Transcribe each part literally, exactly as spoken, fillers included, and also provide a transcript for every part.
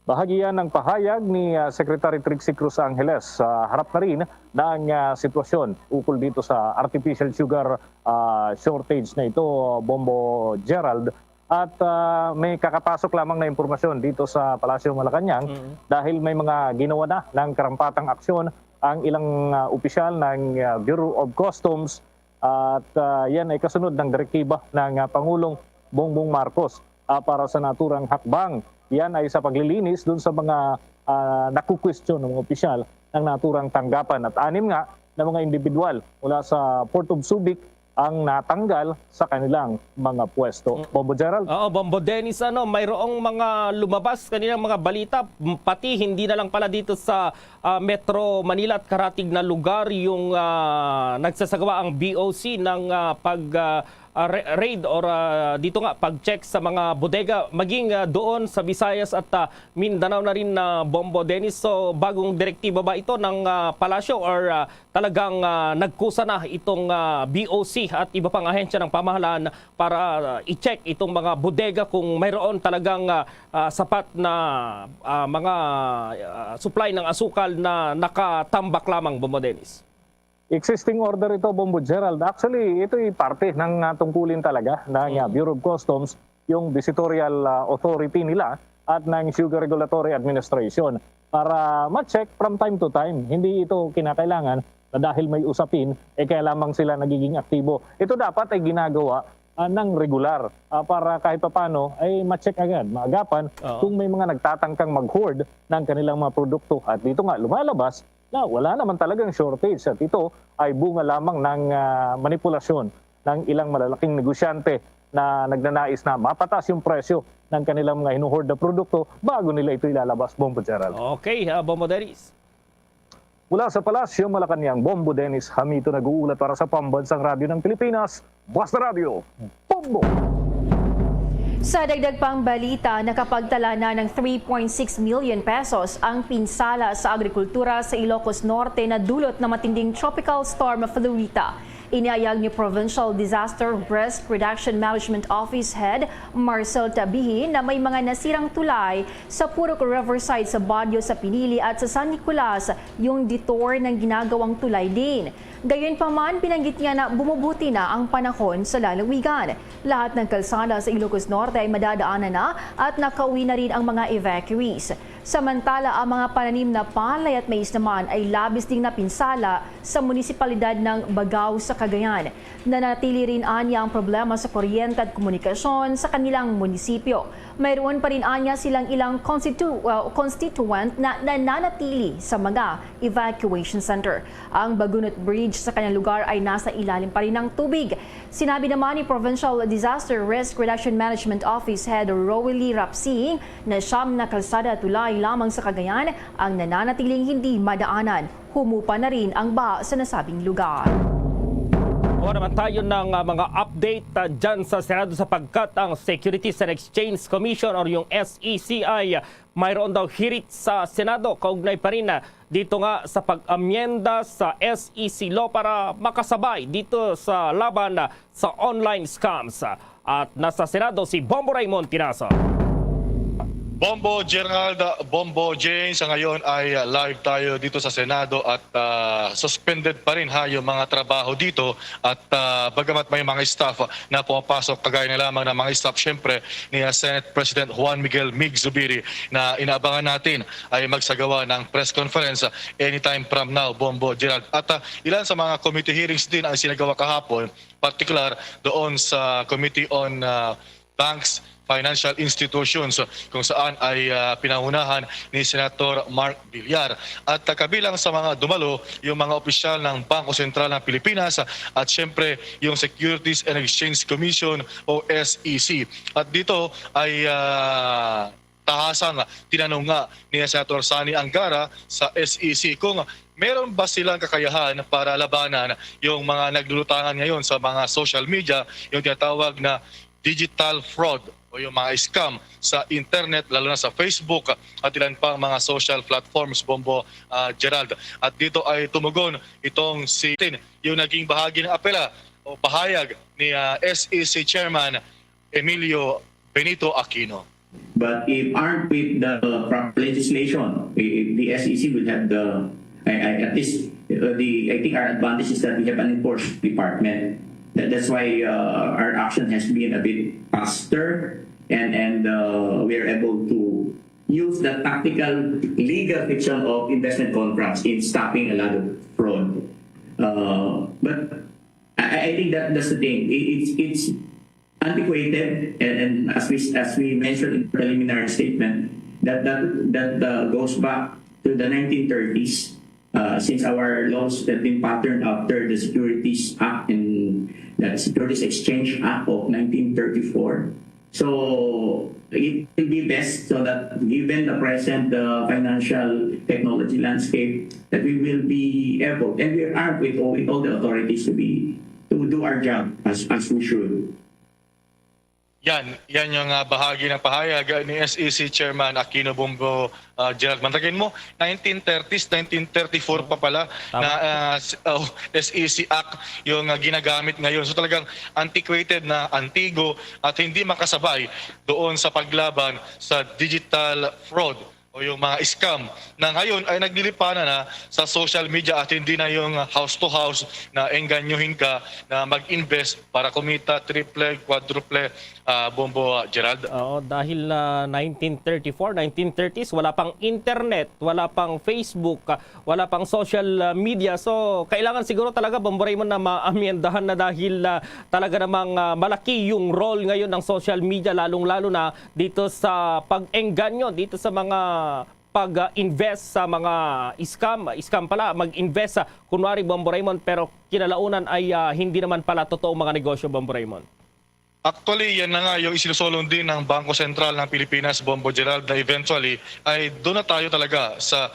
Bahagi yan ng pahayag ni, ah, Secretary Trixie Cruz Angeles. Ah, harap na rin ng, ah, sitwasyon ukol dito sa artificial sugar, ah, shortage na ito, Bombo Gerald. At, ah, may kakapasok lamang na impormasyon dito sa Palasyo Malacañang Mm. dahil may mga ginawa na ng karampatang aksyon ang ilang, ah, opisyal ng, ah, Bureau of Customs. At, ah, yan ay kasunod ng direktiba ng, ah, Pangulong Bongbong Marcos, ah, para sa naturang hakbang. Yan ay sa paglilinis dun sa mga, ah, nakukwestiyon ng mga opisyal ng naturang tanggapan. At anim nga na mga individual mula sa Port of Subic ang natanggal sa kanilang mga pwesto. Mm. Bombo Gerald? Oo, Bombo Dennis, ano, mayroong mga lumabas kanilang mga balita, m-, pati hindi na lang pala dito sa, ah, Metro Manila at karatig na lugar yung, ah, nagsasagawa ang B O C ng, ah, pag, ah, ah, re-, raid or, ah, dito nga pag-check sa mga bodega, maging, ah, doon sa Visayas at, ah, Mindanao na rin, na Bombo Dennis. So, bagong direktiba ba ito ng, ah, palasyo or, ah, talagang, ah, nagkusa na itong, ah, B O C at iba pang ahensya ng pamahalaan para, ah, i-check itong mga bodega kung mayroon talagang, ah, ah, sapat na, ah, mga, ah, supply ng asukal na nakatambak lamang, Bombo Dennis? Existing order ito, Bombo Gerald. Actually, ito'y parte ng, ah, tungkulin talaga ng, ah, Mm. Bureau of Customs, yung visitorial, ah, authority nila at ng Sugar Regulatory Administration para ma-check from time to time. Hindi ito kinakailangan na dahil may usapin, eh, kaya lamang sila nagiging aktibo. Ito dapat ay ginagawa, ah, ng regular, ah, para kahit papano ay ma-check agad, maagapan Oo. kung may mga nagtatangkang mag-hoard ng kanilang mga produkto. At dito nga, lumalabas na wala naman talagang shortage at ito ay bunga lamang ng, ah, manipulasyon ng ilang malalaking negosyante na nagnanais na mapataas yung presyo ng kanilang mga hinuhoard na produkto bago nila ito ilalabas, Bombo Gerald. Okay, ah, Bombo Dennis. Mula sa Palasyo Malacañang, Bombo Dennis Hamito nag-uulat para sa Pambansang Radyo ng Pilipinas, Basta Radyo, Bombo! Sa dagdag pang balita, nakapagtala na ng three point six million pesos ang pinsala sa agrikultura sa Ilocos Norte na dulot ng matinding Tropical Storm Florita. Inihayag ni Provincial Disaster Risk Reduction Management Office Head Marcel Tabihi na may mga nasirang tulay sa Purok Riverside sa Baguio, sa Pinili at sa San Nicolas, yung detour ng ginagawang tulay din. Gayunpaman, binanggit niya na bumubuti na ang panahon sa lalawigan. Lahat ng kalsada sa Ilocos Norte ay madadaanan na at nakauwi na rin ang mga evacuees. Samantala, ang mga pananim na palay at mais naman ay labis ding napinsala sa munisipalidad ng Bagao sa Cagayan. Nanatili rin anya ang problema sa kuryente at komunikasyon sa kanilang munisipyo. Mayroon pa rin anya silang ilang constitu-, uh, constituent na nananatili sa mga evacuation center. Ang Bagunot Bridge sa kanilang lugar ay nasa ilalim pa rin ng tubig. Sinabi naman ni Provincial Disaster Risk Reduction Management Office Head Rowley Rapsing na siyam na kalsada at tulay lamang sa Cagayan ang nananatiling hindi madaanan. Humupa na rin ang baha sa nasabing lugar. Kuha naman tayo ng, ah, mga update, ah, dyan sa Senado, sapagkat ang Securities and Exchange Commission or yung S E C ay mayroon daw hearing sa Senado kaugnay pa rin, ah, dito nga sa pag-amyenda sa S E C law para makasabay dito sa laban, ah, sa online scams. At nasa Senado si Bombo Raymond Tinaza. Bombo Gerald, Bombo Jane, sa ngayon ay, ah, live tayo dito sa Senado at, ah, suspended pa rin, ha, yung mga trabaho dito at, ah, bagamat may mga staff na pumapasok, kagaya na lamang ng mga staff, syempre, ni, ah, Senate President Juan Miguel Mig Zubiri na inaabangan natin ay magsagawa ng press conference, ah, anytime from now, Bombo Gerald. At, ah, ilan sa mga committee hearings din ang sinagawa kahapon, partikular doon sa Committee on, ah, Banks, Financial Institutions, kung saan ay, ah, pinahunahan ni Senator Mark Villar. At, ah, kabilang sa mga dumalo, yung mga opisyal ng Bangko Sentral ng Pilipinas at, siyempre, yung Securities and Exchange Commission o S E C. At dito ay, ah, tahasang tinanong nga ni Senator Sonny Angara sa S E C kung meron ba silang kakayahan para labanan yung mga naglulutangan ngayon sa mga social media, yung tinatawag na digital fraud o yung mga scam sa internet, lalo na sa Facebook at ilan pang mga social platforms, Bombo, ah, Gerald. At dito ay tumugon itong si Tin, yung naging bahagi ng apela o pahayag ni, ah, S E C Chairman Emilio Benito Aquino. But if armed with the proper legislation, i- the S E C will have the, I, I, at least, uh, the, I think our advantage is that we have an enforcement department. That, that's why uh, our action has been a bit faster, and, and uh, we are able to use the tactical legal fiction of investment contracts in stopping a lot of fraud. Uh, but I, I think that that's the thing. It, it's it's antiquated, and, and as we as we mentioned in the preliminary statement, that that that uh, goes back to the nineteen thirties, uh, since our laws have been patterned after the Securities Act and the Securities Exchange Act of nineteen thirty-four. So it will be best so that, given the present uh, financial technology landscape, that we will be able, and we are armed with all, with all the authorities to be to do our job as as we should. Yan, yan yung uh, bahagi ng pahayag ni S E C Chairman Aquino Bombo uh, Gerald. Mantakin mo, nineteen thirties, nineteen thirty-four pa pala na uh, s- oh, S E C Act yung uh, ginagamit ngayon. So talagang antiquated na, antigo at hindi makasabay doon sa paglaban sa digital fraud o yung mga scam na ngayon ay naglilipanan na sa social media at hindi na yung house to house na engganyohin ka na mag-invest para kumita triple, quadruple, ah, Bombo, ah, Gerald. Oo, dahil ah, nineteen thirty-four, nineteen thirties, wala pang internet, wala pang Facebook, ah, wala pang social ah, media. So, kailangan siguro talaga, Bombo Raymond, na maamyendahan na dahil ah, talaga namang ah, malaki yung role ngayon ng social media, lalong-lalo na dito sa pag-engganyo, dito sa mga pag-invest sa mga scam, scam pala, mag-invest sa, kunwari, Bombo Raymond, pero kinalaunan ay ah, hindi naman pala totoong mga negosyo, Bombo Raymond. Actually, yan na nga yung isinusulong din ng Bangko Sentral ng Pilipinas, Bombo Gerald, na eventually ay doon na tayo talaga sa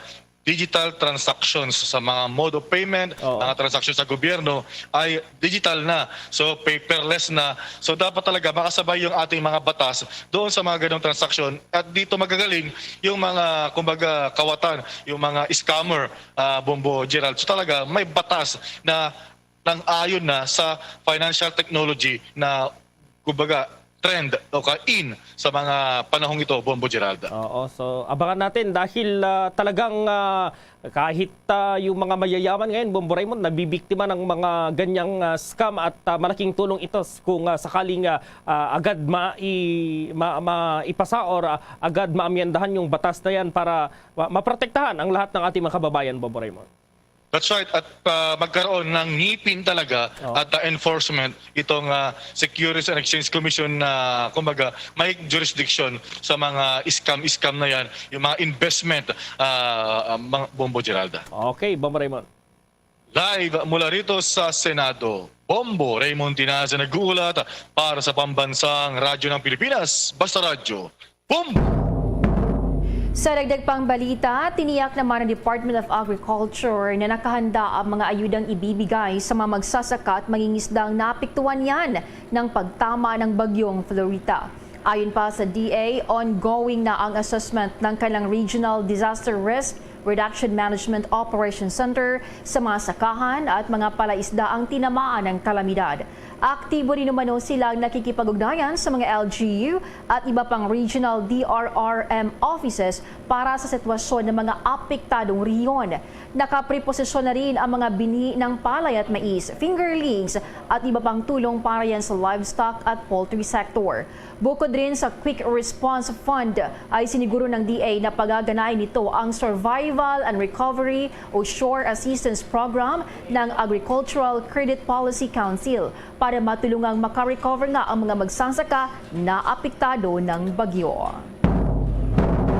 digital transactions, sa mga mode of payment, Oo. Mga transactions sa gobyerno ay digital na. So paperless na. So dapat talaga makasabay yung ating mga batas doon sa mga ganong transaksyon at dito magagaling yung mga, kumbaga, kawatan, yung mga scammer, ah, Bombo Gerald. So talaga may batas na nang ayon na sa financial technology na, kumbaga, trend o ka in sa mga panahong ito, Bombo Gerald. Oo, so abangan natin dahil ah, talagang ah, kahit ah, yung mga mayayaman ngayon, Bombo Raymond, nabibiktima ng mga ganyang ah, scam at ah, malaking tulong ito s- kung ah, sakaling ah, ah, agad mai, ma, maipasa or ah, agad maamyendahan yung batas na yan para ma, maprotektahan ang lahat ng ating mga kababayan, Bombo Raymond. That's right. At ah, magkaroon ng ngipin talaga Oo. at ah, enforcement itong ah, Securities and Exchange Commission na, kumbaga, may jurisdiction sa mga scam-scam na yan, yung mga investment, ah, ah, mga Bombo Geralda. Okay, Bombo Raymond. Live mula rito sa Senado, Bombo Raymond Tinaza nag-uulat para sa Pambansang Radyo ng Pilipinas, Basta Radyo. Bombo! Sa dagdag pang balita, tiniyak naman ng Department of Agriculture na nakahanda ang mga ayudang ibibigay sa mga magsasaka at mangingisdang naapektuhan niyan ng pagtama ng Bagyong Florita. Ayon pa sa D A, ongoing na ang assessment ng kanilang Regional Disaster Risk Reduction Management Operation Center sa mga sakahan at mga palaisdaang tinamaan ng kalamidad. Aktibo rin umano silang nakikipag-ugnayan sa mga L G U at iba pang regional D R R M offices para sa sitwasyon ng mga apektadong rehiyon. Nakapreposisyon na rin ang mga binhi ng palay at mais, fingerlings at iba pang tulong para yan sa livestock at poultry sector. Bukod rin sa Quick Response Fund, ay siniguro ng D A na pagaganayin nito ang Survival and Recovery o SURE Assistance Program ng Agricultural Credit Policy Council para matulungang makarecover nga ang mga magsasaka na apektado ng bagyo.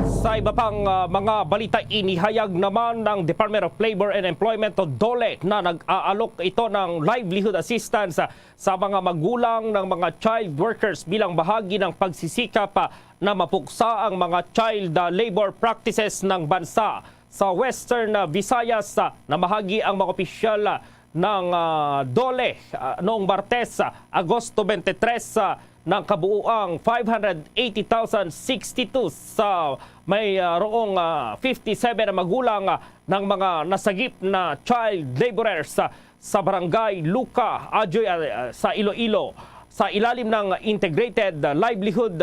Sa iba pang ah, mga balita, inihayag naman ng Department of Labor and Employment o DOLE na nag-aalok ito ng livelihood assistance sa mga magulang ng mga child workers bilang bahagi ng pagsisikap ah, na mapuksa ang mga child ah, labor practices ng bansa. Sa Western ah, Visayas, ah, namahagi ang mga opisyal ah, ng ah, DOLE ah, noong Martes, ah, Agosto twenty-three, ah, ng kabuuang five hundred eighty thousand sixty-two sa may ah, roong ah, fifty-seven na magulang ah, ng mga nasagip na child laborers ah, sa barangay Luca Ajoy ah, sa Iloilo, sa ilalim ng Integrated Livelihood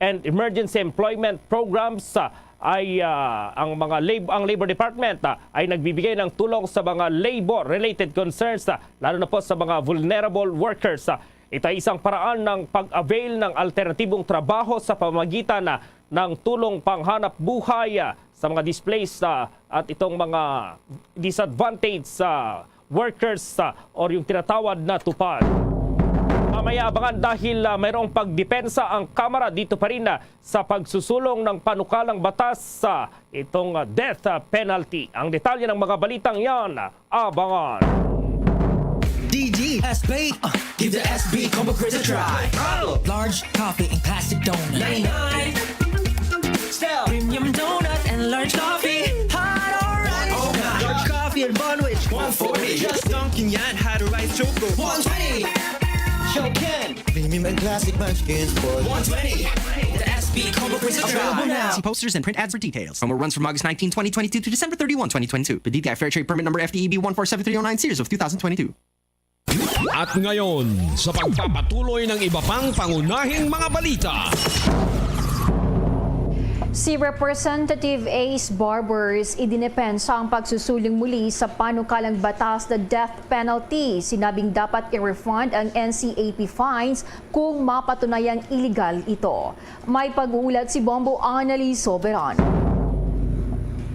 and emergency employment programs, ah, ay, ah, ang mga lab-, ang Labor Department, ah, ay nagbibigay ng tulong sa mga labor-related concerns, ah, lalo na po sa mga vulnerable workers. Ah, ito ay isang paraan ng pag-avail ng alternatibong trabaho sa pamamagitan, ah, ng tulong panghanap buhay, ah, sa mga displaced, ah, at itong mga disadvantaged, ah, workers, ah, or yung tinatawag na tupad. Mamaya abangan dahil, ah, mayroong pagdepensa ang Kamara dito pa rin, ah, sa pagsusulong ng panukalang batas sa itong, ah, death, ah, penalty. Ang detalye ng mga balitang yan, ah, abangan. D D S B. Uh, give the S B Combo Crisp a try. Large coffee and classic donut. Ninety-nine. Still. Premium donut and large coffee. Hot or iced. Oh, large coffee and bun which. One forty. Just dunking yan. Hot or iced choco. One twenty. Show Ken. Premium and classic munchkins for one twenty. The S B Combo Crisp a try. Available now. See posters and print ads for details. Promo runs from August nineteen, twenty twenty-two to December thirty-one, twenty twenty-two. The D T I Fair Trade Permit Number F T E B one four seven three oh nine, series of two thousand twenty-two. At ngayon, sa pagpapatuloy ng iba pang pangunahing mga balita. Si Representative Ace Barbers idinepensa ang pagsusulong muli sa panukalang batas na death penalty. Sinabing dapat i-refund ang N C A P fines kung mapatunayang iligal ito. May pag-uulat si Bombo Annalise Soberano.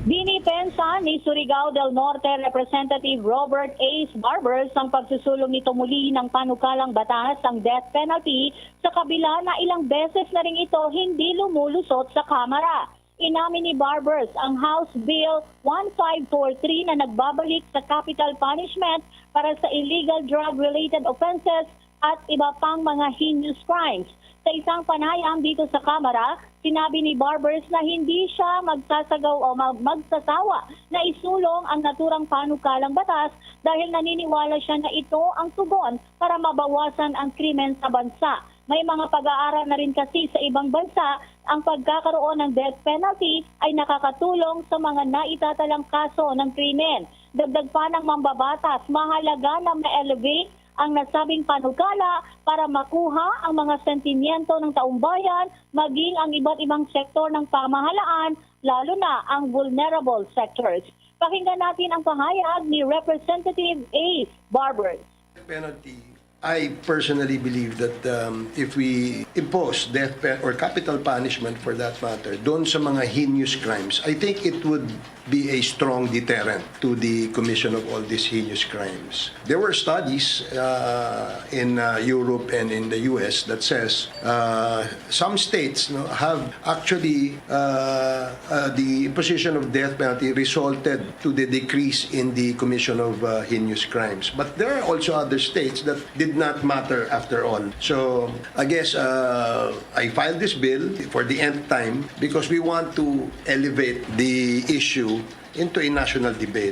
Dinipensa ni Surigao del Norte Representative Robert Ace Barbers ang pagsusulong nito muli ng panukalang batas ang death penalty sa kabila na ilang beses na rin ito hindi lumulusot sa Kamara. Inamin ni Barbers ang House Bill one five four three na nagbabalik sa capital punishment para sa illegal drug-related offenses at iba pang mga heinous crimes. Sa isang panayam dito sa Kamara, sinabi ni Barbers na hindi siya magsasagaw o mag- magsasawa na isulong ang naturang panukalang batas dahil naniniwala siya na ito ang tugon para mabawasan ang krimen sa bansa. May mga pag-aaral na rin kasi sa ibang bansa ang pagkakaroon ng death penalty ay nakakatulong sa mga naitatalang kaso ng krimen. Dagdag pa ng mambabatas, mahalaga na ma-elevate ang nasabing panukala para makuha ang mga sentimiento ng taumbayan maging ang iba't ibang sektor ng pamahalaan, lalo na ang vulnerable sectors. Pakinggan natin ang pahayag ni Representative Ace Barbers. Penalty. I personally believe that um, if we impose death pen or capital punishment for that matter, doon sa mga heinous crimes, I think it would be a strong deterrent to the commission of all these heinous crimes. There were studies uh, in uh, Europe and in the U S that says uh, some states no, have actually uh, uh, the imposition of death penalty resulted to the decrease in the commission of uh, heinous crimes. But there are also other states that did not matter after all. So I guess uh, I filed this bill for the nth time because we want to elevate the issue into a national debate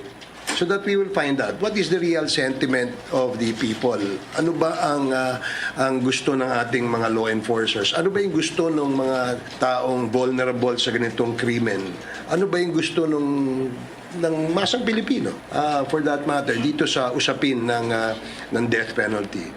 so that we will find out what is the real sentiment of the people. Ano ba ang uh, ang gusto ng ating mga law enforcers? Ano ba yung gusto ng mga taong vulnerable sa ganitong krimen? Ano ba yung gusto ng ng masang Pilipino, uh, for that matter, dito sa usapin ng uh, ng death penalty?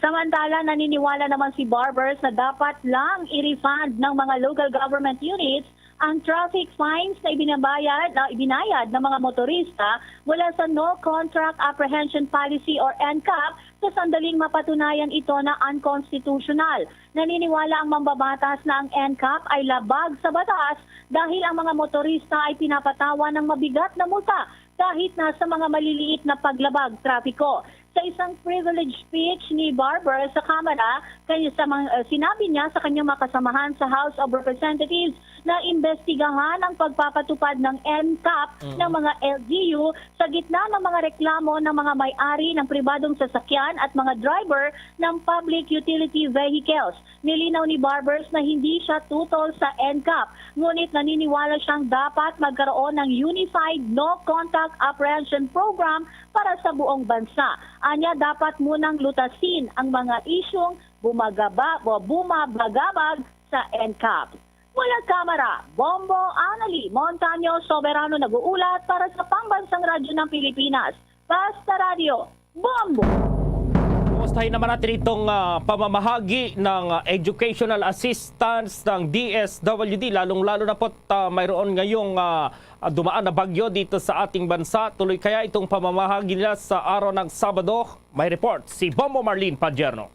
Samantala, naniniwala naman si Barbers na dapat lang i-refund ng mga local government units ang traffic fines na ibinabayad na ibinayad ng mga motorista mula sa No Contract Apprehension Policy or N C A P sa sandaling mapatunayan ito na unconstitutional. Naniniwala ang mambabatas na ang N C A P ay labag sa batas dahil ang mga motorista ay pinapatawan ng mabigat na multa kahit na sa mga maliliit na paglabag trapiko. Sa isang privilege speech ni Barber sa Kamara, kanya sa mga, uh, sinabi niya sa kanyang mga kasamahan sa House of Representatives na imbestigahan ang pagpapatupad ng N C A P ng mga L G U sa gitna ng mga reklamo ng mga may-ari ng pribadong sasakyan at mga driver ng public utility vehicles. Nilinaw ni Barbers na hindi siya tutol sa N C A P, ngunit naniniwala siyang dapat magkaroon ng Unified No Contact Apprehension Program para sa buong bansa. Anya, dapat munang lutasin ang mga isyung bumagaba, o bumabagabag sa N C A P. Mula Kamara, Bombo Anali Montaño Soberano nag-uulat para sa Pambansang Radyo ng Pilipinas, Basta Radyo, Bombo! Bastahin naman natin itong ah, pamamahagi ng ah, educational assistance ng D S W D, lalong-lalo na po ah, mayroon ngayong ah, dumaan na bagyo dito sa ating bansa. Tuloy kaya itong pamamahagi nila sa araw ng Sabado? May report si Bombo Marlene Padierno.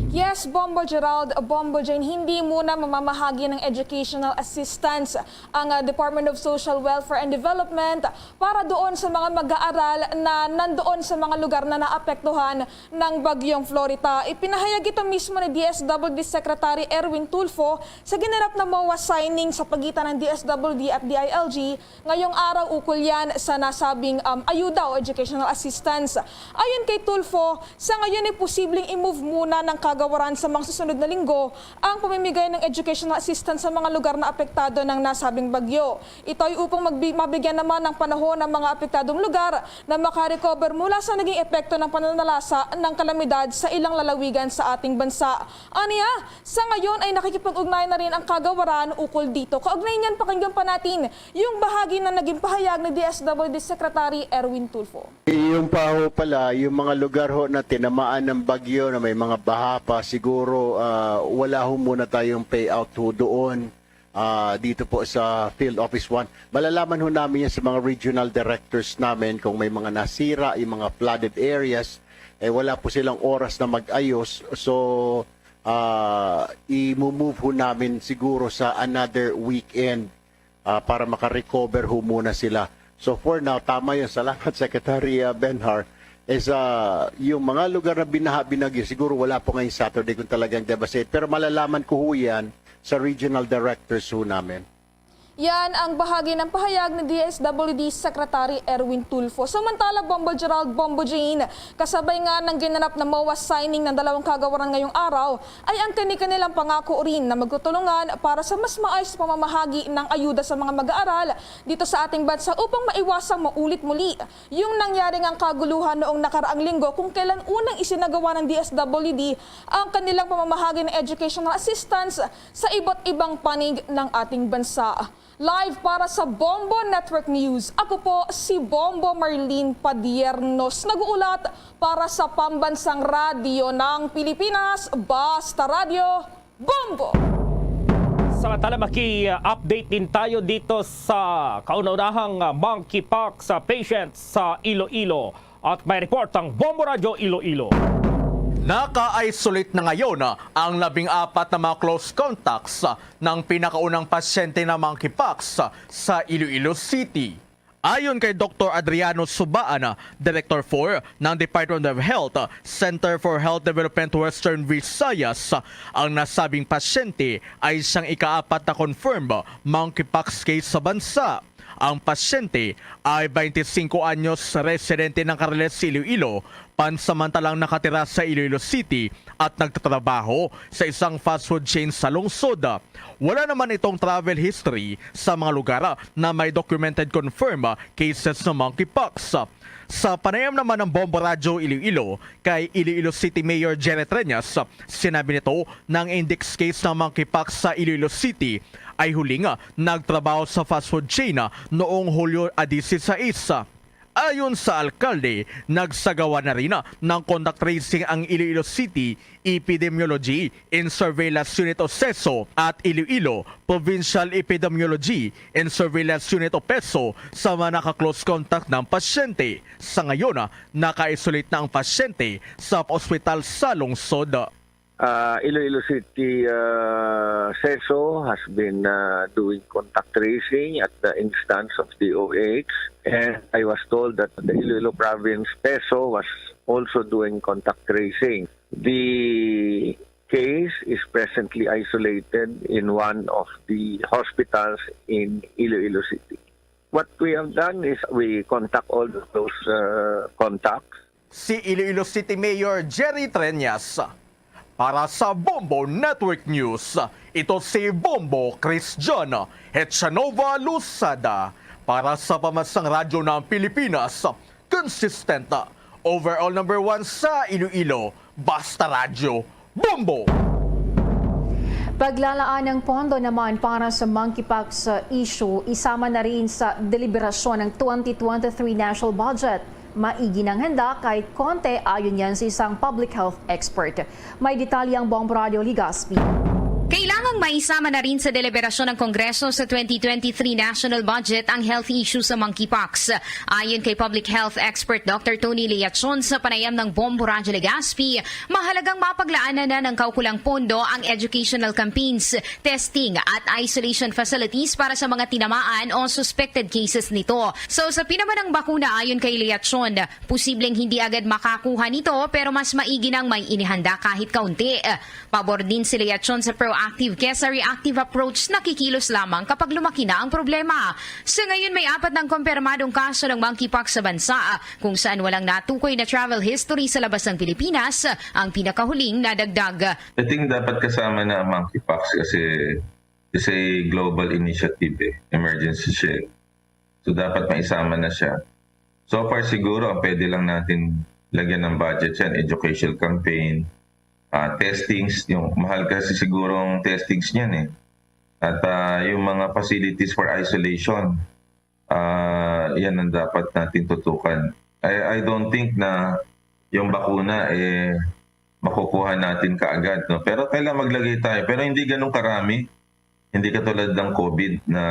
Yes, Bombo Gerald, Bombo Jane, hindi muna mamamahagi ng educational assistance ang ah, Department of Social Welfare and Development para doon sa mga mag-aaral na nandoon sa mga lugar na naapektuhan ng Bagyong Florita. Ipinahayag ito mismo ni D S W D Secretary Erwin Tulfo sa ginanap na MOA signing sa pagitan ng D S W D at D I L G ngayong araw ukol yan sa nasabing um, ayuda o educational assistance. Ayon kay Tulfo, sa ngayon ay posibleng i-move muna ng kagawaran sa mga susunod na linggo ang pamimigay ng educational assistance sa mga lugar na apektado ng nasabing bagyo. Ito ay upang magbi- mabigyan naman ng panahon ang mga apektadong lugar na makarecover mula sa naging epekto ng pananalasa ng kalamidad sa ilang lalawigan sa ating bansa. Aniya, sa ngayon ay nakikipag-ugnay na rin ang kagawaran ukol dito. Kaugnay niyan, pakinggan pa natin yung bahagi na naging pahayag ni D S W D Secretary Erwin Tulfo. Yung pa ho pala, yung mga lugar ho na tinamaan ng bagyo na may mga baha pa, siguro ah, wala ho muna tayong payout ho doon ah, dito po sa Field Office one. Malalaman ho namin yan sa mga regional directors namin kung may mga nasira, yung mga flooded areas, eh wala po silang oras na mag-ayos. So, ah, i-move ho namin siguro sa another weekend ah, para makarecover ho muna sila. So for now, tama yun. Salamat, Secretary ah, Benhar. Is ah, yung mga lugar na binaha binagyo, siguro wala po ngayong Saturday kung talagang devastated. Pero malalaman ko ho yan sa regional directors ho namin. Yan ang bahagi ng pahayag ni D S W D Secretary Erwin Tulfo. Samantala, Bombo Gerald, Bombo Jane, kasabay nga ng ginanap na MOA signing ng dalawang kagawaran ngayong araw, ay ang kani-kanilang pangako rin na magtutulungan para sa mas maayos na pamamahagi ng ayuda sa mga mag-aaral dito sa ating bansa upang maiwasang maulit muli yung nangyari ngang kaguluhan noong nakaraang linggo kung kailan unang isinagawa ng D S W D ang kanilang pamamahagi ng educational assistance sa iba't ibang panig ng ating bansa. Live para sa Bombo Network News, ako po si Bombo Marlene Padiernos, nag-uulat para sa Pambansang Radyo ng Pilipinas, Basta Radyo, Bombo! Samantala, maki-update din tayo dito sa kauna-unahang ah, monkeypox sa patient sa Iloilo. At may report ang Bombo Radyo Iloilo. Naka-isolate na ngayon ang labing apat na mga close contacts ng pinakaunang pasyente ng monkeypox sa Iloilo City. Ayon kay Doktor Adriano Subaan, Director four ng Department of Health, Center for Health Development Western Visayas, ang nasabing pasyente ay siyang ikaapat na confirmed monkeypox case sa bansa. Ang pasyente ay twenty-five anyos, residente ng Carles, Iloilo, pansamantalang nakatira sa Iloilo City at nagtatrabaho sa isang fast food chain sa lungsod. Wala naman itong travel history sa mga lugar na may documented confirmed cases ng monkeypox. Sa panayam naman ng Bombo Radyo Iloilo kay Iloilo City Mayor Jerry Treñas, sinabi nito na ang index case ng monkeypox sa Iloilo City ay huling nagtrabaho sa fast food chain noong Hulyo a dieciséis. Ayon sa alkalde, nagsagawa na rin ng contact tracing ang Iloilo City Epidemiology and Surveillance Unit o CESO at Iloilo Provincial Epidemiology and Surveillance Unit o PESO sa mga naka-close contact ng pasyente. Sa ngayon, naka-isolate na ang pasyente sa ospital sa lungsod. Uh, Iloilo City uh, CESO has been uh, doing contact tracing at the instance of D O H, and I was told that the Iloilo Province PESO was also doing contact tracing. The case is presently isolated in one of the hospitals in Iloilo City. What we have done is we contact all those uh, contacts. Si Iloilo City Mayor Jerry Treñas. Para sa Bombo Network News, ito si Bombo Christian Hechanova Luzada. Para sa Pamansang Radyo ng Pilipinas, consistent, overall number one sa Iloilo, Basta Radyo, Bombo! Paglalaan ng pondo naman para sa monkeypox issue, isama na rin sa deliberasyon ng twenty twenty-three national budget. Maigi nang handa kahit konti, ayon yan sa isang public health expert. May detalye ang Bombo Radio Legazpi. Kailangang maisama na rin sa deliberasyon ng Kongreso sa twenty twenty-three national budget ang health issue sa monkeypox. Ayon kay public health expert Doctor Tony Leachon sa panayam ng Bombo Radyo Legazpi, mahalagang mapaglaanan na ng kaukulang pondo ang educational campaigns, testing at isolation facilities para sa mga tinamaan o suspected cases nito. Sa usapin naman ng bakuna, ayon kay Leachon, posibleng hindi agad makakuha nito, pero mas maigi nang may inihanda kahit kaunti. Pabor din si Leachon sa proactive kesa reactive approach na kikilos lamang kapag lumaki na ang problema. Sa ngayon, may apat ng kumpirmadong kaso ng monkeypox sa bansa, kung saan walang natukoy na travel history sa labas ng Pilipinas, ang pinakahuling nadagdag. I think dapat kasama na ang monkeypox kasi it's a global initiative eh. Emergency siya eh. So dapat maisama na siya. So far siguro ang pwede lang natin lagyan ng budget yan, educational campaign, ah, testings, yung mahal kasi siguro ang testings niyan eh. At ah, yung mga facilities for isolation, ah, yan ang dapat natin tutukan. I, I don't think na yung bakuna eh makukuha natin kaagad, no? Pero kailangan maglagay tayo. Pero hindi ganun karami. Hindi katulad ng COVID na,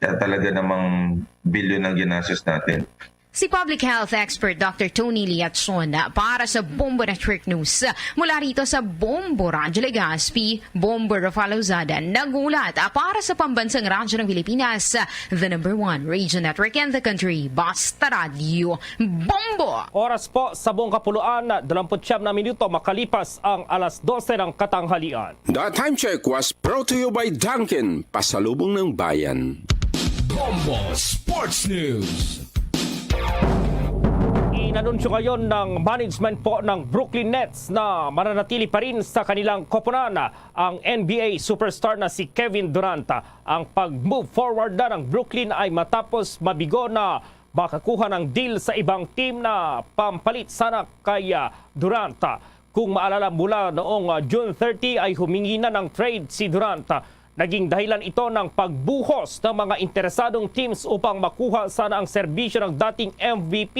na talaga namang bilyon ang ginastos natin. Si public health expert Doctor Tony Leachon para sa Bombo Network News. Mula rito sa Bombo Radyo Legazpi, Bombo Rafael Lozada nag-uulat para sa Pambansang Radyo ng Pilipinas, the number one radio network in the country. Basta Radyo, Bombo! Oras po sa buong kapuluan, dalawamput siyam na minuto makalipas ang alas dose ng katanghalian. The time check was brought to you by Dunkin, pasalubong ng bayan. Bombo Sports News. Inanunsyo ngayon ng management po ng Brooklyn Nets na mananatili pa rin sa kanilang koponan ang N B A superstar na si Kevin Durant. Ang pag-move forward na ng Brooklyn ay matapos mabigo na makakuha ng deal sa ibang team na pampalit sana kay, ah, Durant. Kung maalala, mula noong, ah, June thirty ay humingi na ng trade si Durant. Naging dahilan ito ng pagbuhos ng mga interesadong teams upang makuha sana ang serbisyo ng dating M V P,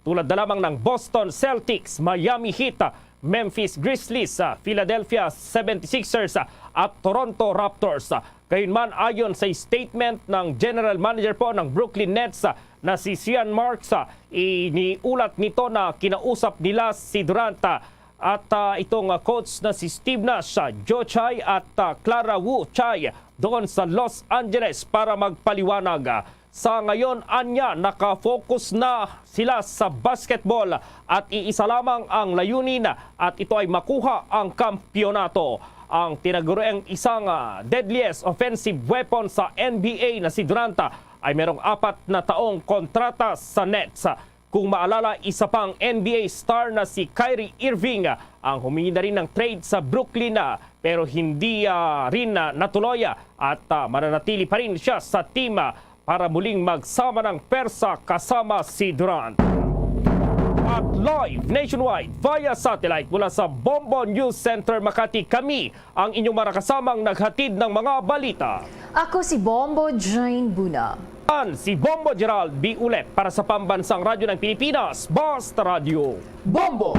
tulad na lamang ng Boston Celtics, Miami Heat, Memphis Grizzlies, ah, Philadelphia seventy-sixers, ah, at Toronto Raptors. Gayunman, ayon sa statement ng general manager po ng Brooklyn Nets, ah, na si Sean Marks, ah, iniulat nito na kinausap nila si Durant, ah, at, ah, itong, ah, coach na si Steve Nash, ah, Joe Tsai at, ah, Clara Wu Tsai doon sa Los Angeles para magpaliwanag. Sa ngayon, anya, nakafocus na sila sa basketball at iisa lamang ang layunin at ito ay makuha ang kampiyonato. Ang tinaguriang isang, ah, deadliest offensive weapon sa N B A na si Durant ay merong apat na taong kontrata sa Nets. Kung maalala, isa pang N B A star na si Kyrie Irving ang humingi na rin ng trade sa Brooklyn, ah, pero hindi, ah, rin, ah, natuloy, ah, at, ah, mananatili pa rin siya sa team, ah, para muling magsama ng persa kasama si Durant. At live nationwide via satellite mula sa Bombo News Center Makati, kami ang inyong mga kasamang naghatid ng mga balita. Ako si Bombo Jane Buna. Yan si Bombo Gerald B. Ulet para sa Pambansang Radyo ng Pilipinas, Basta Radyo. Bombo!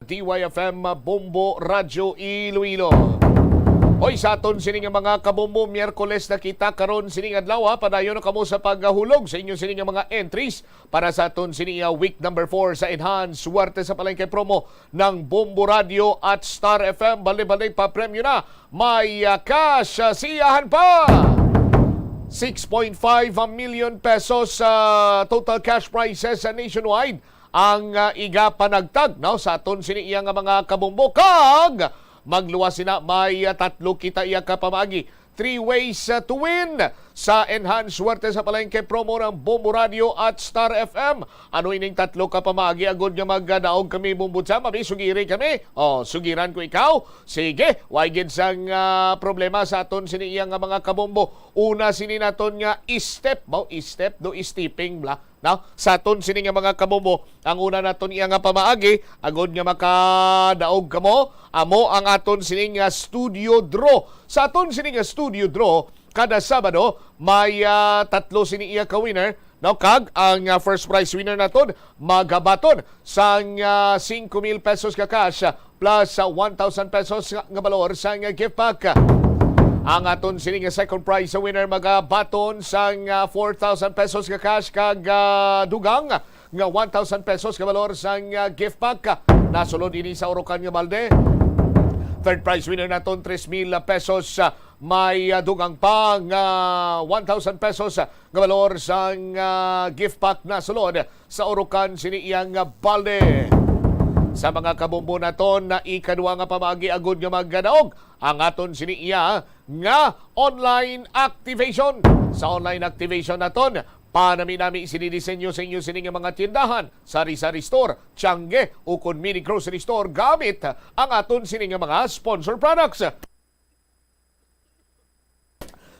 D Y F M Bombo Radyo Iloilo. Oy, sa aton sini nga mga kabombo, Miyerkules na kita karon sining adlaw, ha. Padayon na kamo sa paghulog sa inyo sini nga mga entries para sa aton sini nga week number four sa Enhance Suwerte sa Palengke promo ng Bombo Radyo at Star F M. Bali-bali pa premyo na. May, ah, cash, ah, siyahan pa. Six point five million pesos sa total cash prizes sa nationwide ang, ah, igapanagtag, no, sa aton sini iya nga mga kabombo. Kag magluwas sina, may, ah, tatlo kita iya ka pamaagi. Three ways, ah, to win sa Enhance Suwerte sa Palengke promo ng Bombo Radio at Star F M. Ano ining tatlo ka pamaagi agod nga magdaog kami, Bombo Cham? Abi, sugiri kami. Oh, sugiran ko ikaw. Sige, way gid sang, ah, problema sa aton sini iya nga mga kabombo. Una sini naton nga step, ba? Step do, stepping bla. No? Sa aton sini nga mga kabombo, ang una naton iya nga pamaagi, agod nga makadaog kamo, amo ang aton sini nga studio draw. Sa aton sini nga studio draw, kada Sabado, may, ah, tatlo sini iya ka winner, no? Kag ang, ah, first prize winner naton magabaton sang, ah, singko mil pesos nga cash, ah, plus, ah, one thousand pesos nga, nga balor sang, ah, gift pack. Ang aton sini nga second prize sa winner magabaton sang, ah, four thousand pesos nga cash kag, ah, dugang nga one thousand pesos nga balor sang, ah, gift pack. Nasulod ini sa urukan nga balde. Third prize winner naton, tres mil pesos, ah, may, ah, dugang pa nga one thousand pesos, ah, nga balor sang, ah, gift pack nasulod sa urukan sini iyang, ah, balde. Sa mga kabombo naton, na ikadua nga pamaagi agud nga magkadaog ang aton sini iya nga online activation. Sa online activation naton, panami-nami sini disenyo sa inyo sini nga mga tindahan, sari-sari store, Tiangge, ukon mini grocery store gamit ang aton sini nga mga sponsor products.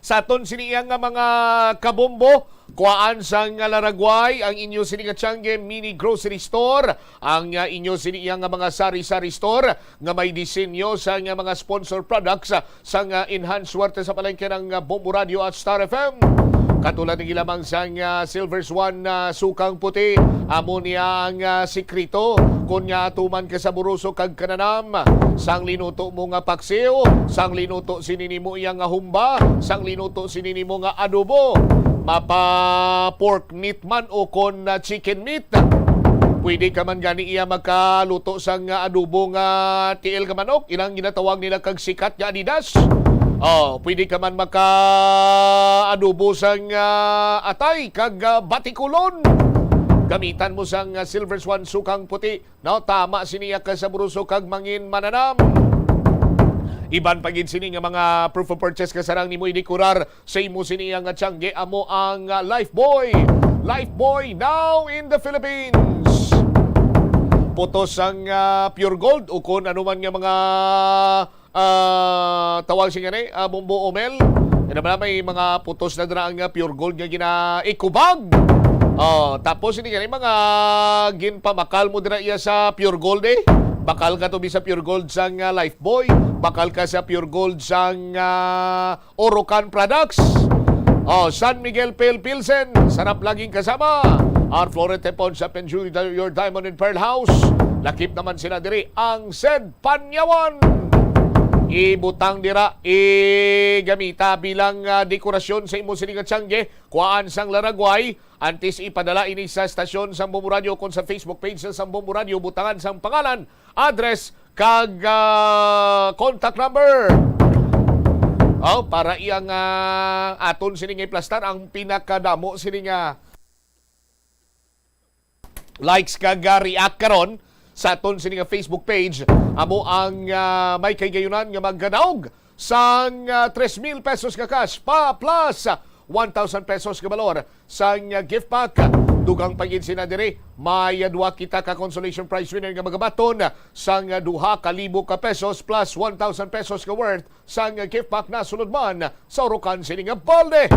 Sa aton sini iya nga mga kabombo, kuhaan sang laragway ang inyo sini nga Tiangge Mini Grocery Store, ang, ah, inyo sini iya nga mga sari-sari store nga may disenyo sa nga mga sponsor products, ah, sang, ah, Enhanced Suwerte sa Palengke ng, ah, Bombo Radio at Star F M. Katulad ng ilamang sang, ah, Silver Swan na sukang puti, amo niya ang, ah, sikreto. Kon nga atuman ka sa buruso kag kananam, sang linuto mo nga paksiw, sang linuto sini nimo iya nga humba, sang linuto sini nimo nga adobo, mapa pork meat man o kon, ah, chicken meat. Pwede ka man gani iya makaluto sang, ah, adobo nga tiil nga manok, ilang ginatawag nila kag sikat nga Adidas. Oh, pwede ka man maka-adobo sang, ah, atay kag, ah, batikulon. Gamitan mo sang, ah, Silver Swan sukang puti. No, tama sini iya ka sabroso kag mangin mananam. Iban pa gid sini nga mga proof of purchase nga sarang nimo idekorar sa imo sini iya nga Tiangge, amo ang, ah, Lifebuoy. Lifebuoy now in the Philippines. Putos ang, ah, Pure Gold o kon ano man nga mga, ah, tawag siya gani, ah, Bombo Omel. Kaya naman may mga putos na dira ang, ah, Pure Gold nga ginaikubag. Oh, tapos hindi gani mga ginpamakal mo dira iya sa Pure Gold eh. Bakal ka to bi sa Pure Gold sang, ah, Lifebuoy. Bakal ka sa Pure Gold sang, ah, Orocan Products. Oh, San Miguel Pale Pilsen, sarap laging kasama. Our Florete Pawn Shop and Jewelry, your diamond and pearl house. Lakip naman sila diri, ang Sed Panyawan. Ibutang dira, igamita bilang, ah, dekorasyon sa imo sini nga Tiangge. Kuhaan sang laragway, antes ipadala ini sa estasyon sang Bombo Radio kon sa Facebook page sang Bombo Radio, butangan sang pangalan, address, kag, ah, contact number. Oh, para iyang, ah, aton sini nga iplastar ang pinakadamo sini nga likes kag, ah, react karon sa aton sini nga Facebook page. Amo ang, ah, may kahigayonan nga magkadaog sang, ah, tres mil pesos nga cash pa plus one thousand pesos nga balor sang, ah, gift pack. Dugang pa gid sina diri, may, ah, duha kita ka consolation prize winner nga magabaton sang, ah, duha ka libo ka pesos plus one thousand pesos nga worth sang, ah, gift pack nasulod man sa Orocan sini nga balde.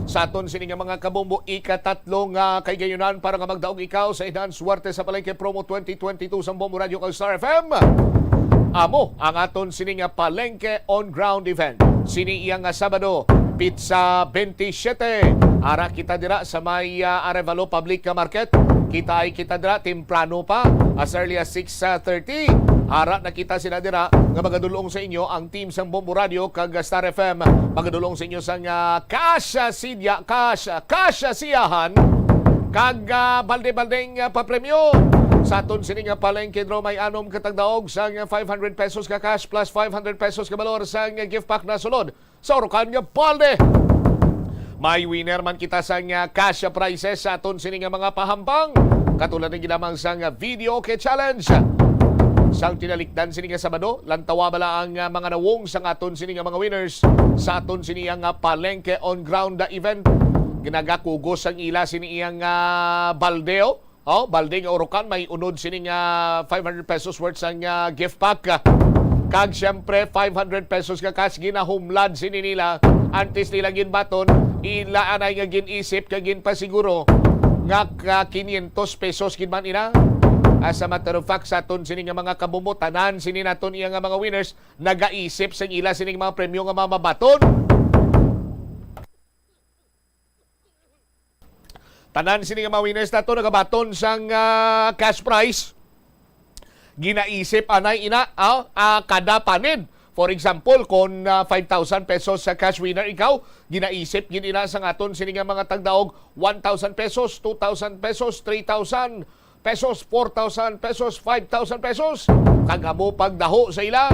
Sa aton sini nga mga kabombo, ikatatlo nga kahigayonan para nga magdaog ikaw sa Enhanced Suwerte sa Palengke Promo twenty twenty-two sang Bombo Radio kag Star F M. Amo ang aton sini nga Palengke on Ground event. Sini iya nga Sabado, pitsa twenty-seven. Ara kita dira sa may, ah, Arevalo Public Market. Kita ay kita dira temprano pa, as early as six thirty. Ara na kita sila dira nga magadulong sa inyo ang team sang Bombo Radio kag Star F M. Magadulong sa inyo sang, ah, cash, ah, sidya, cash, ah, cash, ah, siyahan kag, ah, balde-baldeng, ah, papremyo. Sa aton sini nga palengke draw, may anom ka tagdaog sang five hundred pesos ka cash plus five hundred pesos ka balor sang gift pack na sulod sa Orocan nga balde. May winner man kita sang, ah, cash prizes sa aton sini nga mga pahampang. Katulad ng ginamang sang, ah, video kay challenge. Sang tinalikdan sini nga Sabado, lantawa bala ang, ah, mga nawong sang aton sini nga mga winners sa aton sini nga palengke on ground, ah, event. Ginagakugos ang ila sini iyang, ah, baldeo. Oh, balde nga Orocan, may unod sini nga five hundred pesos worth sang, ah, gift pack. Kag siyempre, five hundred pesos nga cash ginahumlad sini nila. Antes nila ginbaton, ila anay nga gin-isip kag ginpasiguro nga ka quinientos pesos gid man ina. As a matter of fact, sa aton sini nga mga kabumbo, tanan sini naton iya nga mga winners nagaisip sang ila sining mga premyo nga mamabaton. Tanan sini nga mga winners nato nagabaton sang, ah, cash prize. Ginaisip anay ina, ah, ah, kada panid. For example, kon, ah, five thousand pesos sa cash winner ikaw, ginaisip gid ina sang aton sini nga mga tagdaog, one thousand pesos, two thousand pesos, three thousand pesos, four thousand pesos, five thousand pesos. Kag amo pagdaho sa ila.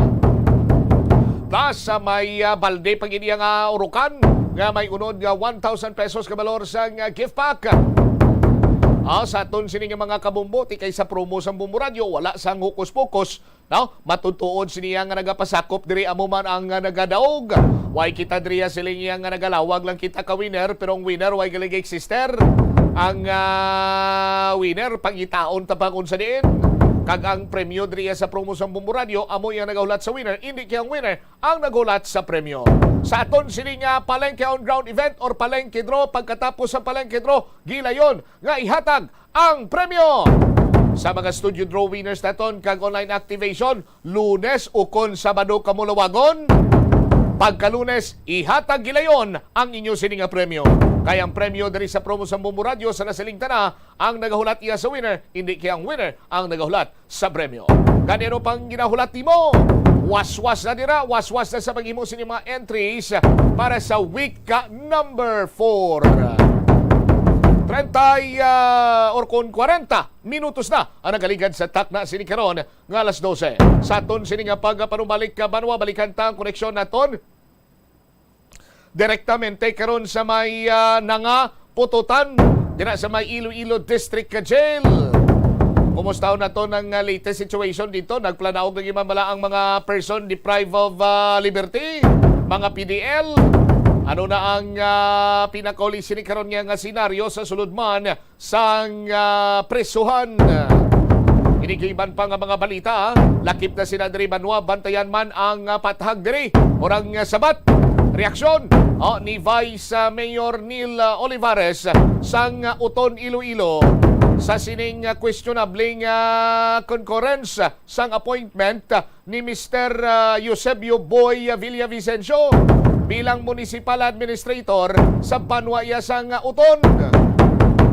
Plus, sa may, ah, balde pa gid iya nga urukan nga may unod nga one thousand pesos ka balor sang, ah, gift pack. Ah, sa aton sini nga mga kabumbo, ti kay sa promo sang Bumbo Radio, wala sang hokus-pokus, no? Matutuod siniya nga nagapasakop diri amo man ang, ah, nagadaog. Way kita diriya siling iya nga nagalawag lang kita ka winner, pero ang winner way galigay sister. Ang, ah, winner, pangitaon ta pa kung sa diin. Kag ang premyo diriya sa promo sang Bumbo Radio, amo iya nagahulat sa winner, hindi kay ang winner ang naghulat sa premyo. Sa aton sini nga palengke on ground event or palengke draw, pagkatapos sa palengke draw, gilayon nga ihatag ang premyo sa mga studio draw winners naton kag online activation, Lunes ukon Sabado kamo lawagon. Pagka Lunes, ihatag gilayon ang inyo sini nga premyo. Kay ang premyo diri sa promo sa Bumbo Radio sa nasiling tana ang nagahulat iya sa winner, hindi kay ang winner ang nagahulat sa premyo. Gani ano pang ginahulat nimo? Waswas na dira, waswas na sa paghimo sini mga entries para sa week number four. Treinta, ah, or kon kwarenta minutos na ang nagaligad sa takna sini karon nga alas dose. Sa aton sini nga pagpanumbalik ka banwa, balikan ta ang koneksyon naton direktamente karon sa may, ah, Nanga, Pototan, dira sa may Iloilo District Jail. Kumusta nato ang, ah, latest situation dito? Nagplanaog lagi man bala ang mga person deprived of, ah, liberty, mga P D L. Ano na ang, ah, pinakauli sini karon nga, nga senaryo sa sulod man sang, ah, prisuhan? Ini kay iban pa nga mga balita, ah. Lakip na sila diri, banwa, bantayan man ang, ah, pathag diri. Orang, ah, sabat, reaksyon, oh, ni Vice, ah, Mayor Neil, ah, Olivares sang, ah, Uton, Iloilo sa sining, ah, questionable nga concurrence, ah, sang appointment, ah, ni Mister, ah, Eusebio Boy, ah, Villavicencio bilang municipal administrator sa banwa iya sang, ah, Uton.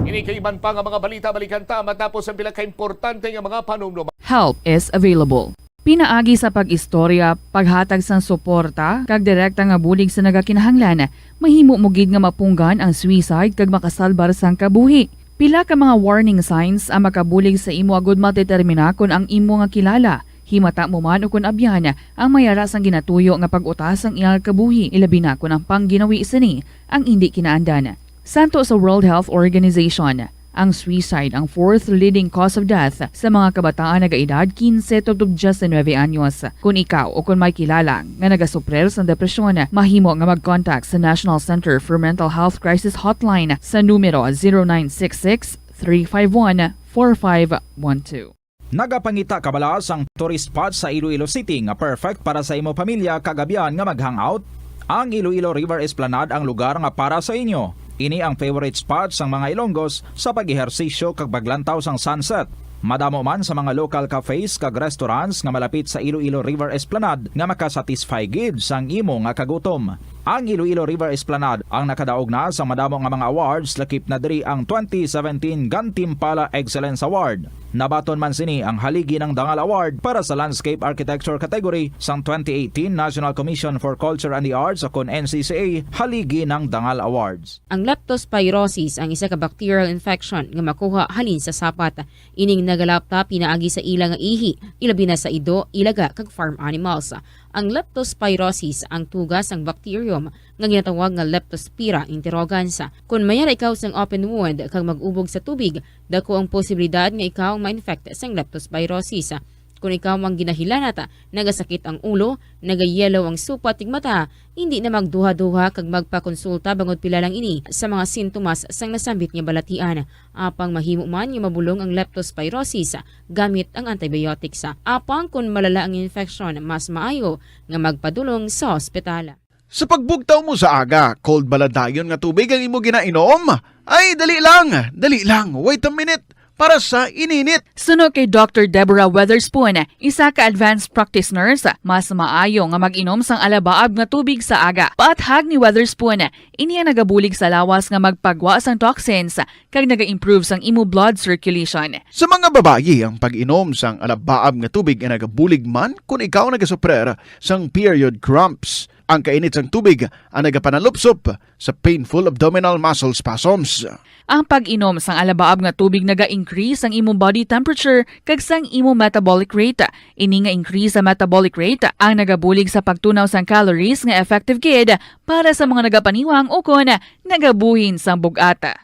Ini kay iban pa nga mga balita, balikan ta matapos ang pila ka importante nga mga panumdum. Help is available. Pinaagi sa pag-istorya, paghatag sang suporta, kag direkta nga bulig sa nagakinahanglan, mahimo mo gid nga mapunggan ang suicide kag makasalbar sang kabuhi. Pila ka mga warning signs ang makabulig sa imo agud madetermina kon ang imo nga kilala, himata mo man ukon abyan, ang may ara sang ginatuyo nga pag-utas sang iyang kabuhi, ilabi na kon ang pangginawi sini ang indi kinaandan. Santo sa World Health Organization, ang suicide ang fourth leading cause of death sa mga kabataan nagaedad quince to diecinuebe anyos. Kon ikaw o kon may kilala nga nagasuprir sang depresyon, mahimo nga mag-contact sa National Center for Mental Health Crisis Hotline sa numero zero nine six six, three five one, four five one two. Nagapangita ka bala sang tourist spot sa Iloilo City nga perfect para sa imo pamilya kag abyan nga mag-hangout? Ang Iloilo River Esplanade ang lugar nga para sa inyo. Ini ang favorite spot sang mga Ilonggos sa pag-ehersisyo kag paglantaw sang sunset. Madamo man sa mga local cafes kag restaurants nga malapit sa Iloilo River Esplanade nga makasatisfy gid sang imo nga kagutom. Ang Iloilo River Esplanade ang nakadaog na sa madamo nga mga awards, lakip na diri ang twenty seventeen Gantimpala Excellence Award. Nabaton man sini ang Haligi ng Dangal Award para sa Landscape Architecture category sang twenty eighteen National Commission for Culture and the Arts o kon N C C A Haligi ng Dangal Awards. Ang leptospirosis ang isa ka bacterial infection nga makuha halin sa sapat. Ining nagalapta pinaagi sa ila nga ihi, ilabi na sa ido, ilaga, kag farm animals. Ang leptospirosis ang tuga sang bacterium nga ginatawag nga Leptospira interrogans. Kon may ara ikaw sang open wound kag mag-ubog sa tubig, dako ang posibilidad nga ikaw ma-infect sang leptospirosis. Kon ikaw ang ginahilanat, nagasakit ang ulo, nagayellow ang supat kag mata, hindi na magduha-duha kag magpakonsulta bangod pila lang ini sa mga sintomas sang nasambit nga balatian. Apang mahimo man nga mabulong ang leptospirosis gamit ang antibiotics. Apang kon malala ang infeksyon, mas maayo nga magpadulong sa ospital. Sa pagbugtaw mo sa aga, cold bala dayon nga tubig ang imo ginainom? Ay, dali lang, dali lang. Wait a minute. Para sa ininit. Suno kay Doctor Deborah Weatherspoon, isa ka advanced practice nurse, mas maayo nga mag-inom sang alabaab nga tubig sa aga. Paathag ni Weatherspoon, ini ang nagabulig sa lawas nga magpagwa sang toxins kag naga-improve sang imo blood circulation. Sa mga babayi, ang pag-inom sang alabaab nga tubig ay nagabulig man kon ikaw nagasuprer sang period cramps. Ang kainit sang tubig ang nagapanalupsop sa painful abdominal muscle spasms. Ang pag-inom sang alabaab nga tubig naga-increase sang imo body temperature kag sang imo metabolic rate. Ini nga increase sa metabolic rate ang nagabulig sa pagtunaw sang calories nga effective gid para sa mga nagapaniwang ukon nagabuhin sang bug-at.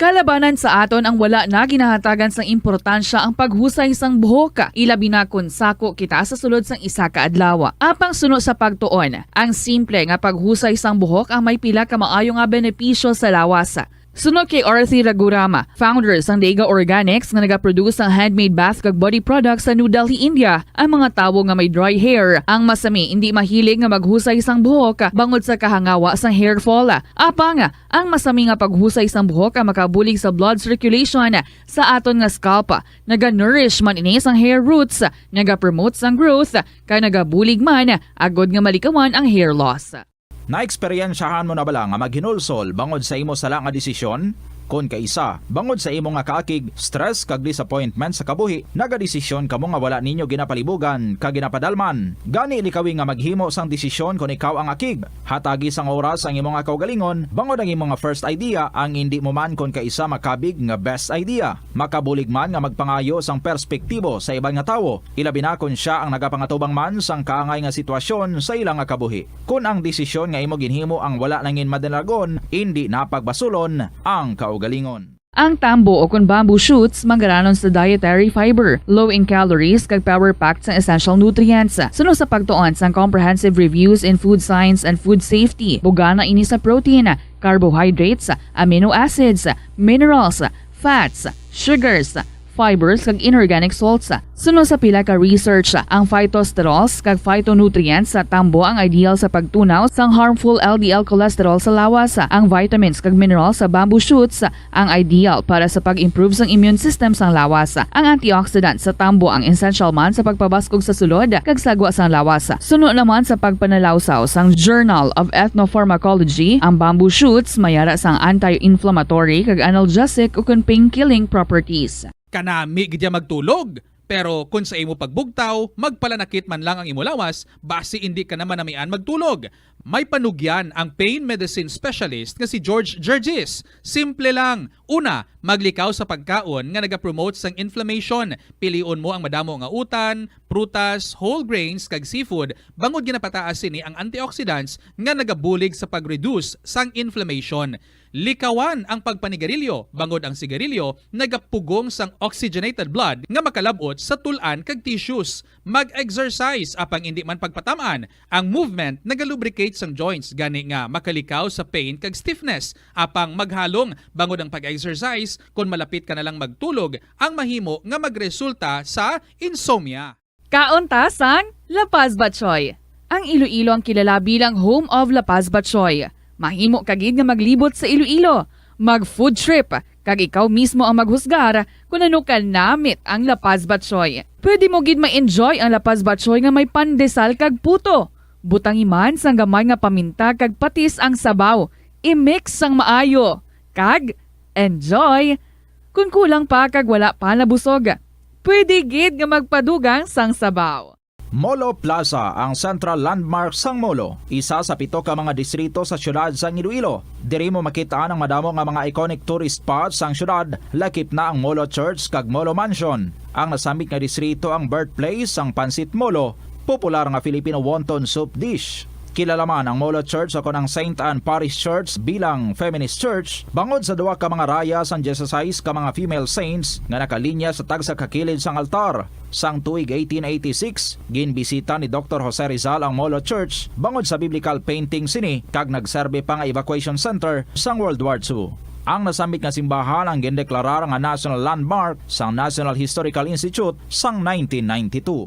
Kalabanan sa aton ang wala na ginahatagan sang importansya ang paghusay sang buhok, ilabi na kon sako kita sa sulod sang isa ka adlaw. Apang suno sa pagtuon, ang simple nga paghusay sang buhok ang may pila ka maayo nga benepisyo sa lawas. Suno kay Arthi Ragurama, founder sang Dega Organics nga nagaproduce sang handmade bath kag body products sa New Delhi, India, ang mga tawo nga may dry hair ang masami indi mahilig nga maghusay sang buhok bangod sa kahangawa sang hair fall. Apang ang masami nga paghusay sang buhok ang makabulig sa blood circulation sa aton nga scalp. Naga-nourish man ini sang hair roots, naga-promote sang growth, kag nagabulig man agod nga malikawan ang hair loss. Naeksperyensyahan mo na bala nga maghinulsol bangod sa imo sala nga desisyon? Kon kaisa, bangod sa imo nga kaakig, stress kag disappointment sa kabuhi, nagadesisyon kamo nga wala ninyo ginapalibugan kag ginapadalman. Gani likawi nga maghimo sang desisyon kon ikaw ang akig. Hatagi sang oras ang imo nga kaugalingon, bangod ang imo nga first idea ang indi mo man kon kaisa makabig nga best idea. Makabulig man nga magpangayo sang perspektibo sa iban nga tawo, ilabi na kon sia ang nagapangatubang man sang kaangay nga sitwasyon sa ila nga kabuhi. Kon ang desisyon nga imo ginhimo ang wala nangin madinagon, indi na pagbasulon ang kaugalingon. Ang tambo o kon bamboo shoots manggaranon sa dietary fiber, low in calories, kag power-packed sang essential nutrients. Suno sa pagtuon sang Comprehensive Reviews in Food Science and Food Safety, bugana ini sa protein, carbohydrates, amino acids, minerals, fats, sugars, fibers, kag inorganic salts. Suno sa pila ka research, ang phytosterols kag phytonutrients sa tambo ang ideal sa pagtunaw sang harmful L D L cholesterol sa lawas. Ang vitamins kag minerals sa bamboo shoots ang ideal para sa pag-improve sang immune system sang lawas. Ang antioxidant sa tambo ang essential man sa pagpabaskog sa sulod kag sagwa sang lawas. Suno naman sa pagpanalawsaw sang Journal of Ethnopharmacology, ang bamboo shoots may ara sang anti-inflammatory kag analgesic ukon pain-killing properties. Kanami gid ya magtulog, pero kon sa imo pagbugtaw, magpalanakit man lang ang imo lawas, basi indi ka na manamian magtulog. May panugyan ang pain medicine specialist nga si George Gergis. Simple lang. Una, maglikaw sa pagkaon nga nagapromote sang inflammation. Pilion mo ang madamo nga utan, prutas, whole grains, kag seafood, bangod ginapataas sini ang antioxidants nga nagabulig sa pag-reduce sang inflammation. Likawan ang pagpanigarilyo, bangod ang sigarilyo nagapugong sang oxygenated blood nga makalab-ot sa tul-an kag tissues. Mag-exercise, apang indi man pagpatam-an, ang movement nagalubricate sang joints, gani nga makalikaw sa pain kag stiffness. Apang maghalong, bangod ang pag-exercise, kon malapit ka na lang magtulog, ang mahimo nga magresulta sa insomnia. Kaon ta sang La Paz Batchoy. Ang Iloilo ang kilala bilang home of La Paz Batchoy. Mahimo ka gid nga maglibot sa Iloilo, mag-food trip, kag ikaw mismo ang maghusgar kon ano ka namit ang La Paz Batchoy. Pwede mo gid ma-enjoy ang La Paz Batchoy nga may pandesal kag puto. Butangi man sang gamay nga paminta kag patis ang sabaw. I-mix sang maayo, kag enjoy! Kon kulang pa kag wala pa nabusog, pwede gid nga magpadugang sang sabaw. Molo Plaza ang central landmark sang Molo, isa sa pito ka mga distrito sa siyudad sang Iloilo. Diri mo makit-an ang madamo nga mga iconic tourist spots sang siyudad, lakip na ang Molo Church kag Molo Mansion. Ang nasambit nga distrito ang birthplace sang Pancit Molo, popular nga Filipino wonton soup dish. Kilala man ang Molo Church o kon ang Saint Anne Parish Church bilang feminist church bangod sa duha ka mga raya sang dieciséis ka mga female saints nga nakalinya sa tagsa ka kilid sang altar. Sang tuig eighteen eighty-six, ginbisita ni Doktor Jose Rizal ang Molo Church bangod sa biblical painting sini kag nagserbi pa nga evacuation center sang World War Two. Ang nasambit nga simbahan ang gindeklarar nga national landmark sang National Historical Institute sang nineteen ninety-two.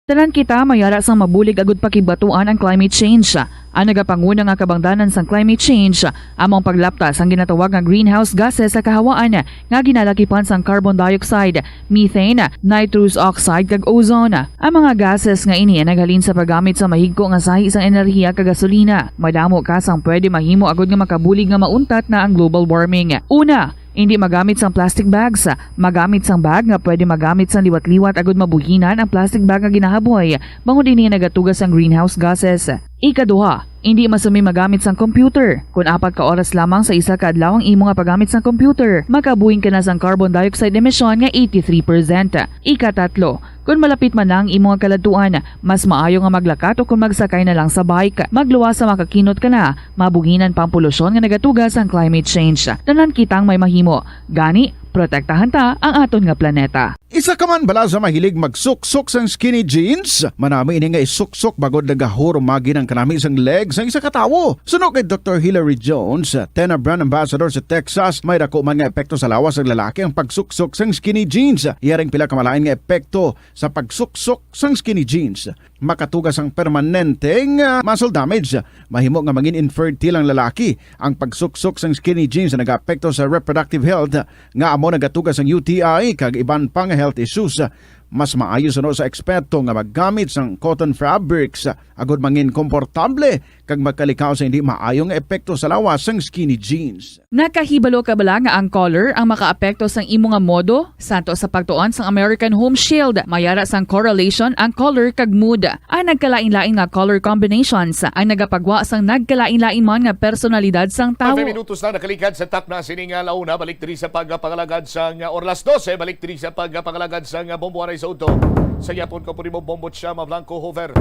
Tanan kita may ara sang mabulig agud pakibatuan ang climate change. Ang nagapanguna nga kabangdanan sang climate change amo ang paglapta sang ginatawag nga greenhouse gases sa kahawaan nga ginalakipan sang carbon dioxide, methane, nitrous oxide, kag ozone. Ang mga gases nga ini ang naghalin sa paggamit sa mahigko nga sahi sang enerhiya kag gasolina. Madamo ka sang pwede mahimo agud nga makabulig nga mauntat na ang global warming. Una, indi magamit sang plastic bags. Magamit sang bag nga pwede magamit sang liwat-liwat agud mabuhinan ang plastic bag nga ginahaboy, bangod ini nagatuga sang greenhouse gases. Ikaduha, indi masumi magamit sang computer. Kon apat ka oras lamang sa isa ka adlaw ang imo nga paggamit sang computer, makabuhing ka na sang carbon dioxide emission nga eighty-three percent. Ikatatlo, kon malapit man na ang imo nga kaladtuan, mas maayo nga maglakat o kon magsakay na lang sa bike. Magluwas sa makakinot ka na, mabuhinan pa ang polusyon nga nagatuga sang climate change. Tanan kitang may mahimo. Gani, protektahan ta ang aton nga planeta. Isa ka man bala sa mahilig magsuksok sang skinny jeans? Manami ini nga isuksok bangod nagahurumagi ang kanami sang leg sang isa ka tawo. Suno kay Doktor Hilary Jones, TENA brand ambassador sa Texas, may dako man nga epekto sa lawas sang lalaki ang pagsuksok sang skinny jeans. Iya ring pila ka malain nga epekto sa pagsuksok sang skinny jeans. Makatuga sang permanente nga muscle damage. Mahimo nga mangin infertile ang lalaki. Ang pagsuksok sang skinny jeans nagaapekto sa reproductive health, nga amo nagatuga sang U T I kag iban pa nga health issues. Mas maayo suno sa eksperto nga maggamit sang cotton fabrics agud mangin komportable kag magkalikaw sa hindi maayo nga epekto sa lawas sang skinny jeans. Nakahibalo ka bala nga ang color ang makaapekto sang imo nga modo? Santo sa pagtuon sang American Home Shield, may ara sang correlation ang color kag mood. Ang nagkalain-lain nga color combinations ang nagapagwa sang nagkalain-lain man nga personalidad sang tawo. Five minutos na nakaligad sa takna sini nga launa. Balik diri sa pagpangalagad sang, or las dose, balik diri sa pagpangalagad sang Bombo Aray sa Udto. Sa yapon ko po nimo, Bombo Chama Blanco Hover.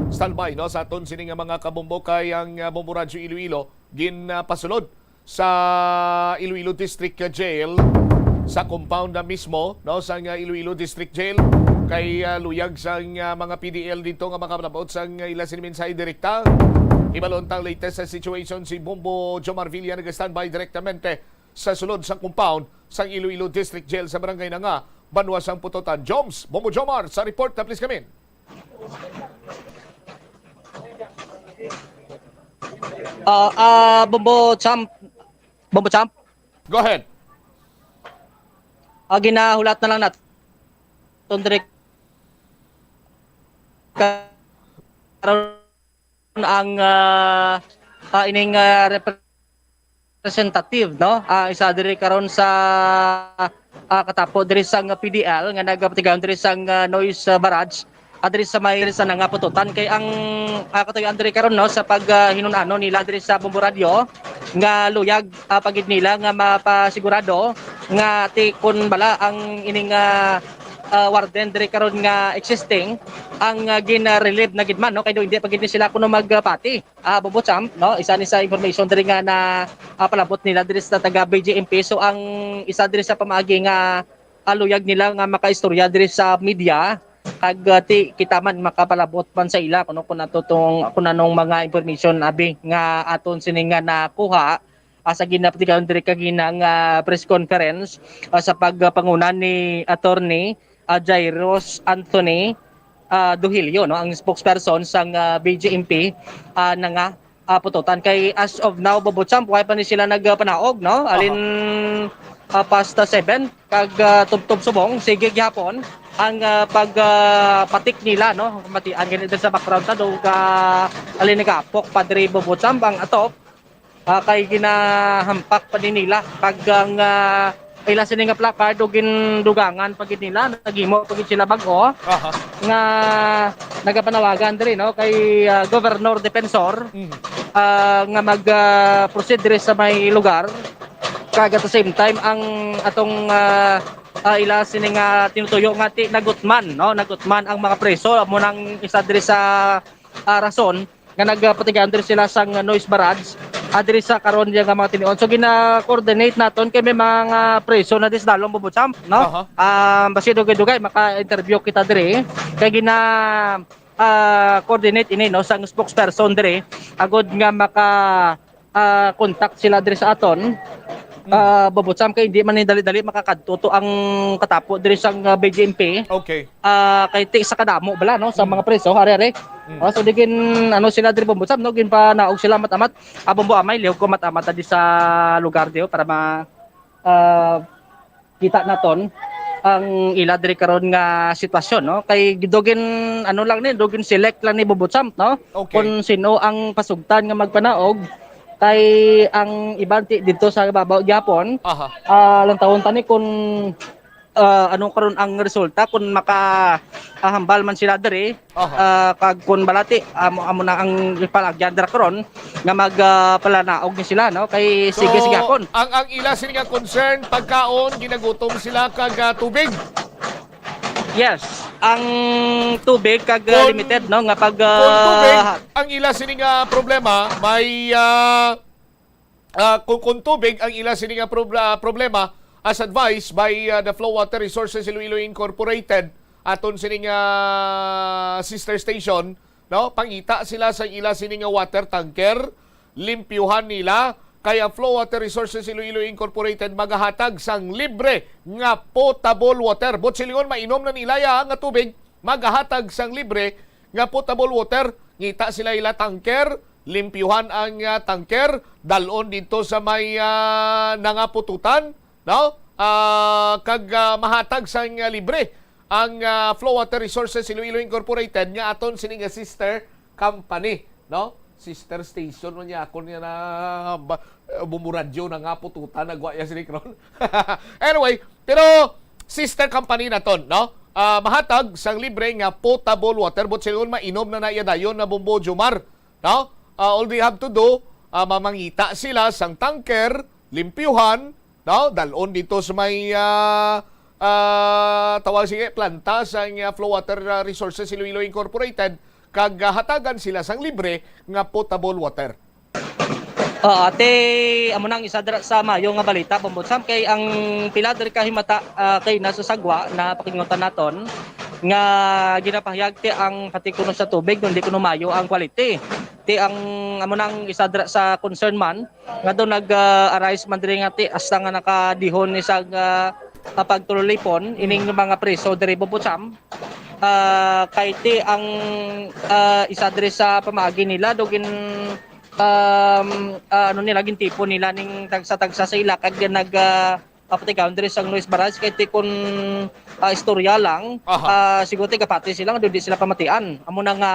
Standby, no, sa aton sini nga mga kabombo kay ang, ah, Bombo Radyo Iloilo gin, ah, pasulod sa Iloilo District Jail, sa compound na mismo, no, sang, ah, Iloilo District Jail, kay, ah, luyag sang, ah, mga P D L dito nga makapalabot sang, ah, ila sini mensahe direkta. Hibalon tang latest sa situation si Bombo Jomar Villa, nag-standby direktamente sa sulod sang compound sang Iloilo District Jail sa barangay na nga Banwa sang Putotan. Joms, Bombo Jomar, sa report na please kami. Ah, ah, Bombo Champ. Bombo Champ. Go ahead. Ah, ginahulat na lang naton diri karon ang, ah, ah, ining, ah, representative, no? Ah, isa diri karon sa, ah, katapo diri sang P D L nga nagapatigayon diri sang, ah, noise, ah, barrage, ah, diri sa may, diri sa nga Putotan. Kay ang, ah, katuyoan diri karon, no, sa pag, ah, hinun-ano nila diri sa Bombo Radyo nga luyag, ah, pa gid nila nga mapasigurado nga ti kun bala ang ining, ah, ah, warden diri karon nga existing ang, ah, gin-relieve na gid man, no, kay do hindi pa gid ni sila kuno magpati. Ah, Bombo Champ, no, isa ni sa information diri nga na, ah, palabot nila diri sa taga B J M P. So ang isa diri sa pamaagi nga, ah, luyag nila nga makaistorya diri sa media, kag, ah, ti kita man makapalabot man sa ila kuno kun ato tong, kun anong mga information abi nga aton sini nga nakuha, ah, sa ginapatigayon diri kagina nga press conference, ah, sa pagpanguna ni Attorney, ah, Jairus Anthony, ah, Duhilio, no, ang spokesperson sang, ah, B J M P, ah, na nga, ah, Putotan. Kay as of now, Bombo Champ, wala pa ni sila nagpanaog, no? Aha. Alin, ah, past seven, kag, ah, tubtob subong, sige gihapon ang, ah, pag, ah, patik nila, no? Matian gani diri sa background ta, dug, ah, alin nagapok, Padre Bombo Champ, ang atop, ah, kay ginahampak pa ni nila kag ang, ah, ila sini nga placard o gindugangan pa gid nila, naghimo pa gid sila bag-o. Aha. Nga nagapanawagan diri, no, kay, ah, Governor Defensor, Mhm. ah, nga mag, ah, proceed diri sa may lugar, kag at the same time ang atong, ah, ah, ila sini nga tinutuyo nga ti nagutman, no, nagutman ang mga preso, amo nang isa diri sa, ah, rason nga nagpatigayon diri sila sang noise barrage, ah, diri sa karon diya nga mga tinion. So gina-coordinate naton kay may mga preso na disdalom, Bombo Champ, no? Aha. Ah, basi dugay-dugay maka-interview kita diri kay gina, ah, coordinate ini, no, sang spokesperson diri agud nga maka, ah, contact sila diri sa aton. Ah, Bobotsam, kay hindi man ni dali-dali makakadto to ang katapo diri sang, ah, B J M P. Okay. Ah, kay ti sa kadamo bala, no, sa Mm. mga preso, ari, ari. Mm. Ah, so, digin, ano, sila diri, Bobotsam, no, ginpanaog sila mat-amat. Ah, Bombo Amay, lihog ko mat-amat di sa lugar diyo para ma-, ah, kita naton ang ila diri karon nga sitwasyon, no? Kay dugin, ano lang ni, dugin select lang ni Bobotsam, no? Okay. Kung sino ang pasugtan nga magpanaog, kay ang iban ti dito sa babaw gyapon, Aha. ah, lang tawon tani kung, ah, ano karon ang resulta, kung maka-, ah, hambal man sila diri, Aha. ah, kag kung balati, amo, amo na ang ipalagyan dira karon nga mag, ah, palanaog ni sila, no? Kay sige, So, sige, akon. ang, ang ila sini nga concern, pagkaon, ginagutom sila kag, ah, tubig? Yes, ang tubig kag, ah, Kung, limited, no, nga pag, kung tubig, ah, ang ila sini nga problema, may, ah, ah, kung, kung tubig ang ila sini nga prob-, ah, problema, as advised by, ah, the Flow Water Resources Iloilo Incorporated, aton sini nga sister station, no? Pangita sila sa ila sini nga water tanker, limpyuhan nila, kay ang Flow Water Resources Iloilo Incorporated magahatag sang libre nga potable water. Buot silingon, mainom na nila ya nga tubig, magahatag sang libre nga potable water. Ngita sila ila tanker, limpyuhan ang, ah, tanker, dalon dito sa may, ah, nangapututan, no? Ah, kag, ah, mahatag sang, ah, libre ang, ah, Flow Water Resources Iloilo Incorporated nga aton sini nga sister company, no? Sister station man niya, ako niya na ba, eh, bumuradyo na nga pututan, nagwa ya sini karon. Anyway, pero sister company naton, no? Ah, mahatag sang libre nga potable water, buot silingon, mainom na na iya dayon na Bombo Jomar, no? Ah, all they have to do, ah, mamangita sila sang tanker, limpyuhan, no? Dalon dito sa may, ah, ah, tawag sige, planta sang, ah, Flow Water, ah, Resources Iloilo Incorporated, kag, ah, hatagan sila sang libre nga potable water. Oo, ate, amo nang isa dira sa mayo nga balita, Bombo Sam, kay ang pila diri ka himata, ah, kay nasa sagwa na pakingutan naton nga ginapahayag ti ang pati kuno sa tubig, kundi kuno mayo ang quality. Ti ang amo nang isa dira sa concern man nga do nag, ah, arise man diri nga ti hasta nga nakadihon ni sa, ah, ah, pagtululipon ining mga preso diri, Bombo Sam. Ah, kay ti ang, ah, isa diri sa pamaagi nila do gin, um, ah, ano nila, gintipon nila ning tagsa-tagsa sa ila kag nag, ah, apatigaw diri sa Nuez Barrage kay ti kun, ah, istorya lang, Aha. ah, siguro ti gapati sila nga di sila pamatian. Amo na nga,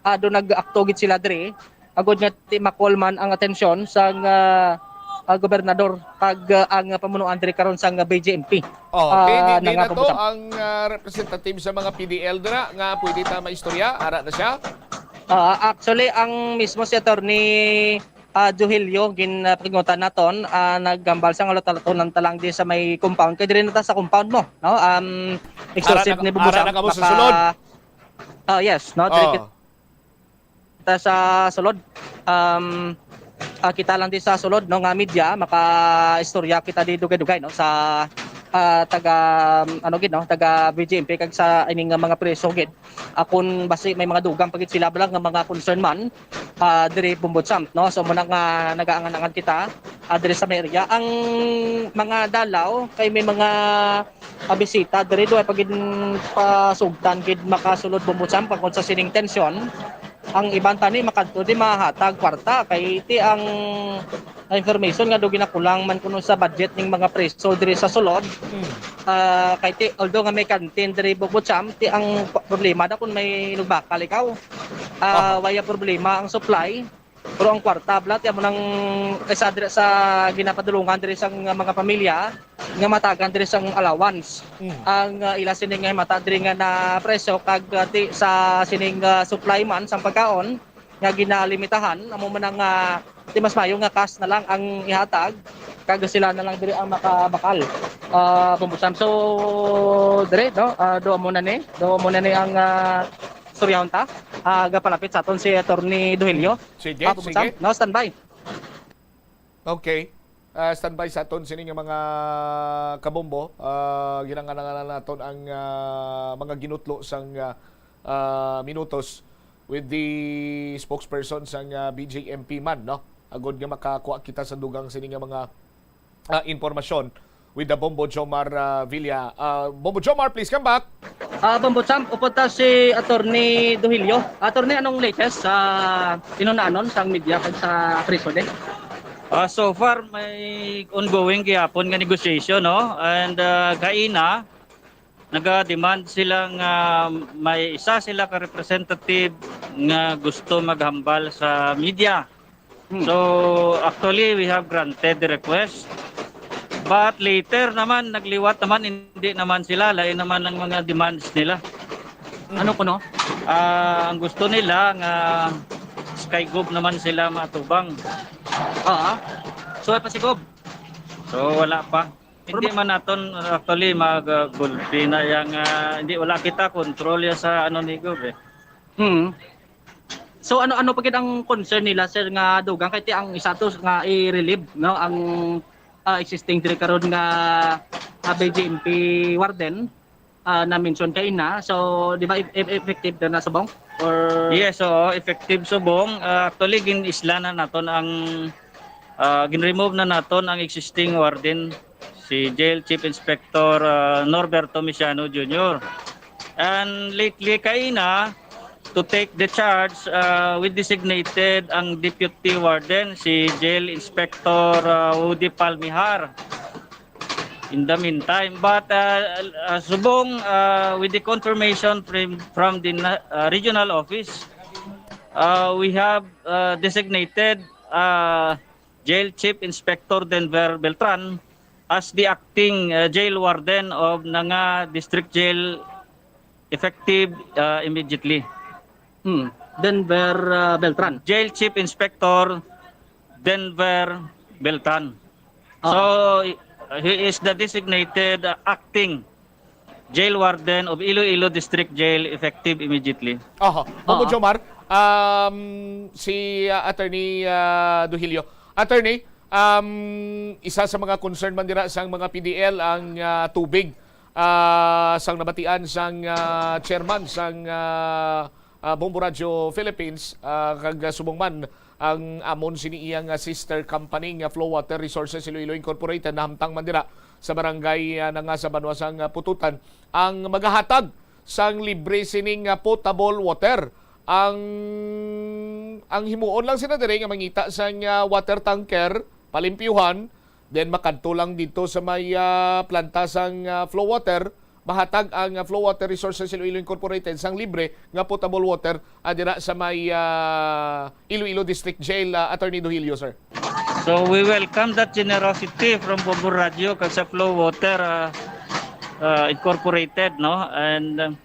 ah, do nag-akto gid sila diri agod nga ti ma-call man ang atensyon sang, ah, ah, gobernador kag, ah, ang pamunuan diri karon sang B J M P. Oh, okay, Ah, di, di na na nga to pabutang. ang, ah, representative sa mga P D L dira nga pwede ta maistorya, ara na siya. Ah, actually, ang mismo si Attorney, ah, Johelio, gin, ah, pakingutan naton, ah, naghambal sa nga lutaluton lang ta lang di sa may compound. Kay diri na ta sa compound mo, no? Um, exorcist Ara na, ni Bubu ara Sam, na kamo sa maka-, sulod. Ah, yes, no? Diri Oh. kita sa sulod. Um, ah, kita lang di sa sulod, no, nga media, maka-istorya kita di dugay-dugay, no, sa, ah, taga, um, ano gid, no, taga B J M P kag sa ining, ah, mga preso gid. Ah, kun basi may mga dugang pa gid sila bala nga mga concern man, ah, diri Bumbod Sam, no? So, muna nga nagaangan-angan kita, ah, diri sa may area. Ang mga dalaw kay may mga, ah, bisita diri, do ay pagin pasugtan gid makasulod Bumbod Sam pagkon sa sining tensyon. Ang iban tani makadto di mahatag kwarta kay ti ang information nga do ginakulang man kuno sa budget ning mga preso diri sa sulod. Hmm. Ah, kay ti, although nga may canteen diri Bumbod Sam, ti ang p-, problema na kung may nugbakal ikaw. Ah, Aha. wala problema ang supply, pero ang kwarta, bala, ti amo nang isa diri sa ginapadulungan diri sang mga pamilya nga matagan diri sang allowance. Hmm. Ang, ah, ila sini nga himata diri nga na preso kag, ah, ti sa sining, ah, supply man sang pagkaon, nga ginalimitahan, amo man ang, ah, ti mas mayo nga cash na lang ang ihatag, kag sila na lang diri ang makabakal. Ah, Bumbod Sam. So, dire, no? Ah, do amo na ni, do amo na ni ang, ah, istoryahon ta. Ah, gapalapit sa aton si Attorney Duhelio. Sige, Ah, Bumbod sige. Sam, no, standby. Okay. Ah, standby sa aton sini nga mga kabombo. Ah, ginanganangan naton ang, ah, mga ginutlo sang, ah, ah, minutos with the spokesperson sang, ah, B J M P man, no? Agod nga makakuha kita sa dugang sini nga mga, ah, impormasyon with the Bombo Jomar, ah, Villa. Ah, Bombo Jomar, please come back. Ah, Bombo Champ, upod ta si Attorney Duhilio. Attorney, anong latest sa inunanon sang media kag sa Preso Day? Ah, so far, may ongoing gihapon nga negosasyon, no? And, ah, kaina, naga-demand sila nga may isa sila ka representative nga gusto maghambal sa media. Hmm. So, actually, we have granted the request. But later naman, nagliwat naman, hindi naman sila, lain naman ang mga demands nila. Ano kuno? Ah, ang gusto nila nga Sky Gov naman sila matubang. Ah, so, ay pa si Gov? So, wala pa. Hindi man naton actually magulpi na yang, ah, hindi, wala kita control ya sa ano ni Gov eh. Hmm. So, ano, ano pa gid ang concern nila, sir, nga dugang kay ti ang isa to nga i-relieve, no, ang, ah, existing diri karon nga, ah, B J M P warden, ah, na-mention kaina. So, di ba, eff-, eff-, effective na na subong? Or Yes, oo, effective subong. Ah, actually, gin-isla na naton ang, ah, gin-remove na naton ang existing warden, si Jail Chief Inspector, ah, Norberto Misiano Junior. And lately, kaina, to take the charge, ah, we designated ang deputy warden, si Jail Inspector, ah, Woody Palmihar. In the meantime, but, uh, uh, subong, uh, with the confirmation from, from the na-, uh, regional office, uh, we have, uh, designated, uh, Jail Chief Inspector Denver Beltran as the acting, uh, jail warden of Nanga District Jail, effective, uh, immediately. Hmm. Denver, uh, Beltran. Jail Chief Inspector Denver Beltran. Ah. So, he is the designated, uh, acting jail warden of Iloilo District Jail, effective immediately. Aha. Bombo Ah. Jomar, um, si, uh, Attorney, uh, Duhilio. Attorney, um, isa sa mga concern man dira sang mga P D L ang, uh, tubig, uh, sang nabatian sang, uh, chairman sang, uh, uh, Bombo Radio Philippines, uh, kag, uh, subong man ang amon sini iya nga sister company nga Flow Water Resources Iloilo Incorporated nahamtang man dira sa barangay, ah, Nanga sa banwa sang, ah, Pututan ang magahatag sang libre sining, ah, potable water. Ang, ang himuon lang sila diri nga mangita sang, ah, water tanker, palimpyuhan, then makadto lang dito sa may, ah, planta sang, ah, Flow Water, mahatag ang, ah, Flow Water Resources Iloilo Incorporated sang libre nga potable water, ah, dira sa may, ah, Iloilo District Jail, ah, Attorney Duhilio, sir. So we welcome that generosity from Bombo Radio kag sa Flow Water, ah, ah, Incorporated, no? And,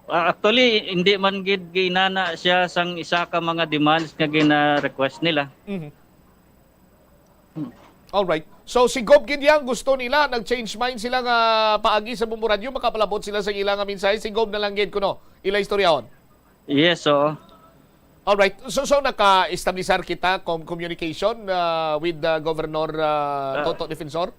ah, actually, hindi man gid ginana siya sang isa ka mga demands nga gina-request nila. Mhm. All right. So, si Gov gid yang gusto nila, nag-change mind sila nga paagi sa Bombo Radio, makapalabot sila sa ila nga mensahe. Si Gov na lang gid kuno ila istoryahon. Yes, oo. All right. So, so naka-establisar kita com-, communication, uh, with, uh, Governor, uh, Ah. Toto Defensor?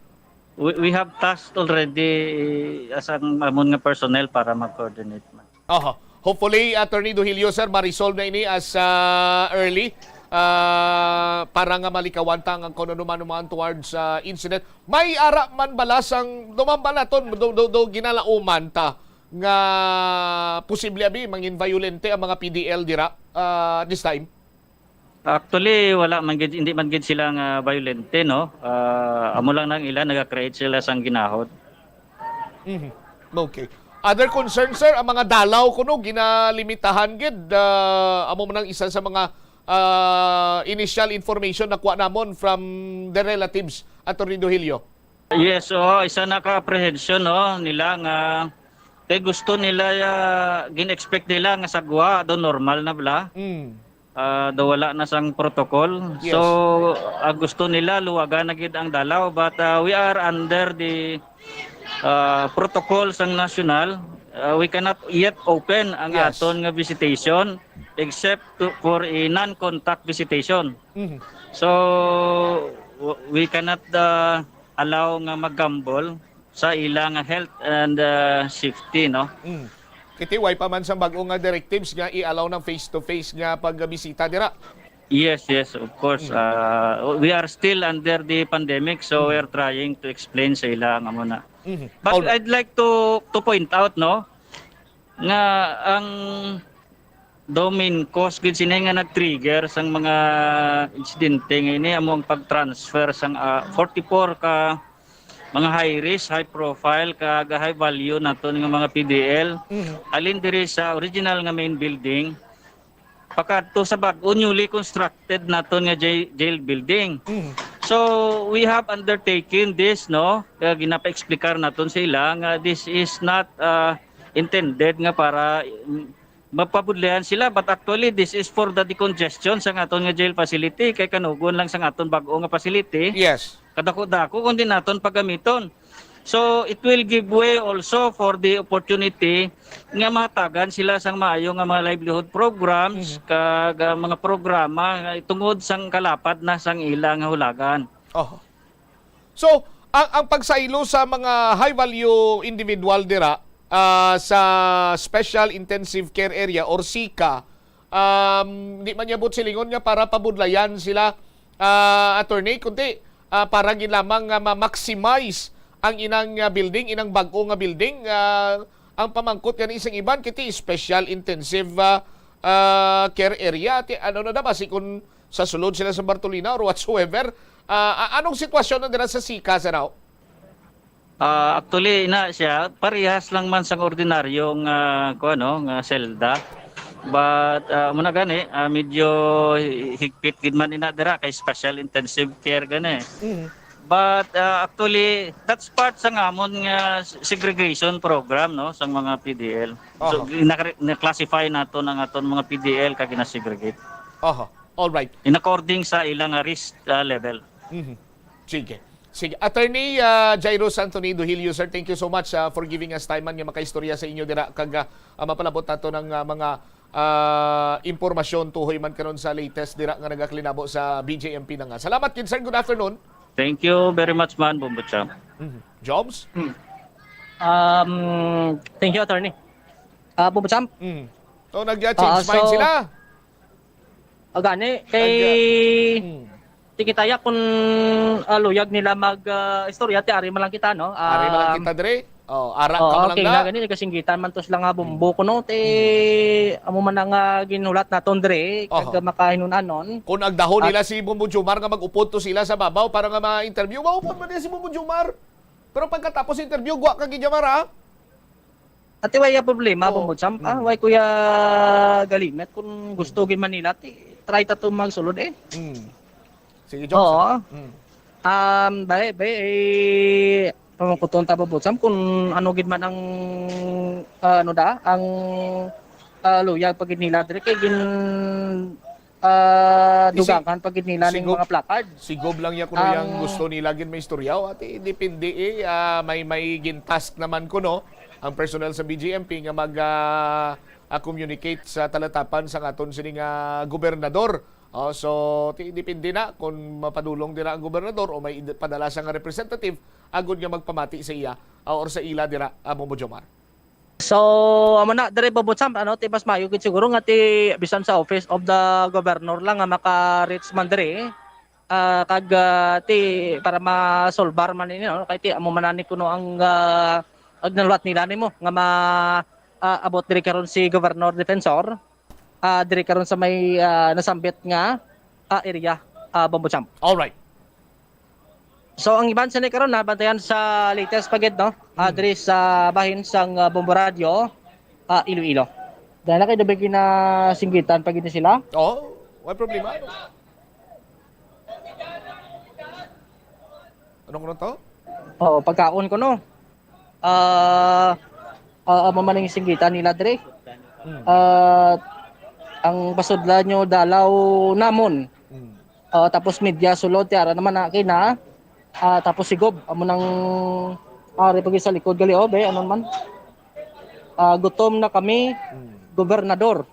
We, we have tasked already as ang amon nga personnel para mag-coordinate man. Aha. Hopefully, Attorney Duhilio, sir, ma-resolve na ini as, ah, early, ah, para nga malikawan ta ang kung ano man, man towards, ah, incident. May ara man bala sang, duman ba naton, do, do, do, ginalauman ta nga posible abi mangin violente ang mga P D L dira, ah, this time? Actually, wala man gid, hindi man gid sila nga violente, no? Ah, amo lang nang ila, naga-create sila sang ginahod. Mhm. Okay. Other concern, sir, ang mga dalaw kuno ginalimitahan gid, ah, amo man ang isa sa mga, ah, initial information na kuha namon from the relatives, Attorney Duhilio. Yes, oo, isa na ka apprehension, no, nila nga kay gusto nila, ah, gin-expect nila nga sa gwa do normal na bala. Mm. Ah, do wala na sang protocol. Yes. So, ang gusto nila luwagan na gid ang dalaw, but, ah, we are under the, ah, protocol sang national. Ah, we cannot yet open ang Yes. aton nga visitation except to, for a non-contact visitation. Mhm. So, w-, we cannot, ah, allow nga mag-gamble sa ila nga health and, ah, safety, no? Mm. Kiti, way pa man sang bag-o nga directives nga i-allow ng face-to-face nga pagbisita dira. Yes, yes, of course. Mm. Uh, we are still under the pandemic, so Mm. we're trying to explain sa ila nga muna. Mhm. But All right. I'd like to to point out, no, nga ang daw main cause gid sini nga nag-trigger sang mga insidente nga ini amo ang pag-transfer sang, ah, forty-four ka mga high risk, high profile, kag high value naton nga mga P D L. Mhm. Halin diri sa original nga main building, pakadto sa bag-o, newly constructed naton nga jail, jail building. Mhm. So, we have undertaken this, no? Kaya ginapa-explicar naton sa ila nga this is not, ah, intended nga para, mm, mapabudlayan sila, but actually this is for the decongestion sa aton nga jail facility, kay kanugon lang sa aton bag-o nga facility. Yes. Kadako-dako kundi naton pagamiton. So, it will give way also for the opportunity nga mahatagan sila sang maayo nga mga livelihood programs Mhm. kag, ah, mga programa nga tungod sang kalapad na sang ila nga hulagan. Oh. So, ang, ang pagsaylo sa mga high value individual dira, ah, sa Special Intensive Care Area or SICA, um, di man niya buot silingon nga para pabudlayan sila, ah, attorney, kundi, ah, para gid lamang nga ma-maximize ang inang, ah, building, inang bag-o nga building, ah, ang pamangkot gani sang iban kiti special intensive, ah, ah, care area. Ti, ano na da, basi kung sa sulod sila sa Bartolina or whatsoever, ah, a-, anong sitwasyon na dira sa SICA, sir, aw? Ah, actually, ina siya, parehas lang man sang ordinaryong, ah, kuwan, no, nga selda. But, ah, muna gani, ah, medyo hi-, higpit gid man ina dira kay special intensive care gani. Mhm. But, ah, actually, that's part sa ngamon nga s-, segregation program, no, sang mga P D L. So, Aha. ginakre-, na-classify nato ang aton mga P D L kag gina-segregate. Aha. All right. In according sa ilang, ah, risk, ah, level. Mhm. Sige. Sige. Attorney, ah, Jairo Santoni Duhilio, sir, thank you so much, ah, for giving us time man nga makaistorya sa inyo dira kag, ah, ah, mapalabot nato ng, ah, mga, ah, impormasyon tuhoy man karon sa latest dira nga nagakalinabo sa B J M P na nga. Salamat gid, sir. Good afternoon. Thank you very much, man, Bombo Champ. Mhm. Jobs? Hmm. Um, thank you, attorney. Ah, Bombo Champ? Mhm. So, nag-change Ah, mind so, sila? Ah, gani, kay Nag-, hmm. ti kita ya kung, ah, luyag nila mag, ah, istorya, ti ari man lang kita, no? Ari man lang Um, kita, dre. Oh, ara ka Oo, man lang okay, na. Na gani, kasinggitan man to sila nga bumbo Hmm. ko, no? Ti, Hmm. amo man ang, ah, ginhulat naton, dre, Oho. kag makahinun-anon. Kung agdahon At nila si Bombo Jomar nga mag-upod to sila sa babaw para nga ma-interview, maupod man niya si Bombo Jomar. Pero pagkatapos interview, gwa ka gid, Jomar, ha? Ati, way ya problema, Oo. Bombo Champ, ah, Mm. way ko ya galimit. Kung gusto Mm. gid man nila, ti, try ta to magsulod, eh. Mm. Sige, Jobs, Oo. ah. Mm. Um, bay, bay, eh, pamangkuton ta, Bombo Champ, kung ano gid man ang, ah, ano da, ang, ah, luyag pa gid nila diri kay gin-, ah, Isi-, dugangan pa gid nila ning sigob-, mga placard. Sigob lang niya kuno yang Ang gusto nila gid may istorya, o, ati, depende, eh, ah, may, may gintask naman kuno ang personnel sa B J M P nga mag, ah, ah, communicate sa talatapan sang aton sini nga gobernador. Oh, so, ti-, depende na kung mapadulong dira ang gobernador o may id-, padala sa nga representative agud nga magpamati sa iya, ah, or sa ila dira, ah, Bombo Jomar. So, amo na, diri, Bombo Champ, ano, ti mas maayo gid siguro nga ti bisan sa Office of the Governor lang nga maka-reach man diri, ah, kag, ah, ti para masolbar man ini, no? Kay ti amo man ani kuno ang, ah, ang naluwat nila nimo nga ma-, ah, abot diri karon si Governor Defensor, ah, diri karon sa may, ah, nasambit nga, ah, area, ah, Bombo Champ. All right. So, ang iban sini karon nabantayan sa latest pa gid, no? Ah, Hmm. diri sa bahin sang, ah, Bombo Radyo, ah, Iloilo. Dahil na kayo, dabi ginasinggitan pa gid ni sila. Oo, may problema. Ano ko na to? Oo, pagkaon ko, no? Ah, ah, amo man ang singgitan nila diri. Hmm. Ah, ang pasudla nyo dalaw namon. Hmm. Ah, tapos media sulod, ti ara naman na kina. Ah, tapos sigob, amo nang ari pag sa likod gali, oh, be, ano man. Ah, gutom na kami, Hmm. gobernador.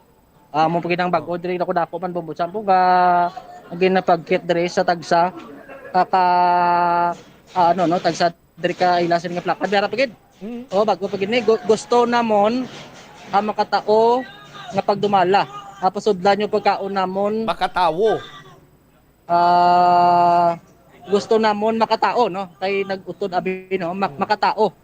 Ah, mo pag nang bag-o diri, dako-dako man, Bombo Champ, nga ginapagkit diri sa tagsa, ah, ka, ah, ano, no, tagsa diri ka ilasin nga plaka. Dara pa gid. Mm. Oh, bag-o pa gid ni. Gu-, gusto namon ang makatao nga pagdumala. Ah, pasudlan nyo pagkaon namon. Makatawo. Ah, gusto namon makatao, no? Kay nag-utod abi, no? Mak-, makatao.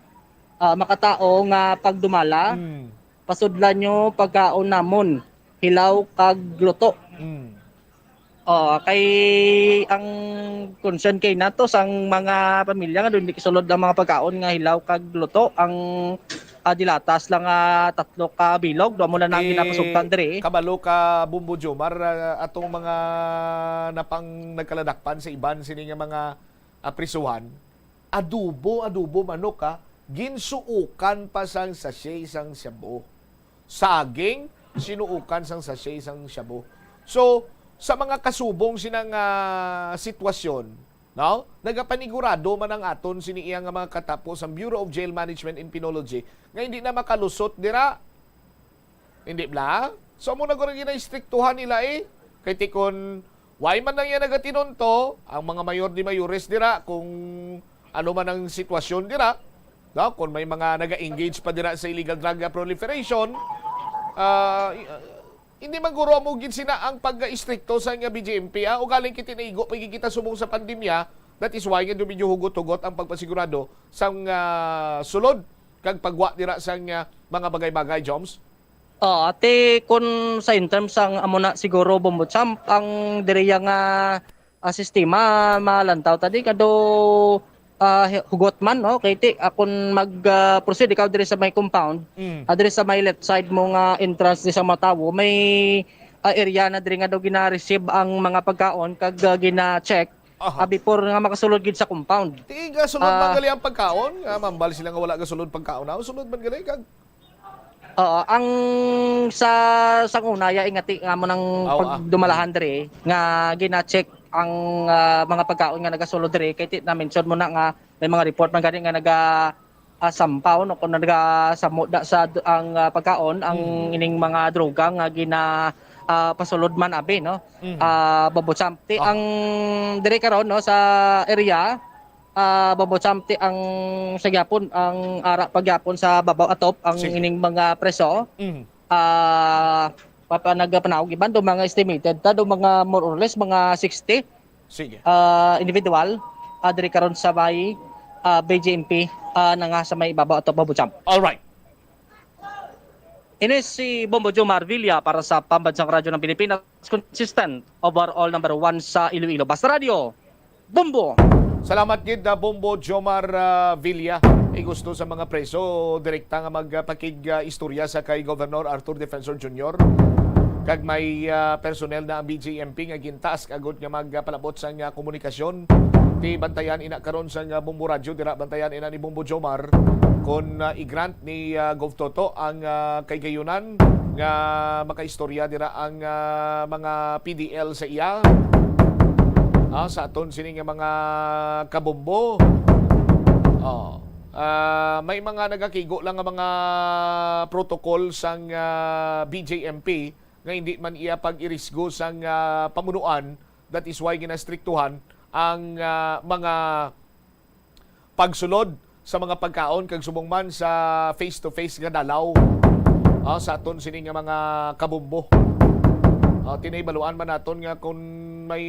Ah, makatao nga pagdumala. Mm. Pasudlan nyo pagkaon namon. Hilaw kag luto. Mm. Oh, kay ang concern kay nato sang mga pamilya nga doon di kasulod ang mga pagkaon nga hilaw kag luto, ang, ah, dilatas lang nga tatlo ka bilog, do mo na nang Eh, ginapasugtan diri. Kabalo ka, Bombo Jomar, ah, atong mga napang nagkaladakpan sa iban sini nga mga, ah, prisuhan, adobo, adobo manok, ha, ginsuukan pa sang sachet sang shabu. Saging, sinuukan sang sachet sang shabu. So, sa mga kasubong sinang, ah, sitwasyon, no? Nagapanigurado man ang aton sini iya nga mga katapo sang Bureau of Jail Management and Penology nga hindi na makalusot dira. Hindi bala? So, amo na guro gina-istriktuhan nila, eh. Kay ti kon why man lang yan nagatinunto, ang mga mayor de mayores dira, kung ano man ang sitwasyon dira, no? Kung may mga naga-engage pa dira sa illegal drug proliferation, ah, i-, ah, hindi man guro amo gid sina ang pag-istrikto sa nga B J M P, ah. Ugaling kiti naigo pa gid kita subong sa pandemya, that is why nga medyo hugot-hugot ang pagpasigurado sang, ah, sulod kag pagwa dira sang, ah, mga bagay-bagay, Joms. Oh, ate, kun sa in terms ang amo na siguro, Bombo Champ, ang diriya nga, ah, sistema malantaw ta di kado, ah, hi-, hugot man, no? Kay ti, ah, kun mag, ah, proceed ikaw diri sa may compound, Mm. ah, diri sa may left side mo nga entrance di sa Matawo, may, ah, area na diri nga daw gina-receive ang mga pagkaon kag, ah, gina-check, Aha. ah, before nga makasulod gid sa compound. Ti gasulod man Ah. gali ang pagkaon, nga mambal sila nga wala gasulod pagkaon. Ah, sulod man gali kag Oo, ang sa, sang una, ya, ingati nga mo nang Aw, ah. pagdumalahan diri, nga gina-check ang, ah, mga pagkaon nga nagasulod diri, kay ti-, na-mention mo na nga may mga report man gani nga naga, ah, sampaw, no, kung nagasamot da sa d-, ang, ah, pagkaon, ang Mm. ining mga droga nga gina, ah, pasulod man abi, no? Mm. Ah, Bobo Champ. Ti-, Aha. ang diri karon, no, sa area, ah, Bobo Champ, ti-, ang sa gyapon, ang ara pa gyapon sa babaw atop ang Sige. ining mga preso. Mm. Ah, papa nagpanawag iban do mga estimated ta do mga more or less mga sixty, Sige. ah, individual, ah, diri karon sa may, ah, B J M P, ah, na nga sa may babaw atop, Bobo Champ. All right. Ini si Bombo Jomar Villa para sa Pambansang Radyo ng Pilipinas, consistent, overall number one sa Iloilo. Basta Radyo, Bombo! Salamat gid, ah, Bombo Jomar, ah, Villa. Igusto sa mga preso, direkta nga magpakig, ah, istorya sa kay Governor Arthur Defensor Junior kag may, ah, personnel na ang B J M P nga gintaas kaagot nga magpalabot sang, ah, komunikasyon. Ti bantayan ina karon sang, ah, Bombo Radyo, dira bantayan ina ni Bombo Jomar kon, ah, i-grant ni, ah, Gov Toto ang, ah, kahigayonan nga makaistorya dira ang, ah, mga P D L sa iya. Ah, sa aton sini nga mga kabombo. Oh. Ah, may mga nagakigo lang nga mga protocol sang, ah, B J M P nga hindi man iya pag-irisgo sang, ah, pamunuan. That is why ginastriktuhan ang, ah, mga pagsulod sa mga pagkaon kag subong man sa face-to-face nga dalaw, ah, sa aton sini nga mga kabombo. Ah, tinahibaluan man naton nga kung may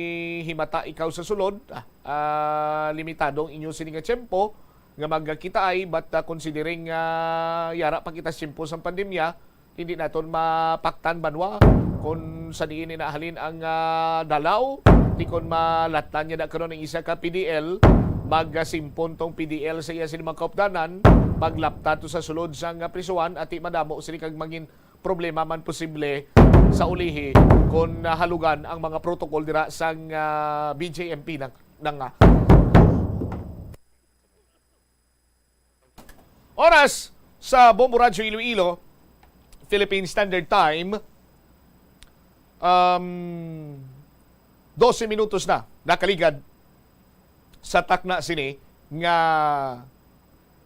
himata ikaw sa sulod, ah, ah, limitado ang inyo sini nga tiyempo nga magkitaay, but, ah, considering, ah, yara pa kita sa tiyempo sang pandemya, hindi naton mapaktan banwa kung sa diin inahalin ang, ah, dalaw. Ti kon malatnan niya na karon ang isa ka P D L, magasimpon tong P D L sa iya sini mga kaupdanan, maglapta to sa sulod sang, ah, prisuhan, ati madamo sini kag mangin problema man posible sa ulihi kon nahalugan ang mga protocol dira sang, ah, B J M P na, na nga. Oras sa Bombo Radyo Iloilo, Philippine Standard Time, um, dose minutos na nakaligad sa takna sini nga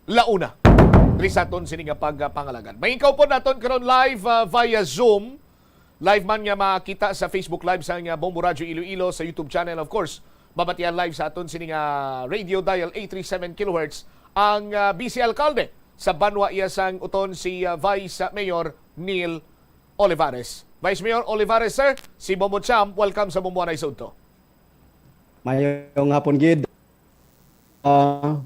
launa diri sa aton sini nga pagpangalagad. May kaupod naton karon live, ah, via Zoom. Live man nga makita sa Facebook Live sang, ah, Bombo Radyo Iloilo, sa YouTube channel, of course. Mabatian live sa aton sini nga radio dial, eight three seven kilohertz, ang, ah, vice alkalde sa banwa iya sang Oton, si, ah, Vice Mayor Neil Olivares. Vice Mayor Olivares, sir, si Bombo Champ, welcome sa Bombo Anay Sudto. Mayong hapon gid. Ah,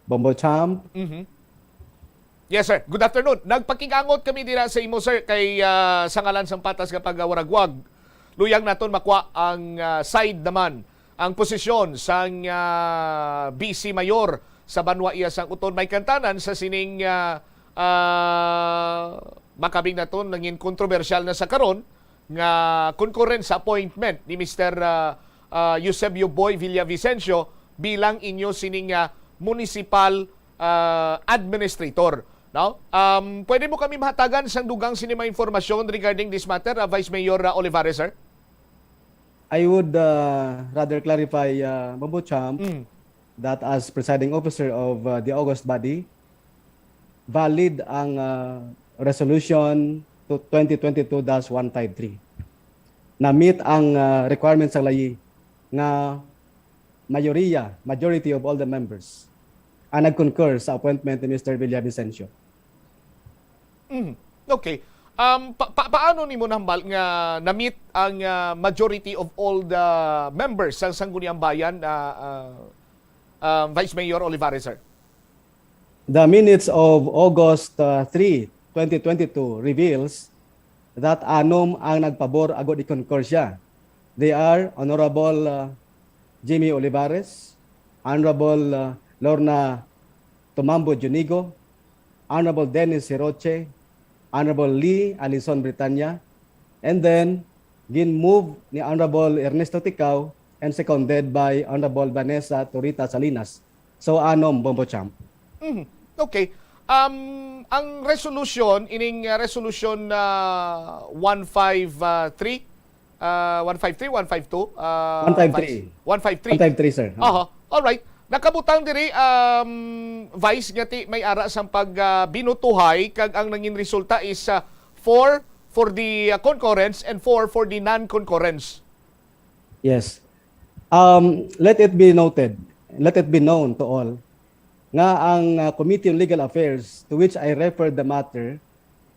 Bombo Champ. Mhm. Yes, sir. Good afternoon. Nagpakig-angot kami dira sa imo, sir, kay ah, sa ngalan sang patas nga pagawaragwag. Luyag naton makwa ang ah, side naman, ang posisyon sang ah, Vice Mayor sa banwa iya sang Uton, may kantanan sa sining ah, ah, makabig naton nangin kontrobersyal na sa karon nga concurrent sa appointment ni Mister ah, ah, Eusebio Boy Villavicencio bilang inyo sining ah, municipal ah, administrator. No? Um, pwede mo kami mahatagan sang dugang sini mga informasyon regarding this matter, ah, Vice Mayor ah, Olivares, sir? I would uh, rather clarify, uh, Bombo Champ, Mm. that as presiding officer of uh, the August body, valid ang uh, resolution to twenty twenty-two dash one five three. Na-meet ang uh, requirements sang layi nga mayoriya, majority of all the members ang nag-concur sa appointment ni Mister Villavicencio. Mm. Okay. Um, pa- pa- paano nimo nahambal nga na-meet ang ah, majority of all the members sa Sangguniang Bayan, ah, ah, ah, Vice Mayor Olivares, sir? The minutes of August uh, three, twenty twenty-two reveals that anom ang nagpabor agod i-concur siya. They are Honorable uh, Jimmy Olivares, Honorable uh, Lorna Tumambo Junigo, Honorable Dennis Hiroche, Honorable Lee Alison Britanya, and then gin-move ni Honorable Ernesto Ticao and seconded by Honorable Vanessa Torita Salinas. So anom, Bombo Champ. Mhm. Okay. Um, ang resolution, ining uh, resolution na one five three, uh, one five three, one five two, uh, One five three. Vice? One five three. One five three, sir. Aha. All right. Nakabutang diri, um, Vice, nga ti may ara sang pag uh, binutuhay, kag ang nangin resulta is uh, four for the uh, concurrence and four for the non-concurrence. Yes. Um, let it be noted, let it be known to all nga ang uh, Committee on Legal Affairs to which I referred the matter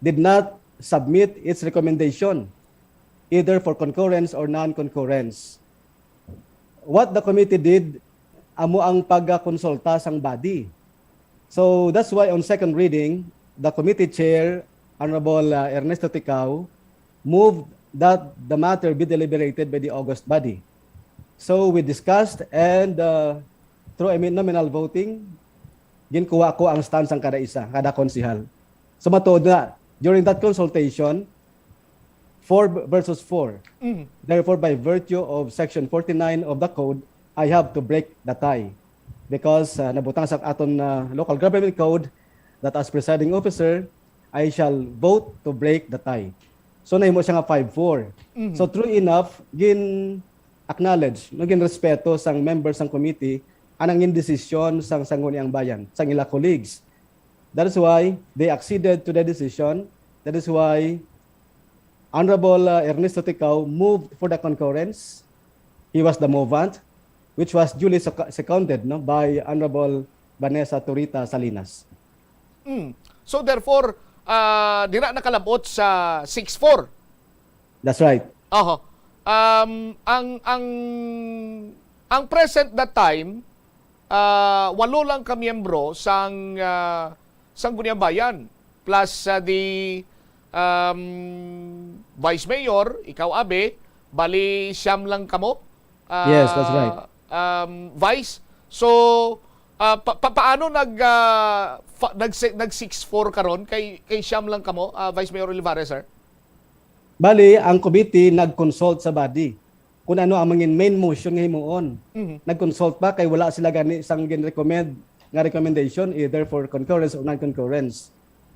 did not submit its recommendation either for concurrence or non-concurrence. What the committee did, amo ang pagkakonsulta sang body. So that's why on second reading, the committee chair, Honorable uh, Ernesto Ticao, moved that the matter be deliberated by the August body. So we discussed and uh, through a nominal voting, ginkuha ko ang stance sang kada isa, kada konsihal. So matuod na, during that consultation, four versus four. Mhm. Therefore, by virtue of Section forty-nine of the Code, I have to break the tie. Because uh, nabutang sa aton uh, local government code that as presiding officer, I shall vote to break the tie. So nahimo siya nga five four. Mhm. So true enough, gin-acknowledge, no, gin-respeto sang members sang committee ang nangin desisyon sang Sangguniang Bayan, sang ila colleagues. That is why they acceded to the decision. That is why Honorable uh, Ernesto Ticao moved for the concurrence. He was the movant, which was duly sec- seconded, no, by Honorable Vanessa Torita Salinas. Mm. So therefore, ah, dira nakalabot sa six four. That's right. Aha. Um, ang ang ang present that time, ah, walo lang ka miyembro sang ah, Sangguniang Bayan plus ah, the um, Vice Mayor, ikaw, Abe, bali siyam lang kamo. Ah, Yes, that's right. Um, Vice, so ah, pa- pa- paano nag ah, fa- nag nag six four karon kay kay siyam lang kamo, ah, Vice Mayor Olivares, sir? Bali, ang committee nag-consult sa body kung ano ang mangin main motion nga himuon. Mhm. Nag-consult pa kay wala sila gani sang gin-recommend nga recommendation either for concurrence or non-concurrence.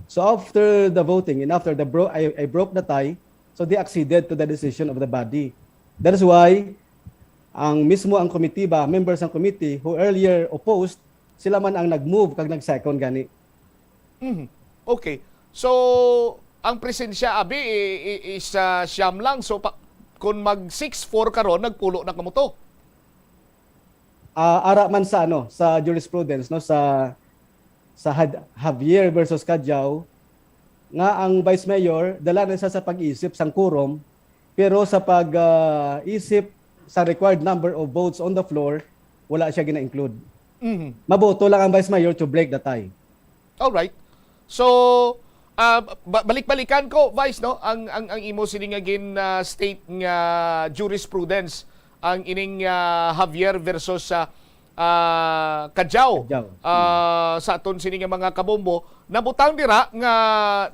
So after the voting and after the bro I, I broke the tie, so they acceded to the decision of the body. That is why ang mismo ang committee ba, members ng committee who earlier opposed, sila man ang nag-move kag nag-second gani. Mhm. Okay. So, ang presensya, abi, i- i- is ah, siyam lang. So, pa, kung mag six four karon, nagpulo na kamo to. Ah, ara man sa ano, sa jurisprudence, no, sa sa Had- Javier versus Cadiao, nga ang Vice Mayor dala na siya sa pag-isip sang quorum, pero sa pag, ah, isip sa required number of votes on the floor, wala siya gina-include. Mhm. Maboto lang ang Vice Mayor to break the tie. All right. So, ah, ba-, balik-balikan ko, Vice, no, ang, ang, ang imo sini nga gin, ah, state nga jurisprudence, ang ining, ah, Javier versus, ah, ah, Cadiao. Cadiao. Ah, sa aton sini nga mga kabombo, nabutang dira nga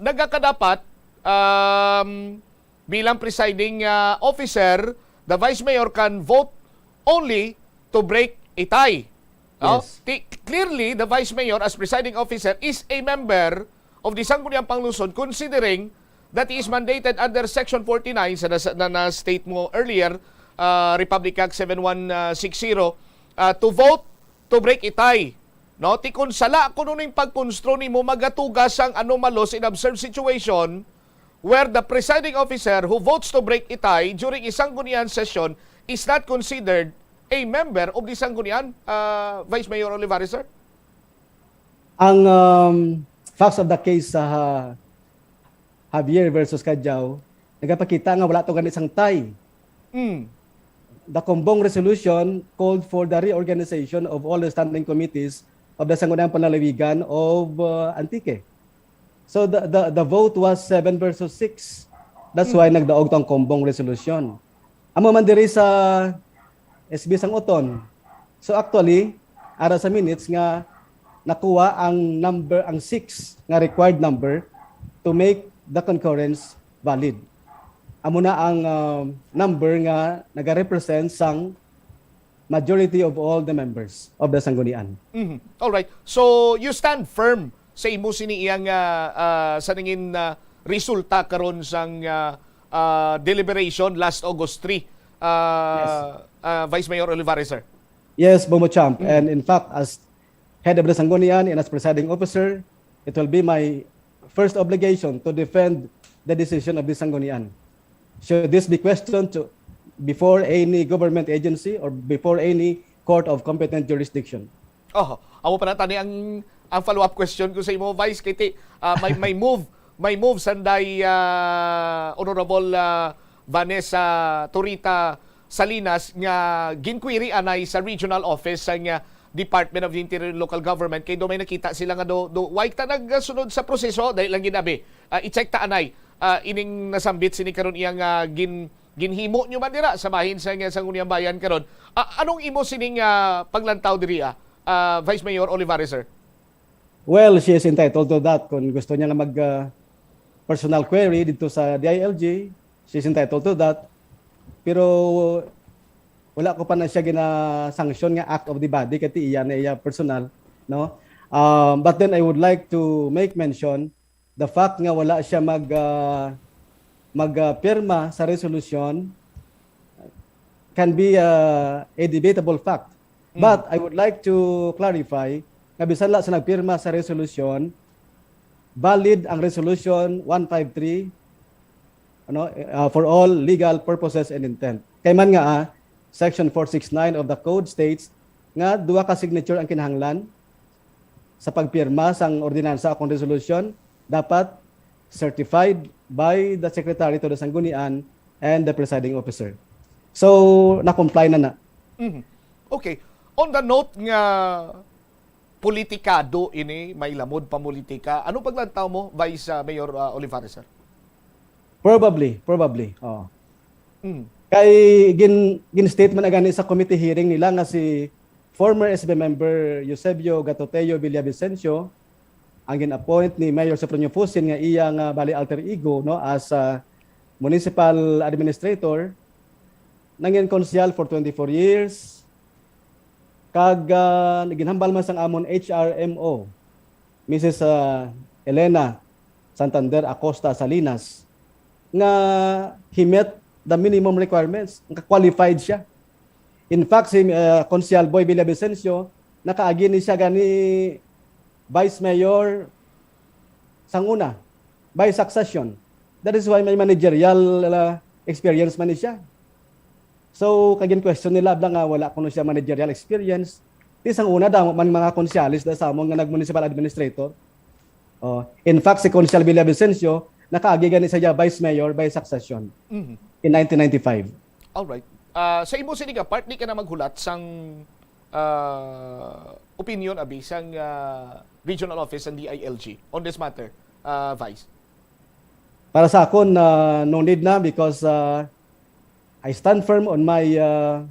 nagakadapat, um, bilang presiding, ah, officer, the vice mayor can vote only to break a tie. No? Yes. Ti-, clearly, the vice mayor as presiding officer is a member of the Sangguniang Panglungsod, considering that he is mandated under Section forty-nine sa na, na, na state mo earlier, ah, Republic Act seven one six zero, ah, to vote to break a tie. No? Ti kung sala kuno ning pagkonstro nimo, magatuga sang anomalous in absurd situation where the presiding officer who votes to break a tie during a sanggunian session is not considered a member of the sanggunian, ah, Vice Mayor Olivares, sir? Ang, um, facts of the case sa Ha-, Javier versus Cadiao nagapakita nga wala to gani sang tie. Mm. The Combong resolution called for the reorganization of all the standing committees of the Sangguniang Panlalawigan of, uh, Antique. So the, the, the vote was seven versus six. That's why nagdaog to ang Combong resolution. Amo man diri sa S B Sangoton. So actually, ara sa minutes nga nakuha ang number, ang six nga required number to make the concurrence valid. Amo na ang, um, number nga nagarepresent sang majority of all the members of the Sanggunian. Mhm. All right. So, you stand firm sa imo sini iyang, ah, ah, sa nangin, ah, resulta karon sang, ah, ah, deliberation last August three, ah, Yes. ah, Vice Mayor Olivares, sir? Yes, Bombo Champ. Mm. And in fact, as head of the Sanggunian and as presiding officer, it will be my first obligation to defend the decision of the Sanggunian. Should this be questioned to, before any government agency or before any court of competent jurisdiction? Oh, amo pa na tani ang, ang follow-up question ko sa imo, Vice, kay ti, ah, may, may move, may move sanday, ah, Honorable, ah, Vanessa Torita Salinas nga ginquery anay sa regional office sang, ah, Department of the Interior and Local Government, kay do may nakita sila nga do, do, why ta nagsunod sa proseso, dahil lang ginabi. Ah, i-check ta anay, ah, ining nasambit sini karon iyang, ah, gin-, ginhimo nyo man dira sa bahin sa, sa Sangguniang Bayan karon. Ah, anong imo sining, ah, paglantaw diri, ah, ah, Vice Mayor Olivares, sir? Well, she is entitled to that. Kung gusto niya nga mag, ah, personal query dito sa D I L G, she's entitled to that. Pero wala ko pa na siya gina-sanction nga act of the body, kay ti iya na iya personal, no? Um, but then I would like to make mention the fact nga wala siya mag, ah, mag, ah, pirma sa resolution can be, ah, a debatable fact. Mm. But I would like to clarify nga bisan la sa nagpirma sa resolution, valid ang resolution one five three, ano, ah, for all legal purposes and intent. Kay man nga, ah, Section four six nine of the Code states nga duha ka signature ang kinahanglan sa pagpirma sang ordinansa o kung resolution, dapat certified by the secretary to the Sanggunian and the presiding officer. So, na-comply na na. Mhm. Okay. On the note nga politikado ini, may lamod pa politika, ano paglantaw mo, Vice, ah, Mayor, ah, Olivares, sir? Probably, probably. Oo. Mm. Kay gin-, gin-state man na gani sa committee hearing nila nga si former S B member Eusebio Gatoteo Villavicencio ang gin-appoint ni Mayor Sopronio Fusin nga iya nga bali alter ego, no, as a municipal administrator. Nangin konsehal for twenty-four years. Kag, ah, ginhambal man sang amon H R M O, Missus, ah, Elena Santander Acosta Salinas, nga he met the minimum requirements, nga qualified siya. In fact, si, ah, Konsehal Boy Villavicencio, nakaagi ni siya gani Vice Mayor sang una, by succession. That is why may managerial, ah, experience man ni siya. So, kag in question nila bala nga wala kuno siya managerial experience. Ti sang una, damo man mga konsehales da sa amon nga nag-municipal administrator. Oh, in fact, si Konsehal Villavicencio nakaagi gani sa iya vice mayor by succession Mhm. in nineteen ninety-five. Alright. Ah, sa imo sini nga part, di ka na maghulat sang ah, opinion abi sang ah, regional office sang D I L G on this matter, ah, Vice? Para sa akon, uh, no need na because uh, I stand firm on my uh,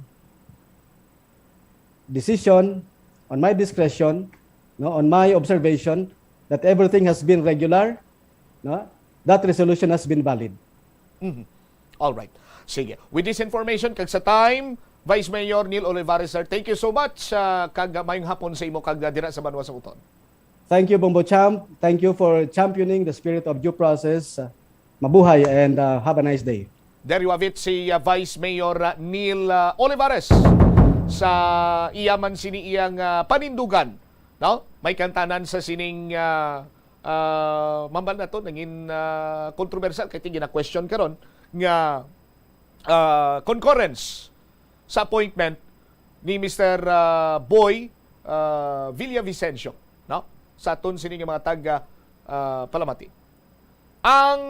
decision, on my discretion, no, on my observation that everything has been regular, no, that resolution has been valid. Mhm. All right. Sige. With this information, kag sa time, Vice Mayor Neil Olivares, sir, thank you so much, ah, kag mayong hapon sa imo kag ah, dira sa banwa sa Uton. Thank you, Bombo Champ. Thank you for championing the spirit of due process. Uh, mabuhay and uh, have a nice day. There you have it, si ah, Vice Mayor ah, Neil ah, Olivares sa iya man sini iyang ah, panindugan, no? May kantanan sa sining ah, ah, mambal na to, nangin ah, kontrobersyal kay gina-question karon nga ah, concurrence sa appointment ni Mister ah, Boy ah, Villavicencio, no? Sa aton sini nga mga taga ah, palamati. Ang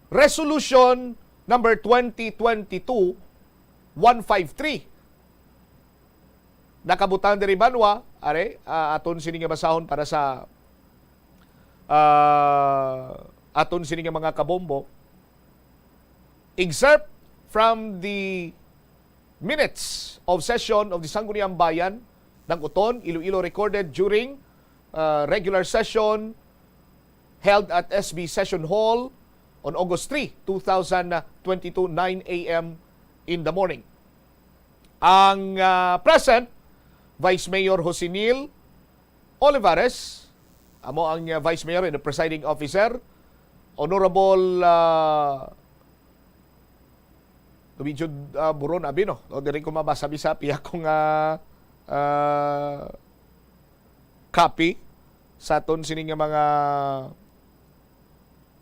Resolution number twenty twenty-two one five three nakabutang diri banwa, are, ah, aton sini nga basahon para sa ah, aton sini nga mga kabombo. Excerpt from the minutes of session of the Sangguniang Bayan ng Uton, Iloilo, recorded during uh, regular session held at S B Session Hall on August three, two thousand twenty-two, nine a m in the morning. Ang uh, present, Vice Mayor Jose Neil Olivares, amo ang uh, Vice Mayor and the Presiding Officer, Honorable uh, medyo uh, buron abi, no? O diri ko mabasa bisa piya ko nga uh, copy sa aton sini nga mga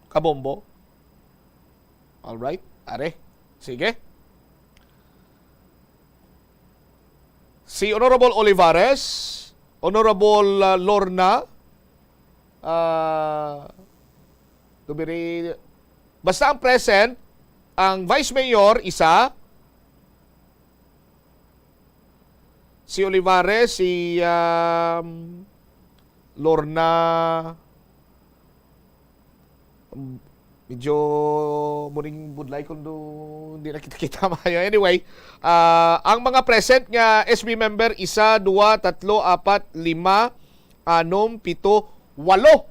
kabombo. All right, are. Sige. Si Honorable Olivares, Honorable uh, Lorna, uh, tubiri, basta ang present, ang Vice Mayor, isa, si Olivares, si um, Lorna, um, medyo muning budlay kung do, hindi na kita kita maayo. Anyway, ah, ang mga present nga S B member, isa, dua, tatlo, apat, lima, anom, pito, walo.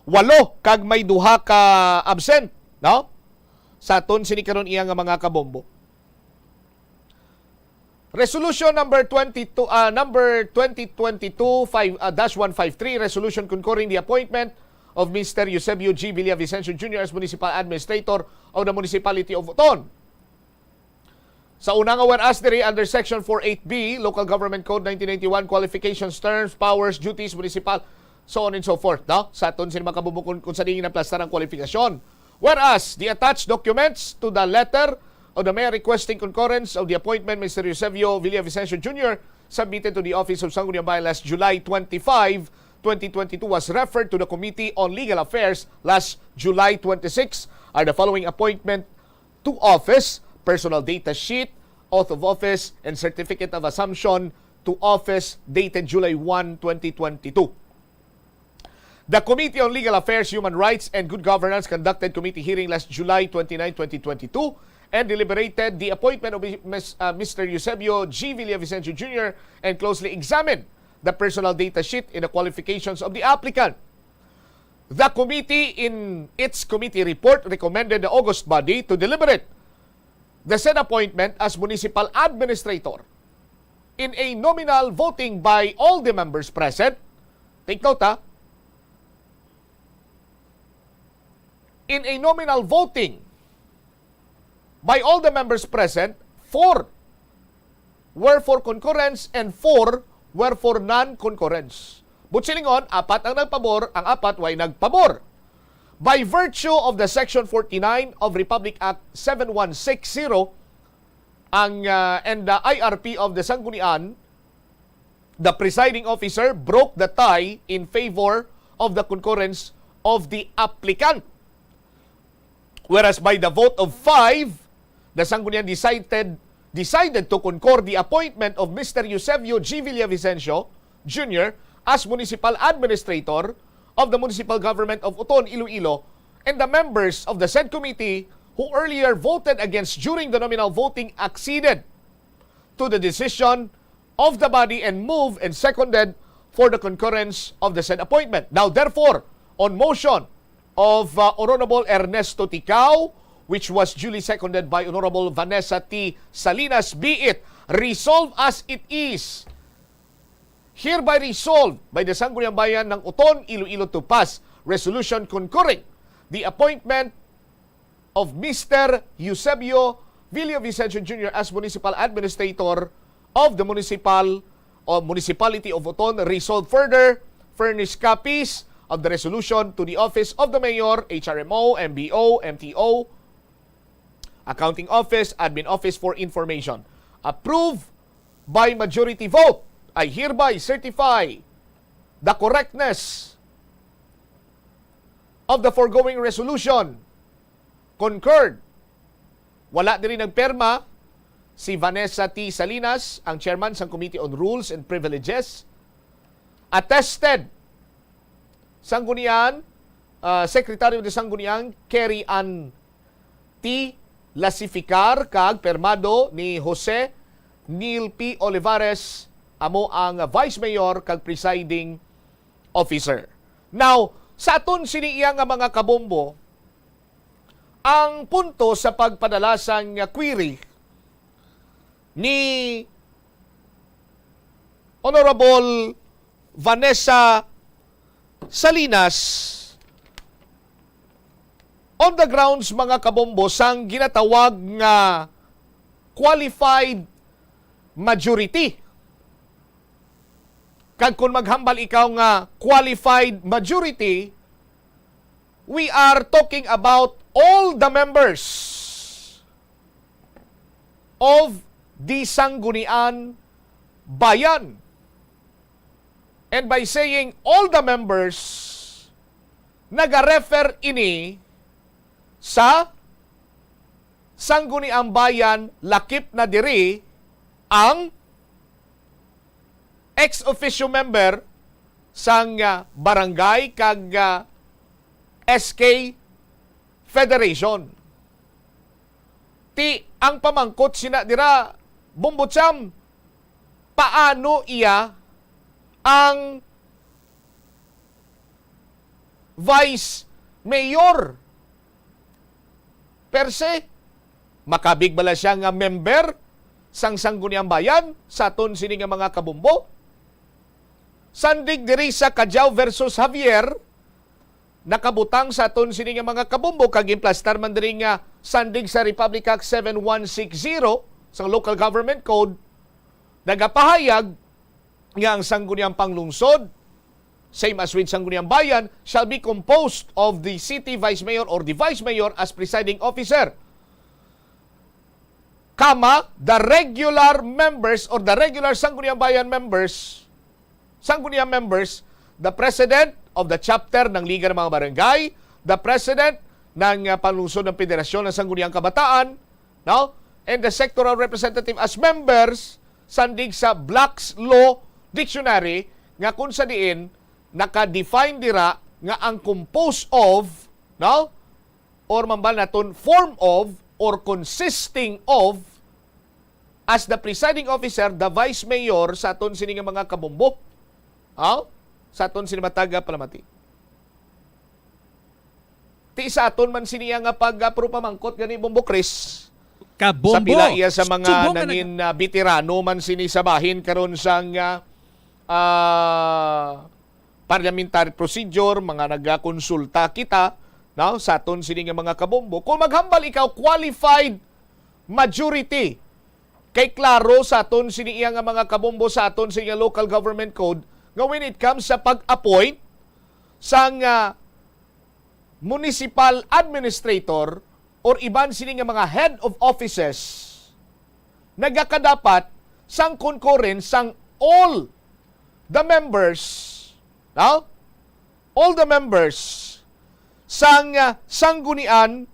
Walo, kag may duha ka absent, no? Sa aton sini karon iya nga mga kabombo. Resolution number twenty-two, ah, number twenty twenty-two five, ah, dash one five three, resolution concurring the appointment of Mister Eusebio G. Villavicencio Junior as Municipal Administrator of the Municipality of Uton. Sa una nga whereas diri under Section four eight B, Local Government Code nineteen ninety-one, qualifications, terms, powers, duties, municipal, so on and so forth, no? Sa aton sini mga kabombo kung, kung sa diin naplastar ang kwalifikasyon. Whereas, the attached documents to the letter of the mayor requesting concurrence of the appointment, Mister Eusebio Villavicencio Junior, submitted to the Office of Sangguniang Bayan last July twenty-five, twenty twenty-two, was referred to the Committee on Legal Affairs last July twenty-six, are the following: appointment to office, personal data sheet, oath of office, and certificate of assumption to office dated July one, twenty twenty-two. The Committee on Legal Affairs, Human Rights, and Good Governance conducted committee hearing last July twenty-nine, twenty twenty-two, and deliberated the appointment of Mis-, uh, Mister Eusebio G. Villavicencio Junior and closely examined the personal data sheet and the qualifications of the applicant. The committee, in its committee report, recommended the august body to deliberate the said appointment as municipal administrator in a nominal voting by all the members present. Take note, ha? In a nominal voting by all the members present, four were for concurrence and four were for non-concurrence. But silingon, apat ang nagpabor, ang apat way nagpabor. By virtue of the Section forty-nine of Republic Act seven one six zero, ang uh, and the I R P of the Sanggunian, the presiding officer broke the tie in favor of the concurrence of the applicant. Whereas by the vote of five, the Sangguniang decided, decided to concur the appointment of Mister Eusebio G. Villavicencio Junior as Municipal Administrator of the Municipal Government of Oton, Iloilo, and the members of the said committee who earlier voted against during the nominal voting acceded to the decision of the body and move and seconded for the concurrence of the said appointment. Now, therefore, on motion of, uh, Honorable Ernesto Ticao, which was duly seconded by Honorable Vanessa T. Salinas, be it resolved as it is. Hereby resolved by the Sangguniang Bayan ng Oton, Iloilo to pass resolution concurring the appointment of Mister Eusebio Villavicencio Junior as Municipal Administrator of the Municipal or Municipality of Oton. Resolved further, furnish copies of the resolution to the Office of the Mayor, H R M O, M B O, M T O, Accounting Office, Admin Office for information. Approved by majority vote. I hereby certify the correctness of the foregoing resolution. Concurred. Wala diri nagperma si Vanessa T. Salinas, ang chairman sang Committee on Rules and Privileges. Attested, Sanggunian, ah, Secretary of the Sangguniang, Kerry Ann T. Lasificar, kag permado ni Jose Neil P. Olivares, amo ang Vice Mayor kag Presiding Officer. Now, sa aton sini iya nga mga kabombo, ang punto sa pagpadala sang query ni Honorable Vanessa Salinas on the grounds, mga kabombo, sang ginatawag nga qualified majority. Kag kung maghambal ikaw nga qualified majority, we are talking about all the members of the Sangguniang Bayan. And by saying all the members, nagarefer ini sa Sangguniang Bayan, lakip na diri ang ex officio member sang, ah, barangay kag, ah, S K Federation. Ti ang pamangkot sina dira, Bombo Cham, paano iya ang vice mayor per se? Makabig bala siya nga member sang Sangguniang Bayan sa aton sini nga mga kabombo? Sandig diri sa Cadiao versus Javier, nakabutang sa aton sini nga mga kabombo kag implastar man diri nga sandig sa Republic Act seven one six zero sa Local Government Code, nagapahayag nga ang Sangguniang Panglungsod, same as with Sangguniang Bayan, shall be composed of the city vice mayor or the vice mayor as presiding officer, kama, the regular members or the regular Sangguniang Bayan members, Sangguniang members, the president of the chapter ng Liga ng mga Barangay, the president ng, uh, Panlungsod ng Federasyon ng Sangguniang Kabataan, no? And the sectoral representative as members, sandig sa Black's Law Dictionary, nga kung sa diin naka-define dira nga ang composed of, no? Or mambal naton form of or consisting of, as the presiding officer, the vice mayor sa aton sini nga mga kabombo. Aw? Sa aton sini matag palamati. Ti sa aton man sini nga pag-, ah, pamangkot gani, Bombo Chris. Kabombo. Sa pila iya sa mga Subo nga nangin, nag- ah, veterano man sini sa bahin karon sang, ah, ah, parliamentary procedure, mga nagakonsulta kita, no, sa aton sini nga mga kabombo. Kung maghambal ikaw, qualified majority, kay klaro sa aton sini iya nga mga kabombo sa aton sini nga local government code nga when it comes sa pag-appoint sang, ah, municipal administrator or iban sini nga mga head of offices, nagakadapat sang concurrence sang all the members, no? All the members sang, ah, Sanggunian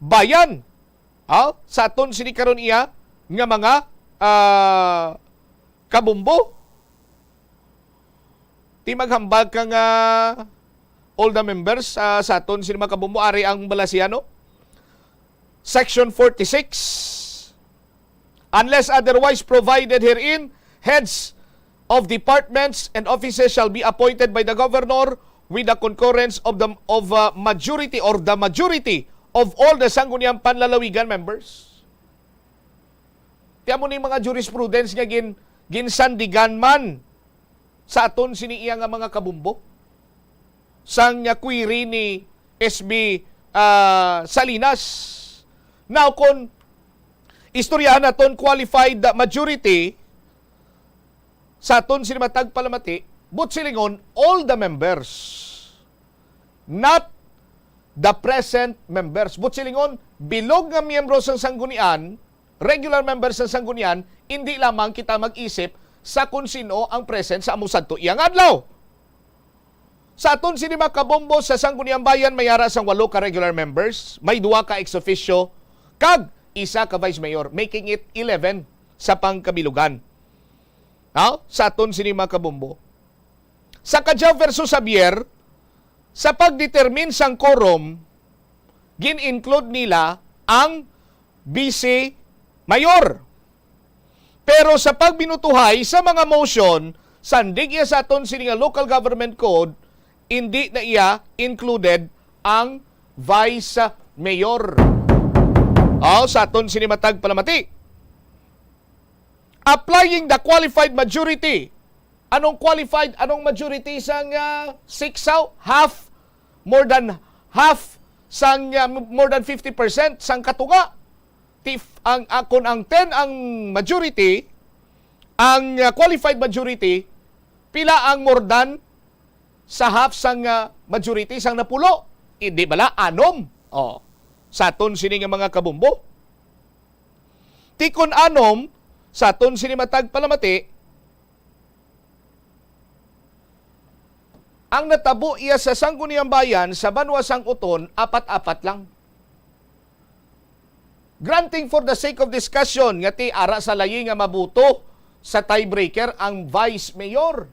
Bayan, ha? Sa aton sini karon iya nga mga, ah, kabumbo. Ti maghambal ka nga all the members, ah, sa aton sini mga kabumbo, ari ang balasiano. Section forty-six. Unless otherwise provided herein, heads of departments and offices shall be appointed by the governor with the concurrence of the, of, uh, majority or the majority of all the Sangguniang Panlalawigan members. Ti amo ni mga jurisprudence nga gin-, ginsandigan man sa aton sini iya nga mga kabumbo sang, uh, query ni S B, ah, Salinas. Now, kung istoryahan naton qualified majority sa aton sini matag palamati, but silingon, all the members, not the present members. But silingon, bilog nga miyembro sang sanggunian, regular members sang sanggunian, hindi lamang kita mag-isip sa kung sino ang present sa amo sadto iyang adlaw. Sa aton sini mga kabombo sa Sangguniang Bayan, may ara sang walo ka regular members, may duha ka ex officio, kag isa ka vice mayor, making it eleven sa pangkabilugan. Ha? Sa aton sini mga kabombo. Sa Cadiao versus Javier, sa pagdetermine sang quorum, gin-include nila ang vice mayor. Pero sa pagbinutuhay sa mga motion, sandig iya sa aton sini nga local government code, hindi na iya included ang vice mayor. Aw, sa aton sini matag palamati. Applying the qualified majority. Anong qualified? Anong majority sang, ah, six, aw? Half, more than half sang, ah, more than fifty percent sang katunga. Ti-, ang, ah, kun ang ten ang majority, ang, ah, qualified majority, pila ang more than sa half sang, ah, majority sang napulo? Hindi bala anom? Oh, sa aton sini nga mga kabumbo. Ti kun anom, sa aton sini matag palamati, ang natabo iya sa Sangguniang Bayan sa banwa sang Oton, apat-apat lang. Granting for the sake of discussion nga ti ara sa layi nga mabuto sa tiebreaker ang vice mayor.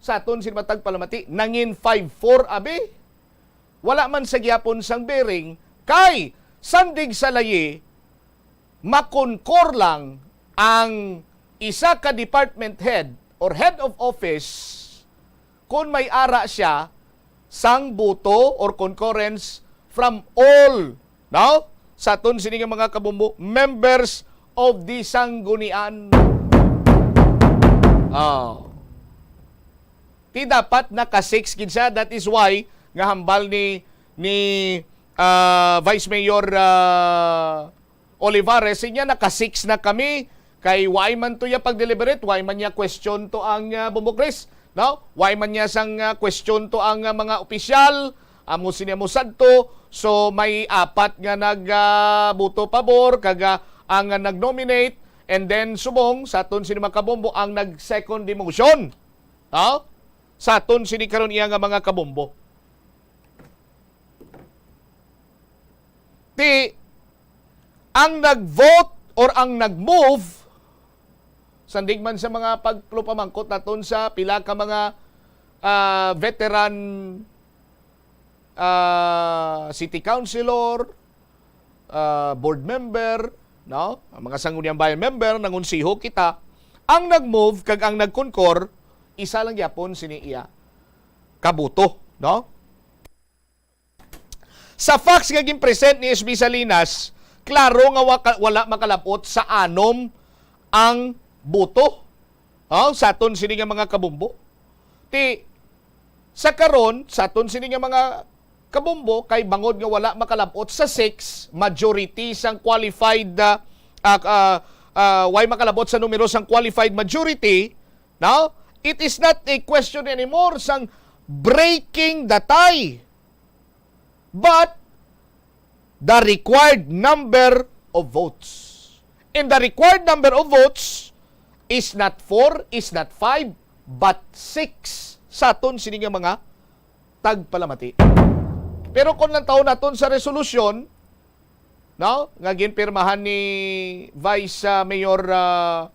Sa aton sini matag palamati, nangin five four, abi. Wala man sa gihapon sang bearing, kay sandig sa layi, makonkor lang ang isa ka department head or head of office kung may ara siya sang boto or concurrence from all, no? Sa aton sini nga mga kabumbo, members of the Sanggunian. Oh. Ti dapat naka six gid siya. That is why nga hambal ni, ni, ah, Vice Mayor, ah, Olivares, siya, "Naka six na kami, kay why man to ya pag-deliberate, why man niya question to ang, ah, Bombo Chris, no? Why man niya sang, ah, question to ang, ah, mga opisyal, amo sini, amo sadto." So may apat nga nag, ah, boto pabor, kag, ah, ang, ah, nag-nominate, and then subong sa aton sini mga kabombo ang nag-second the motion. Ha? Sa aton sini karon iya nga mga kabombo. Ti, ang nag-vote or ang nag-move, sandig man sa mga pagpamangkot naton sa pila ka mga, ah, veteran, ah, city councilor, ah, board member, no? Ang mga Sangguniang Bayan member, nangonseho kita, ang nag-move kag ang nag-concur, isa lang gyapon sini iya kabuto, no? Sa facts nga gin-present ni S B Salinas, klaro nga waka-, wala makalab-ot sa anom ang boto, ha, sa aton sini nga mga kabombo. Ti, sa karon, sa aton sini nga mga kabombo, kay bangod nga wala makalab-ot sa six, majority sang qualified, ah, ah, ah, ah, way makalab-ot sa numero sang qualified majority, no? It is not a question anymore sang breaking the tie, but the required number of votes. And the required number of votes, Is not four, is not five, but six sa aton sini nga mga tagpalamati. Pero kung lantawon naton sa resolusyon, no, nga ginpirmahan ni Vice, ah, Mayor, ah,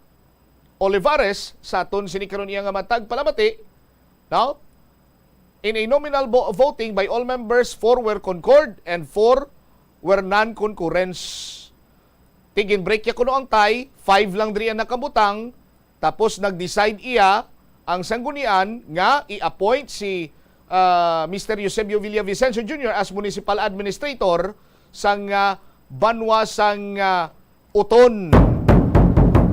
Olivares sa aton sini karon iya nga mga tagpalamati, no? In a nominal vo-, voting by all members, four were concord and four were non-concurrence. Ti ginbreak ya kuno ang tie, five lang diri ang nakabutang, tapos nag-decide iya ang sanggunian nga i-appoint si, ah, Mister Eusebio Villavicencio Junior as municipal administrator sang, ah, banwa sang, ah, Uton.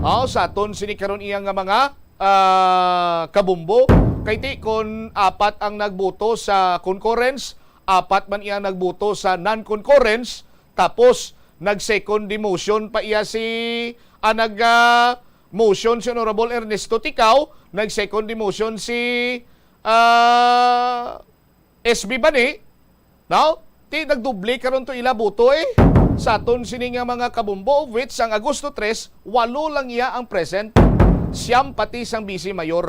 Aw, sa aton sini karon iya nga mga, ah, kabumbo, kay ti kon apat ang nagboto sa concurrence, apat man iya nagboto sa non-concurrence, tapos nag-second demotion pa iya si, ah, nag, ah, motion si Honorable Ernesto Ticao, nag-second demotion si, ah, S B Bani, no? Ti nagdoble karon to ila boto, eh. Sa aton sini nga mga kabumbo, of which ang Agosto tres, walo lang iya ang present. Siyam pati sang Vice Mayor.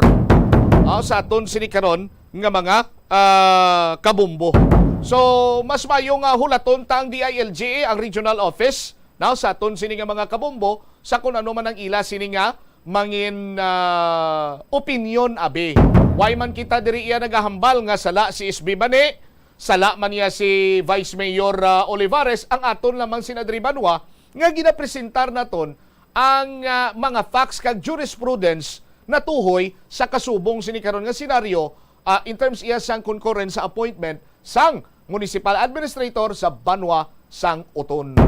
Ah, sa aton sini karon nga mga, ah, kabumbo. So, mas maayo nga hulaton ta ang D I L G, ang regional office, no, sa aton sini nga mga kabumbo, sa kung ano man ang ila sini nga mangin, ah, opinyon, abi. Why man kita diri iya nagahambal nga sala si S B Bani, sala man niya si Vice Mayor, ah, Olivares, ang aton lamang sina diri banwa nga ginapresentar naton ang, ah, mga facts kag jurisprudence natuhoy sa kasubong sini karon nga senaryo, ah, in terms iya sang concurrence sa appointment sang municipal administrator sa banwa sang Uton.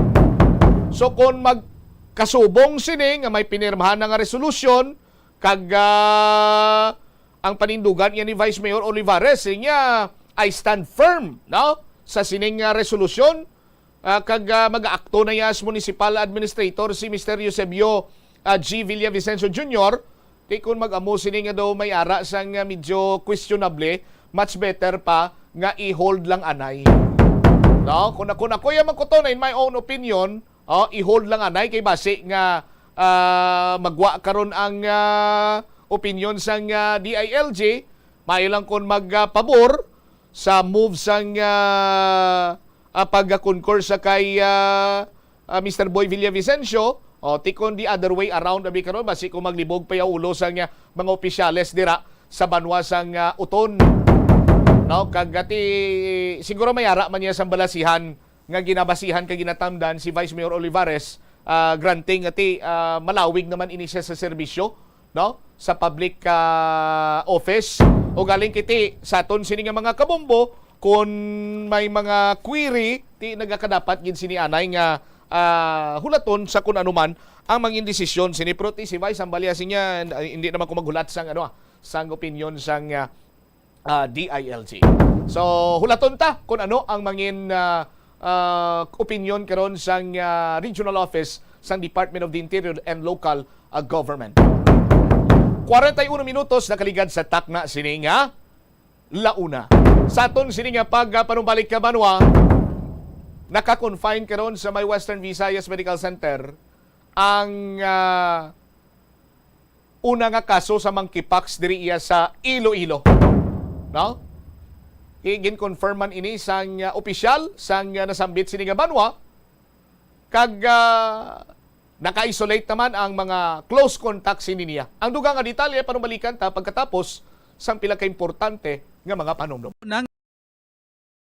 So, kon magkasubong sini nga may pinirmahan na nga resolusyon, kag, ah, ang panindugan niya ni Vice Mayor Olivares, niya, "I stand firm, no, sa sining, ah, resolusyon," ah, kag, ah, mag-aakto na iya as municipal administrator si Mister Eusebio, ah, G Villavicencio Junior, Ti kon mag-amo sini nga daw may ara sang, ah, medyo questionable, much better pa nga i-hold lang anay. No? Kung ako, kung ako iya mangkuton, in my own opinion, oh, i-hold lang anay kay basi nga, ah, magwa karon ang, ah, opinion sang, ah, D I L G, maayo lang kon magpabor sa move sang, ah, ah, pag-concur sa kay, ah, ah, Mister Boy Villavicencio, o, ti kon the other way around, abi karon, basi kung maglibog pa ya ulo sang, ah, mga opisyales dira sa banwa sang, ah, Uton. No, kag ati, siguro may ara man niya sang balasihan nga ginabasihan kag ginatamdan si Vice Mayor Olivares, ah, granting ati, ah, malawig naman ini siya sa serbisyo, no, sa public, ah, office. O galing kiti sa aton sini nga mga kabombo, kung may mga query, ti nagakadapat gid sini anay nga, ah, hulaton sa kun ano man ang mangin desisyon sini. Pero ti si Vice, ang balya siya, hindi naman ko maghulat sang, ano, ah, sang opinion sang, ah, ah, D I L G. So, hulaton ta kung ano ang mangin, ah, ah, opinion karon sang, ah, regional office sang Department of the Interior and Local, ah, Government. Kwarenta y uno minutos nakaligad sa takna sini nga launa. Sa aton sini nga pag, ah, panumbalik ka banwa, naka-confine karon sa may Western Visayas Medical Center ang, ah, una nga kaso sa monkeypox diri iya sa Iloilo. No? I-, gin-confirm man ini sang, ah, opisyal sang, ah, nasambit sini nga banwa, kag, ah, naka-isolate naman ang mga close contacts sini niya. Ang dugang nga detalye, panumalikan ta pagkatapos sang pila ka importante nga mga panumdom. Nang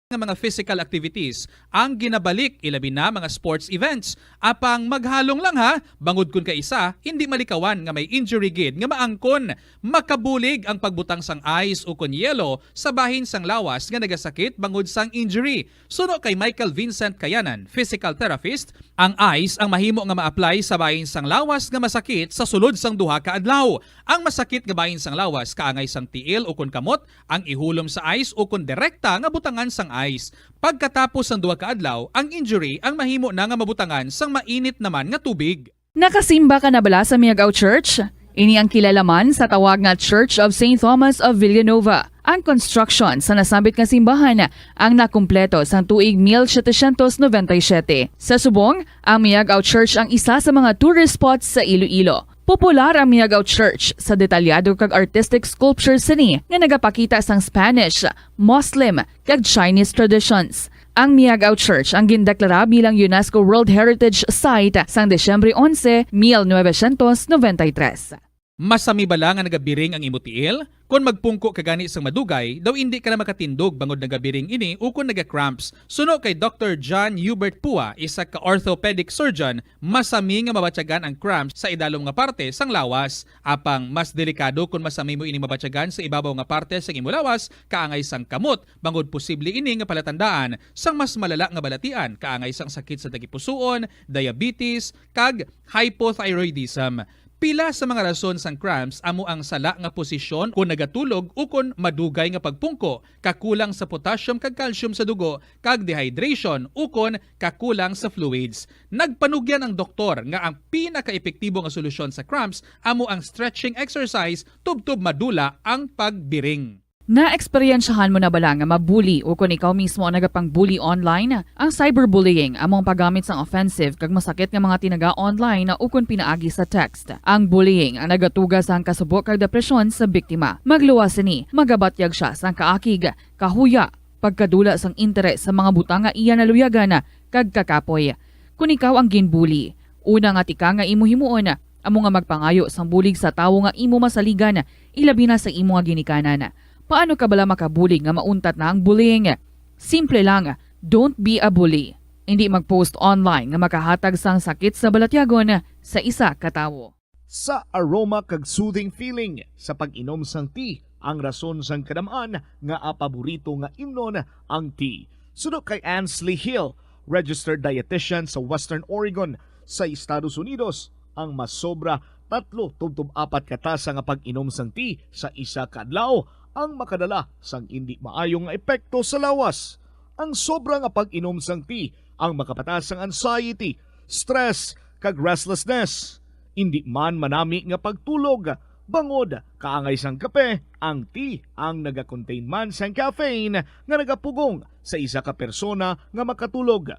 nga mga physical activities ang ginabalik, ilabi na mga sports events. Apang maghalong lang ha, bangod kun kaisa, hindi malikawan nga may injury gid nga maangkon. Makabulig ang pagbutang sang ice ukon yelo sa bahin sang lawas nga nagasakit bangod sang injury. Suno kay Michael Vincent Kayanan, physical therapist, ang ice ang mahimo nga ma-apply sa bahin sang lawas nga masakit sa sulod sang duha ka adlaw. Ang masakit nga bahin sang lawas kaangay sang tiil ukon kamot ang ihulom sa ice ukon direkta nga butangan sang ice. Pagkatapos sang duha ka adlaw, ang injury ang mahimo na nga mabutangan sang mainit naman nga tubig. Nakasimba ka na bala sa Miagao Church? Ini ang kilala man sa tawag nga Church of Saint Thomas of Villanova. Ang construction sa nasambit nga simbahan ang nakumpleto sang tuig mil setecientos noventa y siete. Sa subong, ang Miagao Church ang isa sa mga tourist spots sa Iloilo. Popular ang Miagao Church sa detalyado kag artistic sculpture sini nga nagapakita sang Spanish, Muslim, kag Chinese traditions. Ang Miagao Church ang gindeklara bilang UNESCO World Heritage Site sang Disyembre onse, mil novecientos noventa y tres. Masami bala nga nagabiring ang imo tiil? Kon magpungko ka gani sang madugay, daw indi ka na makatindog bangod nagabiring ini ukon naga-cramps. Suno kay Doktor John Hubert Pua, isa ka orthopedic surgeon, masami nga mabatyagan ang cramps sa idalom nga parte sang lawas. Apang mas delikado kon masami mo ini mabatyagan sa ibabaw nga parte sang imo lawas, kaangay sang kamot, bangod posible ini nga palatandaan sang mas malala nga balatian, kaangay sang sakit sa tagipusoon, diabetes, kag hypothyroidism. Pila sa mga rason sang cramps amo ang sala nga posisyon kon nagatulog ukon madugay nga pagpungko, kakulang sa potassium kag calcium sa dugo, kag dehydration ukon kakulang sa fluids. Nagpanugyan ang doktor nga ang pinakaepektibo nga solusyon sa cramps amo ang stretching exercise tubtob madula ang pagbiring. Naeksperyensyahan mo na bala nga ma-bully ukon ikaw mismo ang nagapang-bully online? Ang cyberbullying amo ang paggamit sang offensive kag masakit nga mga tinaga online ukon pinaagi sa text. Ang bullying ang nagatuga sang kasubo kag depresyon sa biktima. Magluwas sini, magabatyag sia sang kaakig, kahuya, pagkadula sang interes sa mga butang nga iya naluyagan, kag kakapoy. Kon ikaw ang ginbully, una nga tikang nga imo himuon amo nga magpangayo sang bulig sa tawo nga imo masaligan, ilabi na sa imo nga ginikanan. Paano ka bala makabulig nga mauntat na ang bullying? Simple lang, don't be a bully. Indi mag-post online nga makahatag sang sakit sa balatyagon sa isa ka tawo. Sa aroma kag soothing feeling sa pag-inom sang tea ang rason sang kadam-an nga paborito nga imnon ang tea. Suno kay Ansley Hill, registered dietitian sa Western Oregon sa Estados Unidos, ang masobra tatlo tubtob apat ka tasa nga pag-inom sang tea sa isa ka adlaw ang makadala sang indi maayo nga epekto sa lawas. Ang sobra nga pag-inom sang tea ang makapataas sang anxiety, stress, kag restlessness. Indi man manami nga pagtulog, bangod kaangay sang kape, ang tea ang naga-contain man sang caffeine nga nagapugong sa isa ka persona nga makatulog.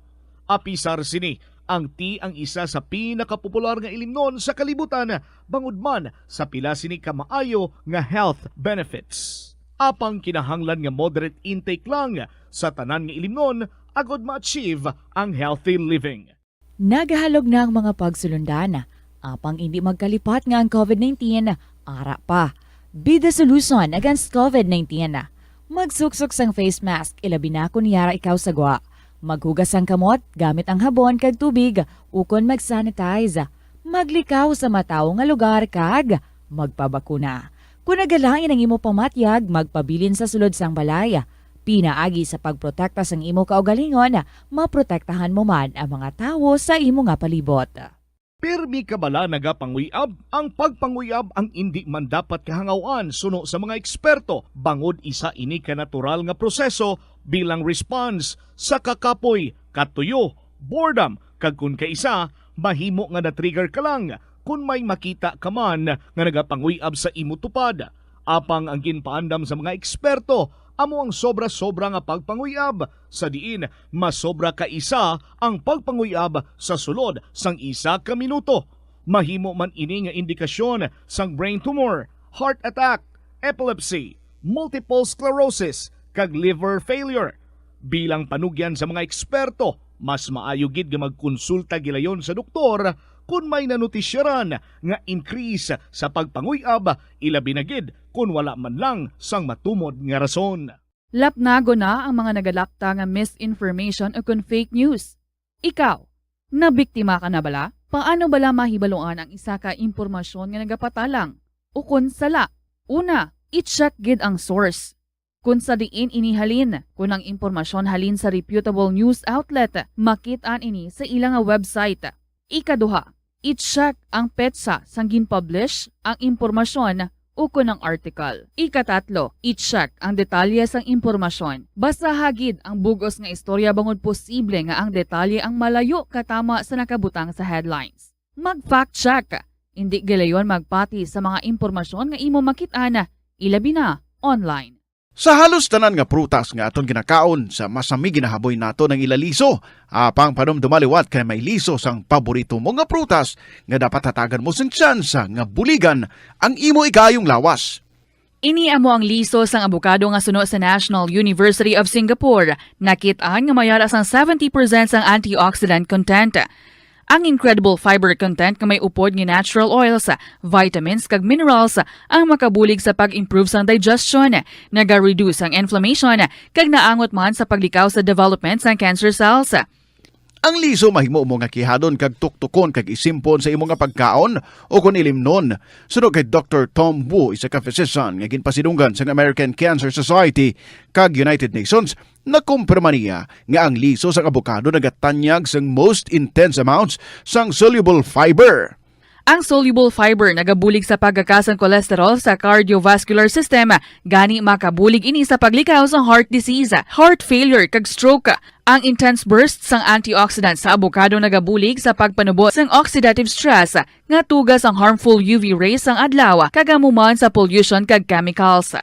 Apisar sini, ang tea ang isa sa pinakapopular nga ilimnon sa kalibutan, bangod man sa pila sini ka maayo nga health benefits. Apang kinahanglan nga moderate intake lang sa tanan nga ilimnon agod ma-achieve ang healthy living. Nagahalog na ang mga pagsulundan, apang indi magkalipat nga ang covid nineteen ara pa. Be the solution against covid nineteen. Magsuksok sang face mask, ilabi na kon yara ikaw sa gwa. Maghugas sang kamot gamit ang habon kag tubig, ukon mag-sanitize. Maglikaw sa matawo nga lugar kag magpabakuna. Kon nagalain ang imo pamatyag, magpabilin sa sulod sang balay. Pinaagi sa pagprotekta sang imo kaugalingon, maprotektahan mo man ang mga tawo sa imo nga palibot. Pirmi ka bala nagapanguy-ab? Ang pagpanguy-ab ang indi man dapat kahangaw-an suno sa mga eksperto, bangod isa ini ka natural nga proseso bilang response sa kakapoy, katuyo, boredom, kag kon kaisa, mahimo nga na-trigger ka lang kon may makita ka man nga nagapanguy-ab sa imo tupad. Apang ang ginpaandam sa mga eksperto amo ang sobra-sobra nga pagpanguy-ab, sa diin masobra ka isa ang pagpanguy-ab sa sulod sang isa ka minuto. Mahimo man ini nga indikasyon sang brain tumor, heart attack, epilepsy, multiple sclerosis, kag liver failure. Bilang panugyan sa mga eksperto, mas maayo gid nga magkonsulta gilayon sa doktor kon may nanotisyaran nga increase sa pagpanguy-ab, ilabi na gid kon wala man lang sang matumod nga rason. Lapnagon na ang mga nagalapta nga misinformation o kon fake news. Ikaw, nabiktima ka na bala? Paano bala mahibaluan ang isa ka impormasyon nga nagapatalang o kon sala? Una, i-check gid ang source. Kon sa diin ini halin, kon ang impormasyon halin sa reputable news outlet, makit-an ini sa ila nga website. Ikaduha, i-check ang petsa sang gin-publish ang impormasyon ukon ang article. Ikatatlo, i-check ang detalye sang impormasyon. Basaha gid ang bug-os nga istorya bangod posible nga ang detalye ang malayo katama sa nakabutang sa headlines. Mag-fact check. Indi gilayon magpati sa mga impormasyon nga imo makit-an, ilabi na online. Sa halos tanan nga prutas nga aton ginakaon, sa masami ginahaboy nato ang ila liso. Apang panumduma liwat kay may liso sang paborito mo nga prutas nga dapat hatagan mo sing tsansa nga buligan ang imo ikaayong lawas. Ini amo ang liso sang abokado nga suno sa National University of Singapore. Nakit-an nga may ara sang seventy percent sang antioxidant content. Ang incredible fiber content nga may upod nga natural oils, vitamins, kag minerals ang makabulig sa pag-improve sang digestion, naga-reduce ang inflammation, kag naangot man sa paglikaw sa development sang cancer cells. Ang liso mahimo mo nga kihadon kag tuktukon kag isimpon sa imo nga pagkaon, o kon ilimnon. Suno kay Doctor Tom Wu, isa ka physician nga ginpasidunggan sang American Cancer Society kag United Nations, nakumpirma niya nga ang liso sang abokado nagatanyag sang most intense amounts sang soluble fiber. Ang soluble fiber nagabulig sa pagkakas sang cholesterol sa cardiovascular system, gani makabulig ini sa paglikaw sa heart disease, heart failure, kag stroke. Ang intense burst sang antioxidant sa abokado nagabulig sa pagpanubo sang oxidative stress nga tuga sang harmful U V rays sang adlaw, kag amo man sa pollution kag chemicals.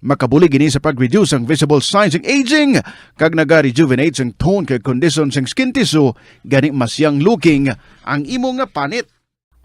Makabulig ini sa pag-reduce sang visible signs sang aging, kag naga-rejuvenate sang tone kag kondisyon sang skin tissue, gani mas young looking ang imo nga panit.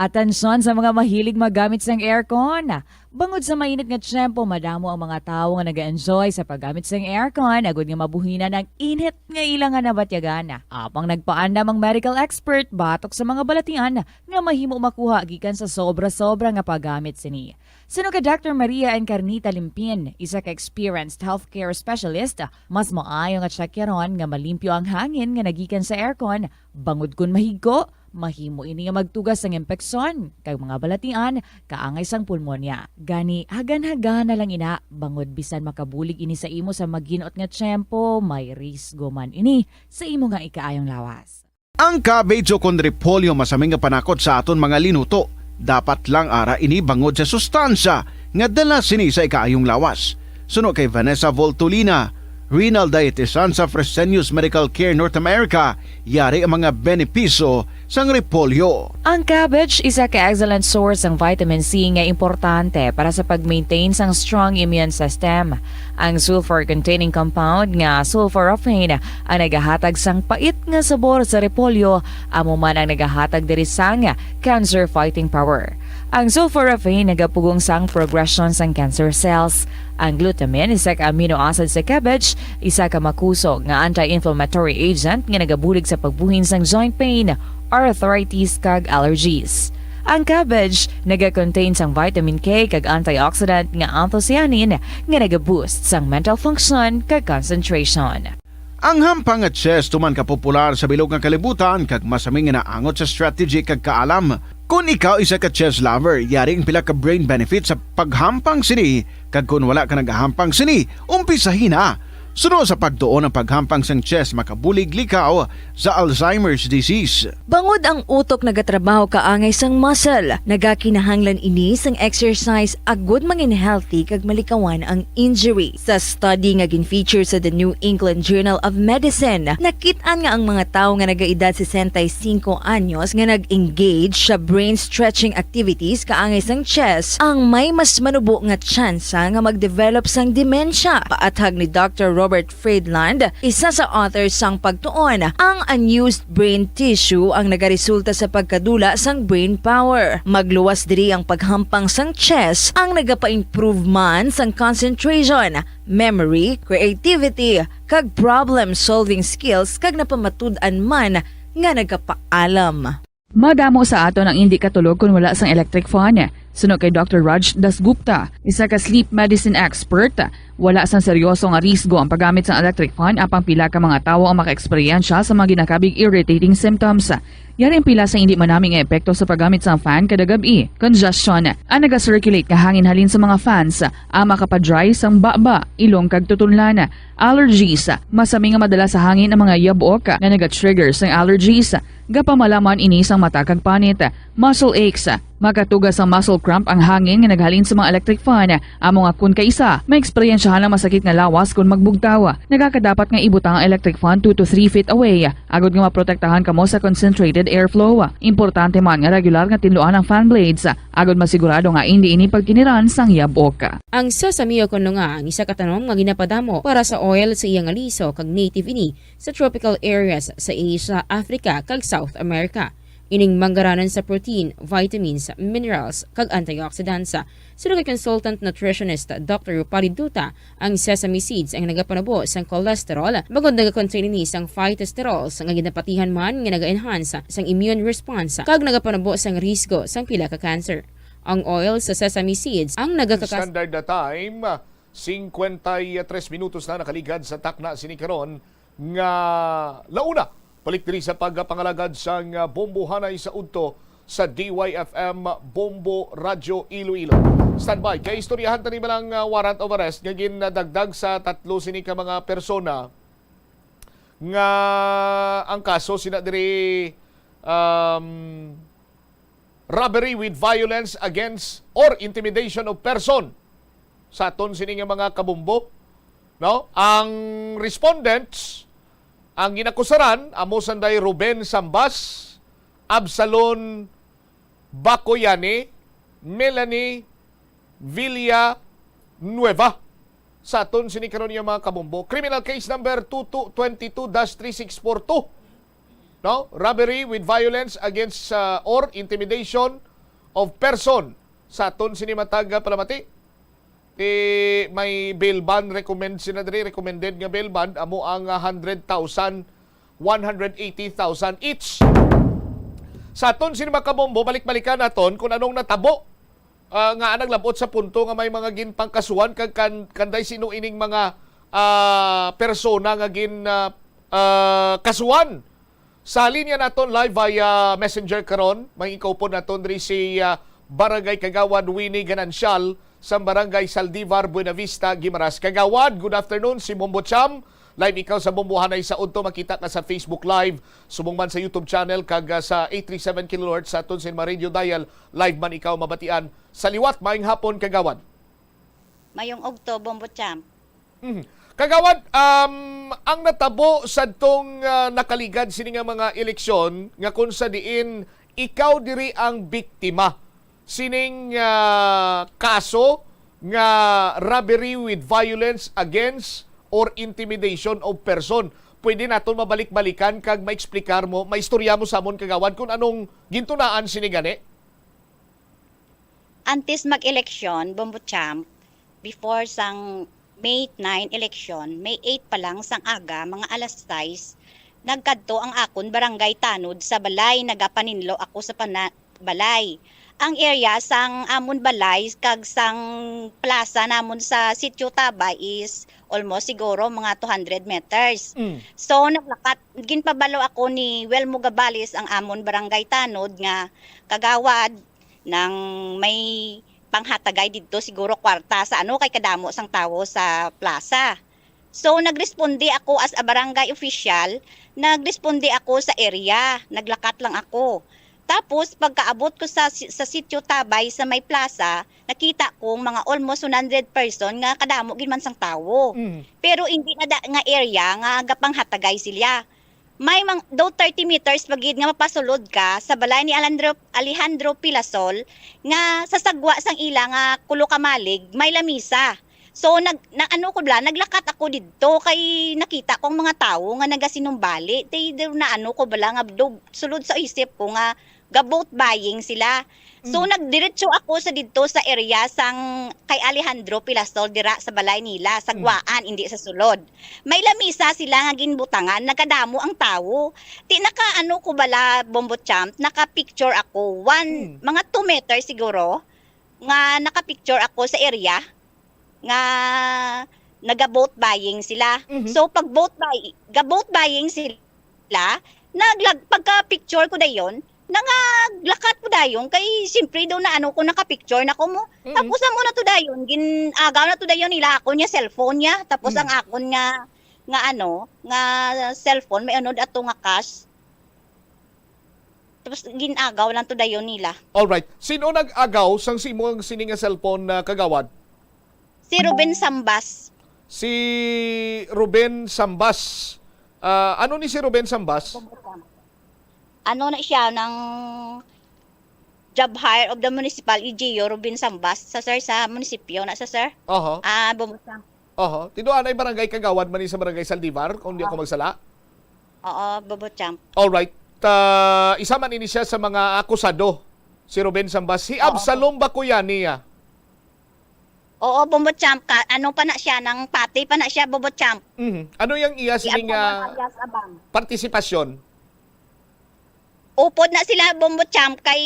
Atensyon sa mga mahilig magamit sang aircon. Bangod sa mainit nga tiyempo, madamo ang mga tawo nga nag-enjoy sa paggamit sang aircon agud nga mabuhinan ang init nga ila nga nabatyagan. Apang nagpaandam ang medical expert batok sa mga balatian nga mahimo makuha gikan sa sobra-sobra nga paggamit sini. Suno kay Doctor Maria Encarnita Limpin, isa ka experienced healthcare specialist, mas maayo nga tsekyaron nga malimpyo ang hangin nga nagikan sa aircon, bangod kon mahigko, mahimo ini nga magtuga sang impeksyon kag mga balatian kaangay sang pulmonya. Gani, hagan-hagana lang ina, bangod bisan makabulig ini sa imo sa maginot nga tiyempo, may risgo man ini sa imo nga ikaayong lawas. Ang cabbage o kon repolyo masami nga panakot sa aton mga linuto. Dapat lang ara ini bangod sa sustansya nga dala sini sa ikaayong lawas. Suno kay Vanessa Voltolina, renal dietitian sa Fresenius Medical Care North America, yari ang mga benepisyo sang repolyo. Ang cabbage isa ka excellent source sang vitamin C nga importante para sa pag-maintain sang strong immune system. Ang sulfur-containing compound nga sulforaphane ang nagahatag sang pait nga sabor sa repolyo, amo man ang nagahatag diri sang cancer fighting power. Ang sulforaphane nagapugong sang progression sang cancer cells. Ang glutamine, isa ka amino acid sa cabbage, isa ka makusog nga anti-inflammatory agent nga nagabulig sa pagbuhin sang joint pain, arthritis, kag allergies. Ang cabbage naga-contain sang vitamin K kag antioxidant nga anthocyanin nga naga-boost sang mental function kag concentration. Ang hampang nga chess tuman ka popular sa bilog nga kalibutan kag masami nga naangot sa strategy kag kaalam. Kon ikaw isa ka chess lover, yari ang pila ka brain benefits sa paghampang sini, kag kon wala ka nagahampang sini, umpisahi na. Suno sa pagtuon, ang paghampang sang chess makabulig likaw sa Alzheimer's disease. Bangod ang utok nagatrabaho kaangay sang muscle, nagakinahanglan ini sang exercise agud mangin healthy kag malikawan ang injury. Sa study nga gin-feature sa The New England Journal of Medicine, nakit-an nga ang mga tawo nga nagaedad sesenta y cinco anyos nga nag-engage sa brain stretching activities kaangay sang chess ang may mas manubo nga tsansa nga mag-develop sang demensya. Paathag ni Doctor Robert Friedland, isa sa author sang pagtuon, ang unused brain tissue ang nagaresulta sa pagkadula sang brain power. Magluwas diri ang paghampang sang chess ang nagapa-improve man sang concentration, memory, creativity, kag problem-solving skills, kag napamatud-an man nga nagapaalam. Madamo sa aton ang indi katulog kon wala sang electric fan. Suno kay Doctor Raj Dasgupta, isa ka sleep medicine expert, wala sang seryoso nga risgo ang paggamit sang electric fan, apang pila ka mga tawo ang makaeksperyensya sa mga ginakabig irritating symptoms. Yari ang pila sa indi manami nga epekto sa paggamit sang fan kada gab-i. Congestion. Ang naga-circulate nga hangin halin sa mga fans ang makapa-dry sang baba, ilong kag tutunlan. Allergies. Masami nga madala sa hangin ang mga yabok nga naga-trigger sang allergies. Gapamalaman ini sang mata kag panit. Muscle aches. Makatuga sa muscle cramp ang hangin nga naghalin sa mga electric fan. Amo nga kun kaisa, may eksperyensya Ang masakit nga lawas kon magbugtaw. Nagakadapat nga ibutang ang electric fan two to three feet away, agod nga maprotektahan kamo sa concentrated airflow. Importante man nga regular nga tinluan ang fan blades, agod masigurado nga indi ini pagkiniran sang yabok. Ang sesame o kon nga ang isa ka tanom nga ginapadamo para sa oil sa iya nga liso kag native ini sa tropical areas sa Asia, Africa, kag South America. Ining manggaranan sa protein, vitamins, minerals, kag antioxidants. Suno kay consultant nutritionist Doctor Rupali Duta, ang sesame seeds ang nagapanubo sang cholesterol, bangod nagakontain ini sang phytosterols nga ginapatihan man nga naga-enhance sang immune response kag nagapanubo sang risgo sang pila ka cancer. Ang oil sa sesame seeds ang nagakakas- Standard na time, cincuenta y tres minutos na nakaligad sa takna sini karon nga launa. Balik diri sa pagpangalagad sang, ah, Bombo Hanay sa udto sa D Y F M Bombo Radyo Iloilo. Standby, kay istoryahan tani ba lang, ah, warrant of arrest nga ginadagdag sa tatlo sini ka mga persona nga ang kaso sina diri, um, robbery with violence against or intimidation of person. Sa aton sini nga mga kabombo, no? Ang respondents, ang ginakusaran, amo sanday Ruben Sambas, Absalon Bacoyani, Melanie Villanueva. Sa aton sini karon nga mga kabombo, criminal case number two two twenty-two dash three six four two, no? Robbery with violence against, uh, or intimidation of person. Sa aton sini matag, uh, palamati, ti may bail bond recommend sina diri, recommended nga bail bond amo ang, uh, hundred thousand, one hundred eighty thousand each. Sa aton sini mga kabombo, balik-balikan naton kung anong natabo, ah, nga naglabot sa punto nga may mga ginpangkasuhan kag kan-, kanday sino ining mga, ah, persona nga gin, ah, ah, kasuhan. Sa linya naton live via messenger karon, may kaupod naton diri si, ah, Barangay Kagawad Winnie Ganancial sa Barangay Saldivar, Buenavista, Guimaras. Kagawad, good afternoon, si Bombo Cham. Live ikaw sa Bombo Hanay sa udto, makita ka sa Facebook Live, subong man sa YouTube channel, kag, ah, sa eight three seven kilohertz sa aton sa mga radio dial. Live man ikaw mabatian sa liwat. Maayong hapon, Kagawad. Mayong udto, Bombo Champ. Mhm. Kagawad, um, ang natabo sadtong, ah, nakaligad sini nga mga eleksyon nga kung sa diin ikaw diri ang biktima sining, ah, kaso nga robbery with violence against or intimidation of person. Pwede naton mabalik-balikan kag maeksplikar mo, maistorya mo sa amon, Kagawad, kung anong gintunaan sini gani? Antes mag-eleksyon, Bombo Champ, before sang May nine election, May eight pa lang sang aga, mga alas sais, nagkadto ang akon barangay tanod sa balay. Nagapaninlo ako sa pana-, balay. Ang area sang amon balay kag sang plaza namon sa Sitio Tabay is almost siguro mga two hundred meters. Mm. So, naglakat, ginpabalo ako ni Welmo Gabales, ang amon barangay tanod, nga, "Kagawad, nang may panghatagay didto siguro kwarta sa ano, kay kadamo sang tawo sa plaza." So, nagresponde ako as a barangay official, nagresponde ako sa area, naglakat lang ako. Tapos, pagkaabot ko sa si-, sa Sitio Tabay sa may plaza, nakita kong mga almost one hundred person nga kadamo gid man sang tawo. Mm. Pero hindi na da-, nga area nga gapanghatagay sila. May mang-, daw thirty meters pa gid nga mapasulod ka sa balay ni Alandro-, Alejandro Pilasol, nga sa sagwa sang ila nga kulo ka malig, may lamisa. So, nag-, na-, ano ko bala, naglakat ako didto kay nakita ko ang mga tawo nga nagasinumbali. Tay, daw na ano ko bala nga daw sulod sa isip ko nga ga-vote buying sila. So, Mm. nagdiretso ako sa didto sa area sang kay Alejandro Pilasol, dira sa balay nila, sa Mm. guwaan, hindi sa sulod. May lamisa sila nga ginbutangan, nagkadamo ang tawo. Ti, naka-ano ko bala, Bombo Champ, naka-picture ako, one, Mm. mga two meters siguro, nga naka-picture ako sa area nga naga-vote buying sila. Mhm. So, pag vote buy-, ga-vote buying sila, naglag-, pagka-picture ko dayon, nangaglakat ko dayon, kay siyempre daw na ano ko, naka-picture na ko mo. Mm. Tapos amo na to dayon, gin-agaw na to dayon nila ako niya cellphone niya, tapos Mm. ang akon nga, nga ano, nga cellphone, may ano ato nga cash. Tapos gin-agaw lang to dayon nila. Alright. Sino nag-agaw sang simo ang sini nga cellphone, ah, Kagawad? Si Ruben Sambas. Si Ruben Sambas. Ah, ano ni si Ruben Sambas? Ano na siya, ng job hire of the municipal, E G U, Ruben Sambas, sa sir, sa munisipyo na sa sir. Oho. Ah, Bobo Champ. Oho. Tinuod anay barangay kagawad man ni sa barangay Saldivar, kung di ako magsala. Oo, Bobo Champ. Alright. Ta, isa man ini siya sa mga akusado, si Ruben Sambas. Si Oo. Absalom Bakuyani, ah. Oo, Bombo Champ, ka, ano pa na siya, ng pati pa na siya, Bobo Champ. Mhm. Ano yung iya Si sining Absalom ah, alias Abang. partisipasyon? Upod na sila, Bombo Champ, kay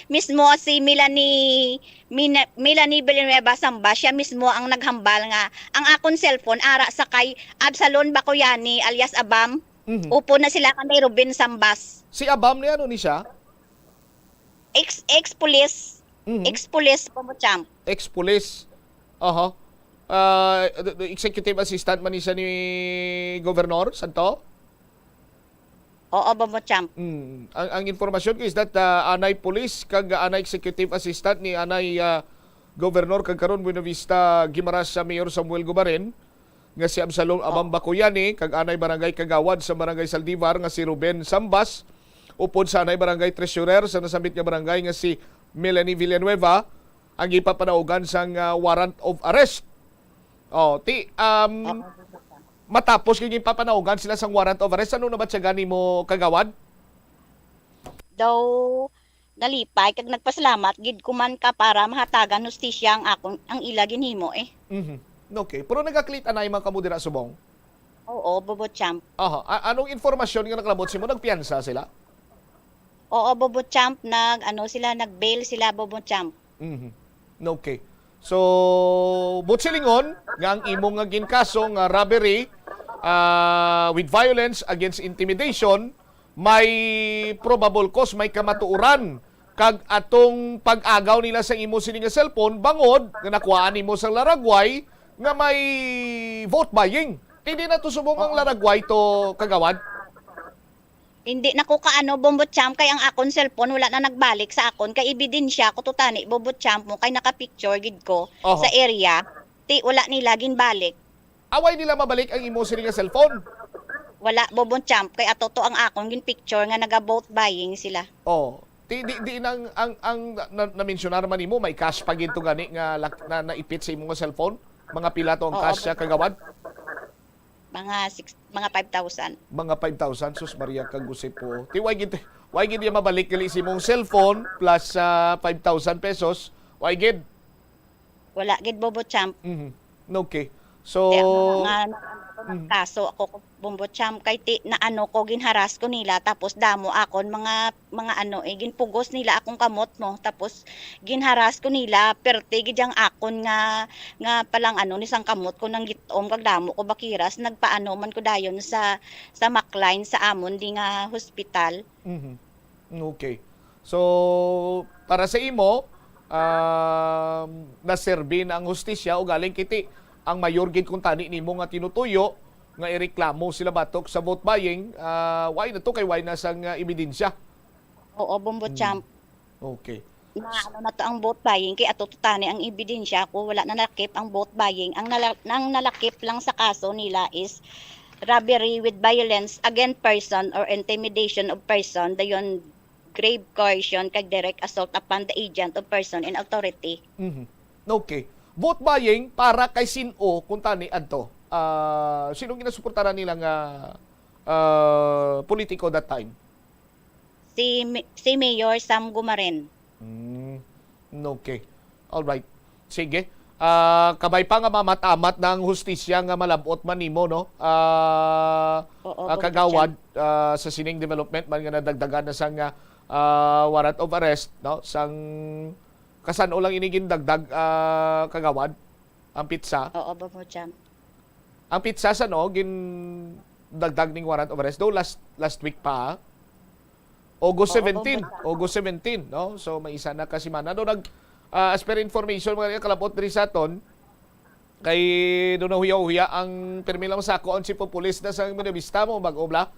mismo si Melanie, Mina- Melanie Villanueva Samba, siya mismo ang naghambal nga ang akon cellphone ara sa kay Absalom Bakuyani alias Abam. Mhm. Upod na sila kanday Ruben Sambas. Si Abam ni ano ni siya? Ex ex-police, Mhm. ex-police, Bombo Champ. Ex-police. Aha. Ah, the- the executive assistant man ni siya ni Governor Santo? Oo, Bombo Champ. Mm. Ang, ang informasyon ko is that ah, anay police kag anay executive assistant ni anay ah, Governor kag karon Buenavista Guimaras sa Mayor Samuel Gubaren nga si Absalom Abam Bakuyani kag anay barangay kagawad sa barangay Saldivar nga si Ruben Sambas upod sa anay barangay treasurer sa nasambit nga barangay nga si Melanie Villanueva ang gipapanaugan sang ah, warrant of arrest. Oh, ti um, matapos kay gipapanaugan sila sang warrant of arrest, ano na ba siya gani mo kagawad? Daw nalipay kag nagpasalamat gid ko man ka para mahatagan hustisya ang akon ang ila ginhimo eh. Mhm. Okay. Pero nagaklit anay man kamo dira subong? Oo, Bobo Champ. Aha. A- anong informasyon nga nakalabot sa imo? Nagpiyansa sila? Oo, Bobo Champ, nag ano sila, nag-bail sila, Bobo Champ. Mhm. Okay. So, buot silingon nga ang imo nga ginkaso nga robbery ah, with violence against intimidation, may probable cause, may kamatuoran kag atong pag-agaw nila sa imo sini nga cellphone bangod nga nakuhaan nimo sang laragway nga may vote buying. Hindi na to subong ang laragway to kagawad. Hindi na ko kaano, Bombo Champ, kay ang akon cellphone wala na nagbalik sa akon kay ebidensya ko to tani, Bombo Champ, mo kay naka-picture gid ko Oho. Sa area. Ti wala nila ginbalik. Away nila mabalik ang imo sini nga cellphone. Wala, Bombo Champ, kay ato to ang akon gin-picture nga naga-vote buying sila. Oh, di di, di nang ang ang na, na-mensionar man nimo may cash pa gid to gani nga lak- na naipit sa imo nga cellphone. Mga pila to ang Oo, cash sa kagawad? Mga six, mga five thousand. Mga five thousand, sus Maria kag Jose po. Ti why gid why gid iya mabalik gali sa imong cellphone plus sa five thousand pesos? Why gid? Wala gid, Bombo Champ. Mhm. Okay. So, Kaya nga, nga kaso ako ko, Bombo Champ, kay ti, na ano ko, ginharas ko nila, tapos damo akon mga mga ano eh, ginpugos nila akong kamot mo, tapos ginharas ko nila, perte gid ang akon nga nga palang ano ni sang kamot ko nang gitom kag damo ko bakiras, nagpaano man ko dayon sa sa Macline sa amon di nga hospital. Mhm. Okay. So, para sa imo, um, naserbi na ang hustisya o galing kiti ang mayor gid kung tani nimo nga tinutuyo nga ireklamo sila batok sa vote buying, ah, why na to kay why na sang ah, ebidensya. Oo, Bombo Champ. Okay. Na ano na to ang vote buying kay ato to tani ang ebidensya ko wala na nalakip ang vote buying ang nala, ang nalakip lang sa kaso nila is robbery with violence against person or intimidation of person dayon grave coercion kag direct assault upon the agent of person in authority. Mhm. Okay. Vote buying para kay sin-o kung tani adto? Ah, sino ginasuportaran nila nga ah, politiko that time? Si Mi- si Mayor Sam Gumaren. Mm, okay. All right. Sige. Ah, kabay pa nga mamat-amat na ang hustisya nga malabot man nimo, no? Ah, Oo, ah, Bombo kagawad ah, sa sining development man nga nadagdagan na sang ah, warrant of arrest, no? Sang kasan-o lang ini gindagdag ah, kagawad ang pitsa. Oo, Bombo Champ. Ang pitsa sa no gindagdag ning warrant of arrest do last last week pa. August Oo, seventeen, Bombo Champ. August seventeen, no? So may isa na ka semana do nag ah, as per information mga kalabot diri sa aton kay do nahuya-huya ang permi lang sa ako ang chief of police na sa Buenavista mo bag-o bla.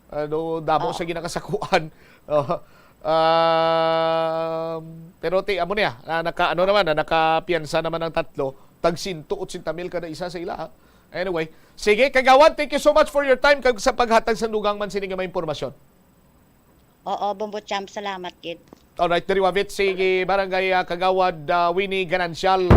Ah, do damo Oo. sa ginakasakuan. Oh. Um, pero ti amo niya, na naka ano naman, na nakapiyansa naman ang tatlo. tag sento otsenta mil kada isa sa ila, ha? Anyway, sige, Kagawad, thank you so much for your time kag sa paghatag sa dugang man sini nga mga impormasyon. Oo, Bombo Champ, salamat gid. Alright, diri wavit si Barangay, ah, Kagawad, ah, Winnie Ganancial.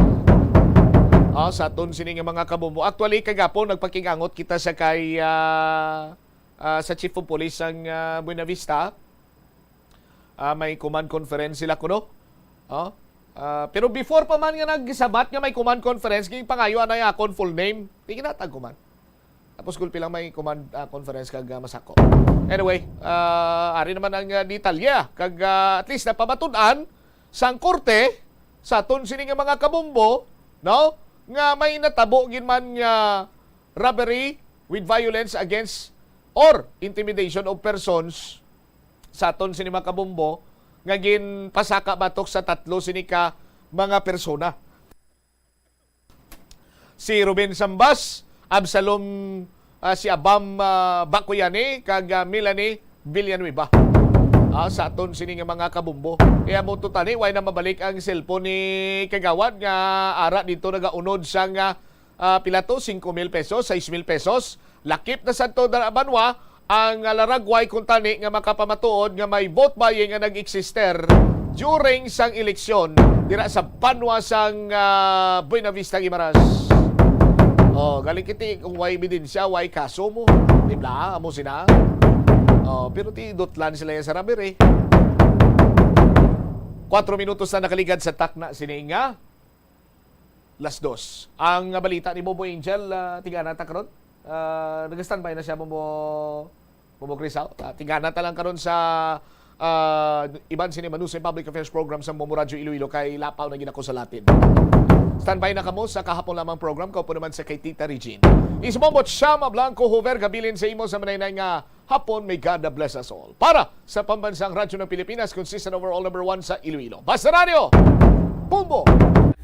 Ah, sa aton sini nga mga kabombo. Actually, kagapon nagpakigangot kita sa kay, ah, ah, sa Chief of Police sang, ah, Buenavista. Ah, may command conference sila kuno. Oh. Ah, pero before pa man nga nagsabat nga may command conference, ginpangayo anay akon full name. Di ginatag ko man. Tapos gulpi lang may command, ah, conference kag, ah, masako. Anyway, ah, ari naman ang, ah, detalye, ah. Kag, ah, at least napamatud-an sang korte sa aton sini nga mga kabombo, no? Nga may natabo gid man nga robbery with violence against or intimidation of persons sa aton sini mga kabombo nga ginpasaka batok sa tatlo sini ka mga persona. Si Ruben Sambas, Absalom, ah, si Abam, ah, Bakuyani, kag, ah, Melanie Villanueva. Ah, sa aton sini nga mga kabombo. Kaya mo to tani, way na mabalik ang cellphone ni Kagawad nga ara dito nagaunod sang, ah, ah, pila to? Singko mil pesos, sais mil pesos. Lakip na sad to dara banwa ang, ah, laragway kuntani nga makapamatuod nga may vote buying nga nag-eksister during sang eleksyon dira sa banwa sang, ah, Buenavista, Guimaras. Oh, galing kiti kung way ebidensya, way kaso mo. Di ba? Amo sina. Oh, pero ti dutlan sila yan sa robbery. Kuwatro minutos na nakaligad sa takna sini nga las dos. Ang balita ni Bobo Angel, ah, tingana ta karon. Ah, nag-standby na siya, Bobo, Bobo Grisao. Ah, tingana ta lang karon sa, ah, iban sini Manusay Public Affairs Program sa Momo Radyo Iloilo kay lapaw na gid ako sa Latin. Standby na kamo sa kahapon lamang program, kaupo naman sa kay Tita Regine. Is Bobo Chama Blanco Hover, gabilin sa imo sa manay-nay nga hapon. May God bless us all. Para sa Pambansang Radyo ng Pilipinas, consistent overall number one sa Iloilo. Basta Radyo, Bombo!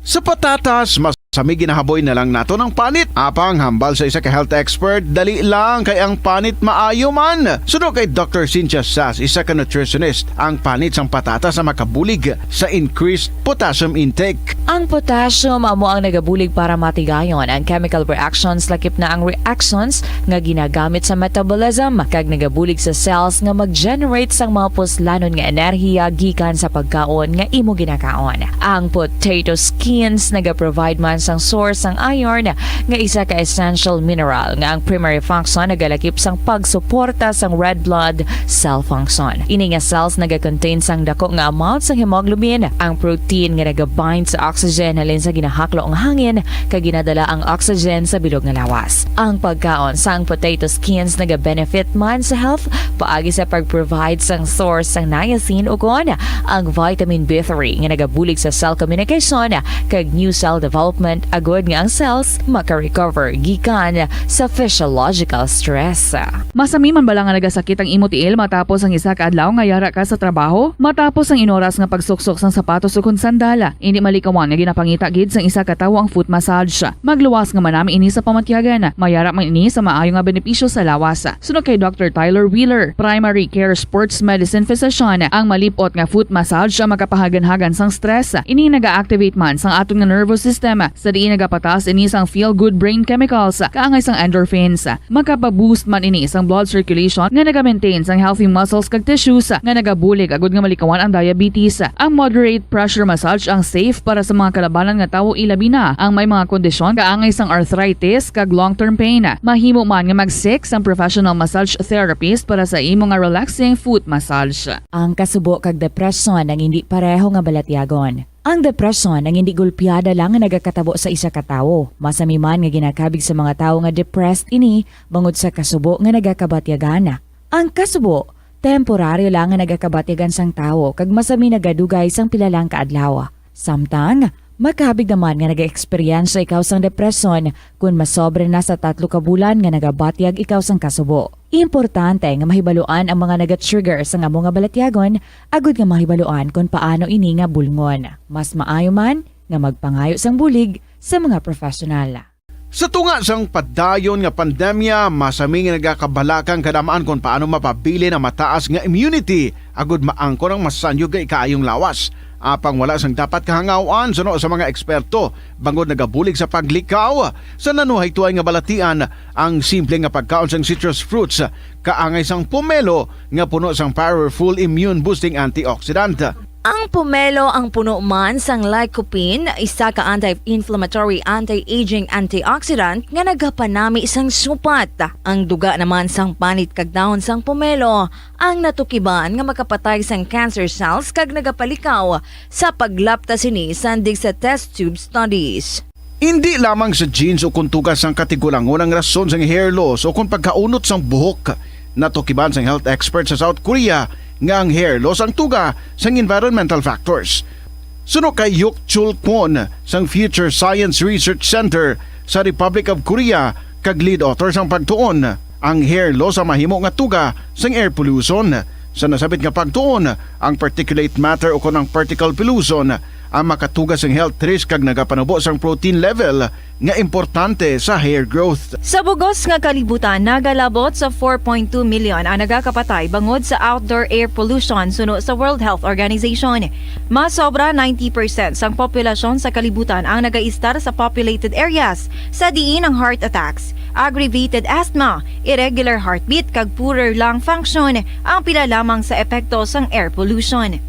Sa patatas, mas kami ginahaboy na lang nato ng panit. Apang hambal sa isa ka health expert, dali lang kay ang panit maayo man. Suno kay Doctor Cynthia Sas, isa ka nutritionist, ang panit sang patatas ang makabulig sa increased potassium intake. Ang potassium amo ang nagabulig para matigayon ang chemical reactions, lakip na ang reactions nga ginagamit sa metabolism, kag nagabulig sa cells nga mag-generate sang mga puslanon nga enerhiya gikan sa pagkaon nga imo ginakaon. Ang potato skins nagaprovide man sang source sang iron, nga isa ka essential mineral nga ang primary function nagalakip sang pagsuporta sang red blood cell function. Ini nga cells nagakontain sang dako nga amount sang hemoglobin, ang protein nga nagabind sa oxygen halin sa ginahaklo nga hangin, kag ginadala ang oxygen sa bilog nga lawas. Ang pagkaon sang potato skins nagabenefit man sa health paagi sa pag-provide sang source sang niacin, ukon ang vitamin B three nga nagabulig sa cell communication kag new cell development, agud nga ang cells maka-recover gikan sa physiological stress. Masami man bala nga nagasakit ang imo tiil matapos ang isa ka adlaw nga yara ka sa trabaho? Matapos ang inoras nga pagsuksok sang sapatos ukon sandal, indi malikawan nga ginapangita gid sang isa ka tawo ang foot massage. Magluwas nga manami ini sa pamatyagan. Mayara man ini sa maayo nga benepisyo sa lawas. Suno kay Doctor Tyler Wheeler, primary care sports medicine physician, ang malip-ot nga foot massage ang makapahaganhagan sang stress. Ini naga-activate man sang aton nga nervous system, sa diin nagapataas ini sang feel-good brain chemicals, kaangay sang endorphins. Makapa-boost man ini sang blood circulation nga naga-maintain sang healthy muscles kag tissues nga nagabulig agud nga malikawan ang diabetes. Ang moderate pressure massage ang safe para sa mga kalabanan nga tawo, ilabi na ang may mga kondisyon kaangay sang arthritis kag long-term pain. Mahimo man nga mag-seek sang professional massage therapist para sa imo nga relaxing foot massage. Ang kasubo kag depresyon ang indi pareho nga balatyagon. Ang depresyon ang indi gulpiada lang nga nagakatabo sa isa ka tawo. Masami man nga ginakabig sa mga tawo nga depressed ini bangod sa kasubo nga nagakabatyagan. Ang kasubo, temporaryo lang nga nagakabatyagan sang tawo kag masami nagadugay sang pila lang ka adlaw. Samtang, makabig naman nga nag-eksperyensya ikaw sang depresyon kon masobra na sa tatlo ka bulan nga nagabatyag ikaw sang kasubo. Importante nga mahibaluan ang mga naga-trigger sang amo nga balatyagon agud nga mahibaluan kon paano ini nga bulngon. Mas maayo man nga magpangayo sang bulig sa mga professional. Sa tunga sang padayon nga pandemya, masami nga nagakabalaka ang kadam-an kon paano mapabilin ang mataas nga immunity agud maangkon ang masanyog nga ikaayong lawas. Apang wala sang dapat kahangaw-an suno sa mga eksperto, bangod nagabulig sa paglikaw sa nanuhaytoay nga balatian ang simple nga pagkaon sang citrus fruits, kaangay sang pomelo nga puno sang powerful immune-boosting antioxidant. Ang pomelo ang puno man sang lycopene, isa ka anti-inflammatory, anti-aging antioxidant nga nagapanami sang supat. Ang duga naman sang panit kag dahon sang pomelo ang natukiban nga makapatay sang cancer cells kag nagapalikaw sa paglapta sini sandig sa test tube studies. Indi lamang sa genes o kon tuga sang katigulangon ang rason sang hair loss o kon pagkaunot sang buhok. Natukiban sang health expert sa South Korea nga ang hair loss ang tuga sang environmental factors. Suno kay Yuk Chul Kwon sang Future Science Research Center sa Republic of Korea kag lead author sang pagtuon, ang hair loss ang mahimo nga tuga sang air pollution. Sa nasabit nga pagtuon, ang particulate matter o kon ang particle pollution ang makatuga sang health risk kag nagapanubo sang protein level nga importante sa hair growth. Sa bugos nga kalibutan, nagalabot sa four point two million ang nagakapatay bangod sa outdoor air pollution suno sa World Health Organization. Mas sobra ninety percent sang populasyon sa kalibutan ang nagaistar sa populated areas, sa diin ang heart attacks, aggravated asthma, irregular heartbeat kag poorer lung function ang pila lamang sa epekto sang air pollution.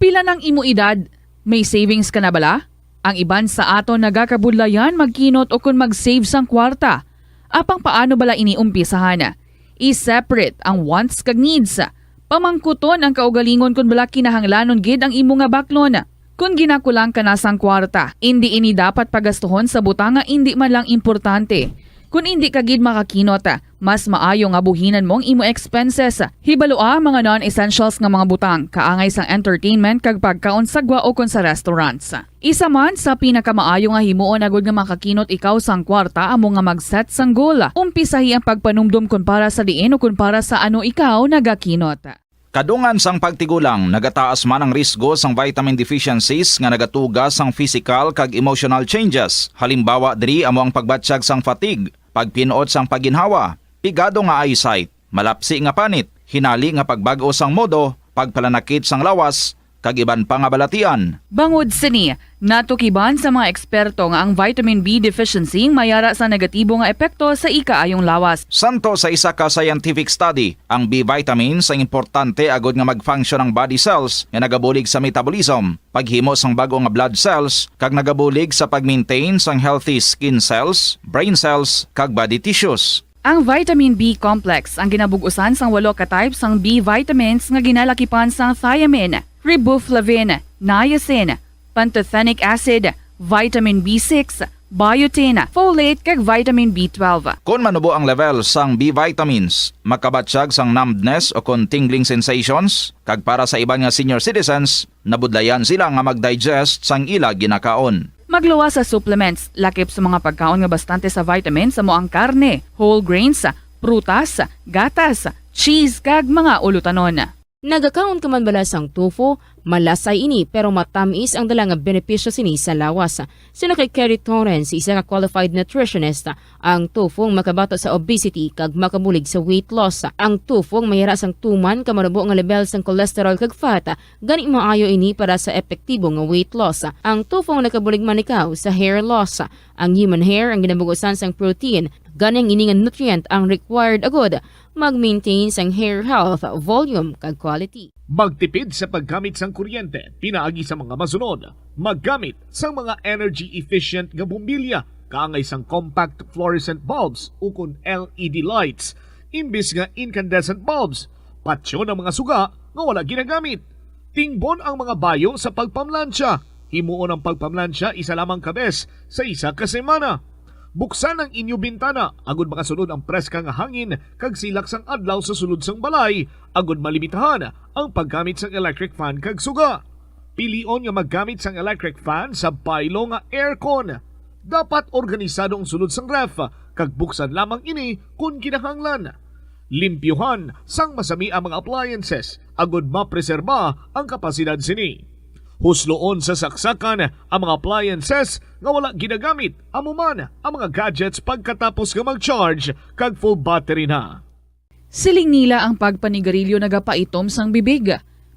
Pila nang imo edad? May savings ka na bala? Ang iban sa aton nagakabudlayan magkinot ukon mag-save sang kwarta. Apang paano bala ini umpisahan? I-separate ang wants kag needs. Pamangkuton ang kaugalingon kon bala kinahanglanon gid ang imo nga baklon. Kon ginakulang ka na sang kwarta, indi ini dapat pagastuhon sa butang nga indi man lang importante. Kon indi ka gid makakinot, mas maayo nga buhinan mo ang imo expenses. Hibalua ang mga non-essentials nga mga butang, kaangay sang entertainment kag pagkaon sa gwa ukon sa restaurants. Isa man sa pinakamaayo nga himuon agud nga makakinot ikaw sang kwarta amo nga mag-set sang goal. Umpisahi ang pagpanumdom kon para sa diin ukon para sa ano ikaw nagakinot. Kadungan sang pagtigulang, nagataas man ang risgo sang vitamin deficiencies nga nagatuga sang physical kag emotional changes. Halimbawa diri amo ang pagbatyag sang fatigue, pagpin-ot sang pagginhawa, pigado nga eyesight, malapsi nga panit, hinali nga pagbag-o sang modo, pagpalanakit sang lawas, kag iban pa nga balatian. Bangod sini, natukiban sa mga eksperto nga ang vitamin B deficiency mayara sa negatibo nga epekto sa ikaayong lawas. Santo sa isa ka scientific study, ang B vitamins ang importante agud nga mag-function ang body cells nga nagabulig sa metabolism, paghimo sang bag-o nga blood cells, kag nagabulig sa pag-maintain sang healthy skin cells, brain cells, kag body tissues. Ang vitamin B complex ang ginabug-usan sang walo ka type sang B vitamins nga ginalakipan sang thiamine, riboflavin, niacin, pantothenic acid, vitamin B six, biotin, folate, kag vitamin B twelve. Kon manubo ang level sang B vitamins, makabatyag sang numbness o kon tingling sensations, kag para sa iban nga senior citizens, nabudlayan sila nga mag-digest sang ila ginakaon. Magluwas sa supplements, lakip sa mga pagkaon nga bastante sa vitamins amo ang karne, whole grains, prutas, gatas, cheese, kag mga ulutanon. Nagakaon ka man bala sang tofu? Malasay ini, pero matamis ang dala nga benepisyo sini sa lawas. Suno kay Kerry Torrens, isa ka qualified nutritionist, ang tofu ang makabato sa obesity kag makabulig sa weight loss. Ang tofu ang mayara sang tuman ka manubo nga lebel sang cholesterol kag fat, gani maayo ini para sa epektibo nga weight loss. Ang tofu ang nakabulig man ikaw sa hair loss. Ang human hair ang ginabug-usan sang protein, gani ang ini nga nutrient ang required agud mag-maintain sang hair health, volume, kag quality. Magtipid sa paggamit sang kuryente pinaagi sa mga masunod: maggamit sang mga energy-efficient nga bombilya kaangay sang compact fluorescent bulbs ukon L E D lights imbis nga incandescent bulbs, patyon ang mga suga nga wala ginagamit, tingbon ang mga bayo sa pagpamlansya, himuon ang pagpamlansya isa lamang ka bes sa isa ka semana. Buksan ang inyo bintana agud makasulod ang preska nga hangin kag silak sang adlaw sa sulod sang balay, agud malimitahan ang paggamit sang electric fan kag suga. Pilion nga maggamit sang electric fan sa baylo nga aircon. Dapat organisado ang sulod sang ref kag buksan lamang ini kon kinahanglan. Limpyuhan sang masami ang mga appliances agud mapreserba ang kapasidad sini. Husloon sa saksakan ang mga appliances nga wala ginagamit, amo man ang mga gadgets pagkatapos nga mag-charge kag full battery na. Siling nila ang pagpanigarilyo nagapaitom sang bibig.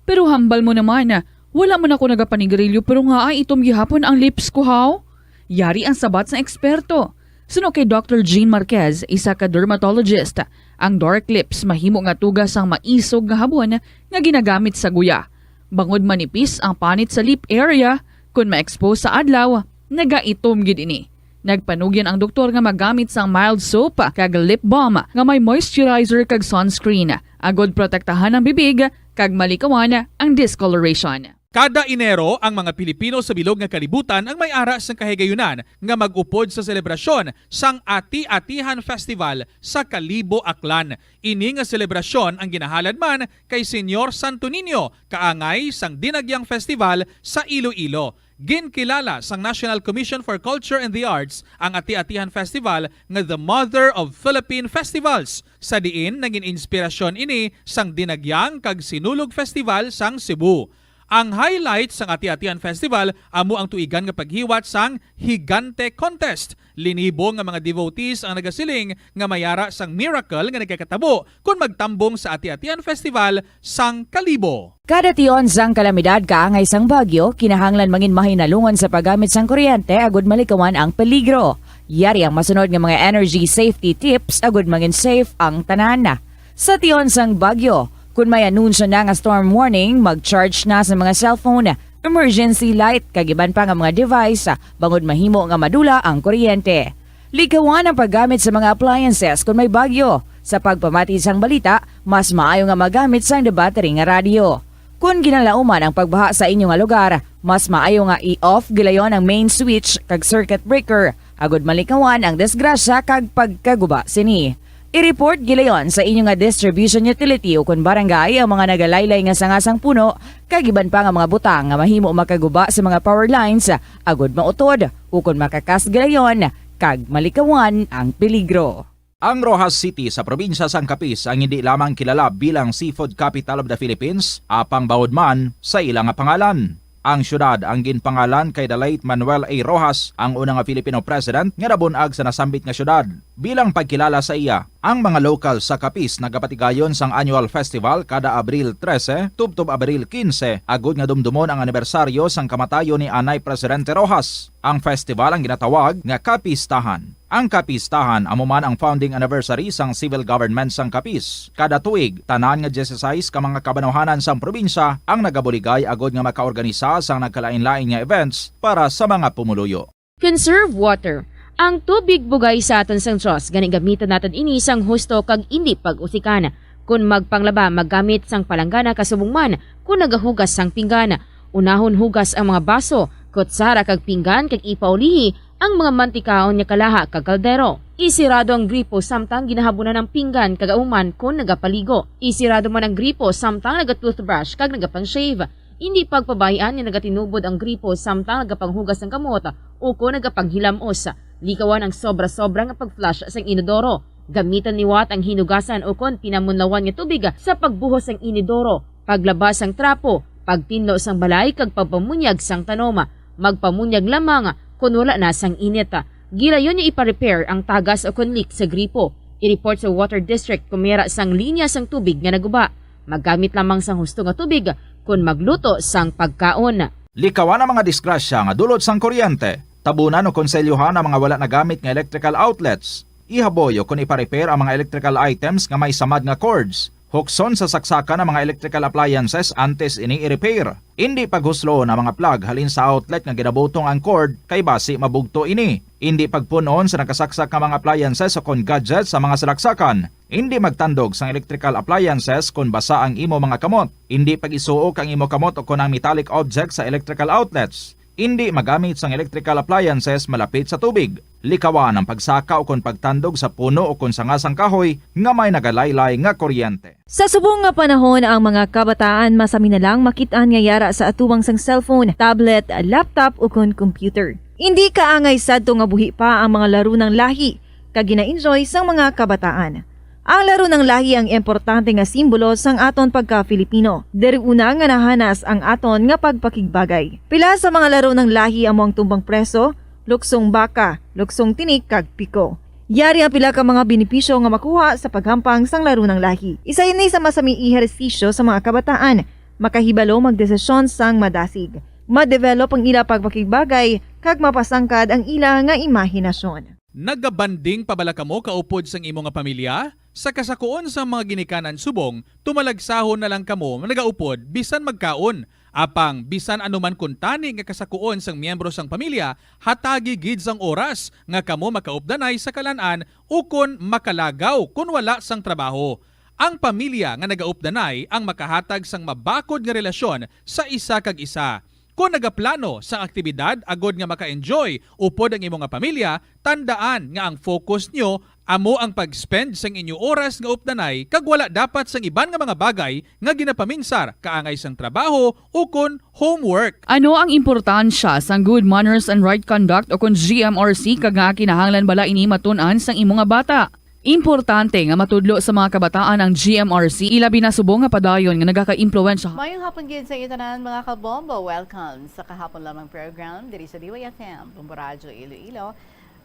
Pero hambal mo naman, Wala man ako nagapanigrilyo, pero nga ay itom gihapon ang lips ko, haw? Yari ang sabat sang eksperto. Suno kay Doctor Jean Marquez, isa ka dermatologist, ang dark lips mahimo nga tuga sang maisog nga habon nga ginagamit sa guya. Bangod manipis ang panit sa lip area, kun ma-expose sa adlaw, nagaitom gid ini. Nagpanugyan ang doktor nga magamit sang mild soap kag lip balm nga may moisturizer kag sunscreen, agod protektahan ang bibig kag malikawan ang discoloration. Kada Enero, ang mga Pilipino sa bilog nga kalibutan ang may ara sang kahigayunan nga mag-upod sa selebrasyon sang Ati-Atihan Festival sa Kalibo, Aklan. Ini nga selebrasyon ang ginahalad man kay Señor Santo Niño, kaangay sang Dinagyang Festival sa Iloilo. Ginkilala sang National Commission for Culture and the Arts ang Ati-Atihan Festival nga the mother of Philippine festivals, sa diin nagin inspirasyon ini sang Dinagyang kag Sinulog Festival sang Cebu. Ang highlight sang Ati-Atihan Festival amo ang tuigan nga paghiwat sang Higante Contest. Linibo nga mga devotees ang nagasiling nga may ara sang miracle nga nagakatabo kon magtambong sa Ati-Atihan Festival sang Kalibo. Kada tion sang kalamidad kaangay sang bagyo, kinahanglan mangin mahinalungan sa paggamit sang kuryente agud malikawan ang peligro. Yari ang masunod nga mga energy safety tips agud mangin safe ang tanan. Sa tion sang bagyo, kun may anunsyo na nga storm warning, mag-charge na sa mga cellphone, emergency light, kag iban pa nga mga device, bangod mahimo nga madula ang kuryente. Likawan ang paggamit sa mga appliances kun may bagyo. Sa pagpamati sang balita, mas maayo nga magamit sang battery nga radyo. Kun ginalauman ang pagbaha sa inyo nga lugar, mas maayo nga i-off gilayon ang main switch kag circuit breaker, agud malikawan ang disgrasya kag pagkaguba sini. I-report gilayon sa inyo nga distribution utility ukon barangay ang mga nagalaylay nga sanga sang puno kag iban pa nga mga butang nga mahimo makaguba sa mga power lines, agud mautod ukon makakas gilayon kag malikawan ang peligro. Ang Roxas City sa probinsya sang Capiz ang hindi lamang kilala bilang Seafood Capital of the Philippines, apang bawod man sa ila nga pangalan. Ang siyudad ang ginpangalan kay the late Manuel A. Roxas, ang una nga Filipino president nga nabun-ag sa nasambit nga siyudad. Bilang pagkilala sa iya, ang mga lokal sa Capiz nagapatigayon sang annual festival kada Abril trese tubtob Abril kinse, agud nga dumdumon ang anibersaryo sang kamatayon ni anay Presidente Roxas. Ang festival ang ginatawag nga Kapistahan. Ang Kapistahan amo man ang founding anniversary sang civil government sang Capiz. Kada tuig, tanan nga dieciséis ka mga kabanwahanan sang probinsya ang nagabuligay agud nga makaorganisa sang nagkalainlain nga events para sa mga pumuluyo. Conserve water. Ang tubig bugay sa aton sang Dios, gani gamiton naton ini sang husto kag indi pag-usikan. Kon magpanglaba, maggamit sang palanggana kasubong man kon nagahugas sang pinggan. Unahon hugas ang mga baso, kutsara kag pinggan kag ipaulihi ang mga mantikaon nga kalaha kag kaldero. Isirado ang gripo samtang ginahabunan ang pinggan kag auman kon nagapaligo. Isirado man ang gripo samtang naga-toothbrush kag nagapang-shave. Indi pagpabay-an nga nagatinubod ang gripo samtang nagapanghugas sang kamot ukon nagapanghilam-os. Likawan ang sobra-sobra nga pag-flush sang inodoro. Gamitan liwat ang hinugasan ukon pinamunlawan nga tubig sa pagbuhos sang inodoro, paglaba sang trapo, pagtinlo sang balay kag pagpamunyag sang tanom. Magpamunyag lamang kon wala na sang init. Gilayon nga ipa-repair ang tagas ukon leak sa gripo. I-report sa Water District kon may ara sang linya sang tubig nga naguba. Maggamit lamang sang husto nga tubig kon magluto sang pagkaon. Likawan ang mga disgrasya nga dulot sang kuryente. Tabunan o konselyuhan ang mga wala nagamit nga electrical outlets. Ihaboy o kon ipa-repair ang mga electrical items nga may samad nga cords. Hukson sa saksakan ang mga electrical appliances antes ini i-repair. Indi paghusloon ang mga plug halin sa outlet nga ginabutong ang cord kay basi mabugto ini. Indi pagpun-on sa nakasaksak nga mga appliances o kon gadgets sa mga salaksakan. Indi magtandog sang electrical appliances kon basa ang imo mga kamot. Indi pag-isuok ang imo kamot o kon ang metallic object sa electrical outlets. Indi magamit sang electrical appliances malapit sa tubig. Likawan ang pagsaka o kon pagtandog sa puno o kon sanga sang kahoy nga may nagalaylay nga kuryente. Sa subong nga panahon, ang mga kabataan masami na lang makit-an nga yara sa atubangan sang cellphone, tablet, laptop, ukon computer. Indi kaangay sadto nga buhi pa ang mga laro nang lahi kag gina-enjoy sang mga kabataan. Ang laro nang lahi ang importante nga simbolo sang aton pagka-Filipino. Diri una nga nahanas ang aton nga pagpakigbagay. Pila sa mga laro nang lahi amo ang tumbang preso, luksong baka, luksong tinik, kag piko. Yari ang pila ka mga benepisyo nga makuha sa paghampang sang laro nang lahi. Isa ini sa masami ehersisyo sa mga kabataan, Makahibalo magdesisyon sang madasig, ma-develop ang ila pagpakigbagay, kag mapasangkad ang ila nga imahinasyon. Nagabanding pa bala kamo kaupod sang imo nga pamilya? Sa kasakuon sang mga ginikanan subong, tumalagsahon na lang kamo nagaupod bisan magkaon. Apang bisan ano man kuntani nga kasakuon sang miyembro sang pamilya, hatagi gid sang oras nga kamo makaupdanay sa kalan-an ukon makalagaw kon wala sang trabaho. Ang pamilya nga nagaupdanay ang makahatag sang mabakod nga relasyon sa isa kag isa. Kon nagaplano sang aktibidad agod nga maka-enjoy upod ang imo nga pamilya, tandaan nga ang focus nyo amo ang pag-spend sang inyo oras nga updanay kag wala dapat sang iban nga mga bagay nga ginapaminsar kaangay sang trabaho ukon homework. Ano ang importansya sang good manners and right conduct ukon G M R C, kag nga kinahanglan bala ini matun-an sang imo nga bata? Importante nga matudlo sa mga kabataan ang G M R C, ilabi na subong nga padayon nga nagakaimpluwensya. Mayong hapon gid sa inyo tanan, mga kabombo. Welcome sa Kahapon Lamang program diri sa D Y F M, Bombo Radyo Iloilo.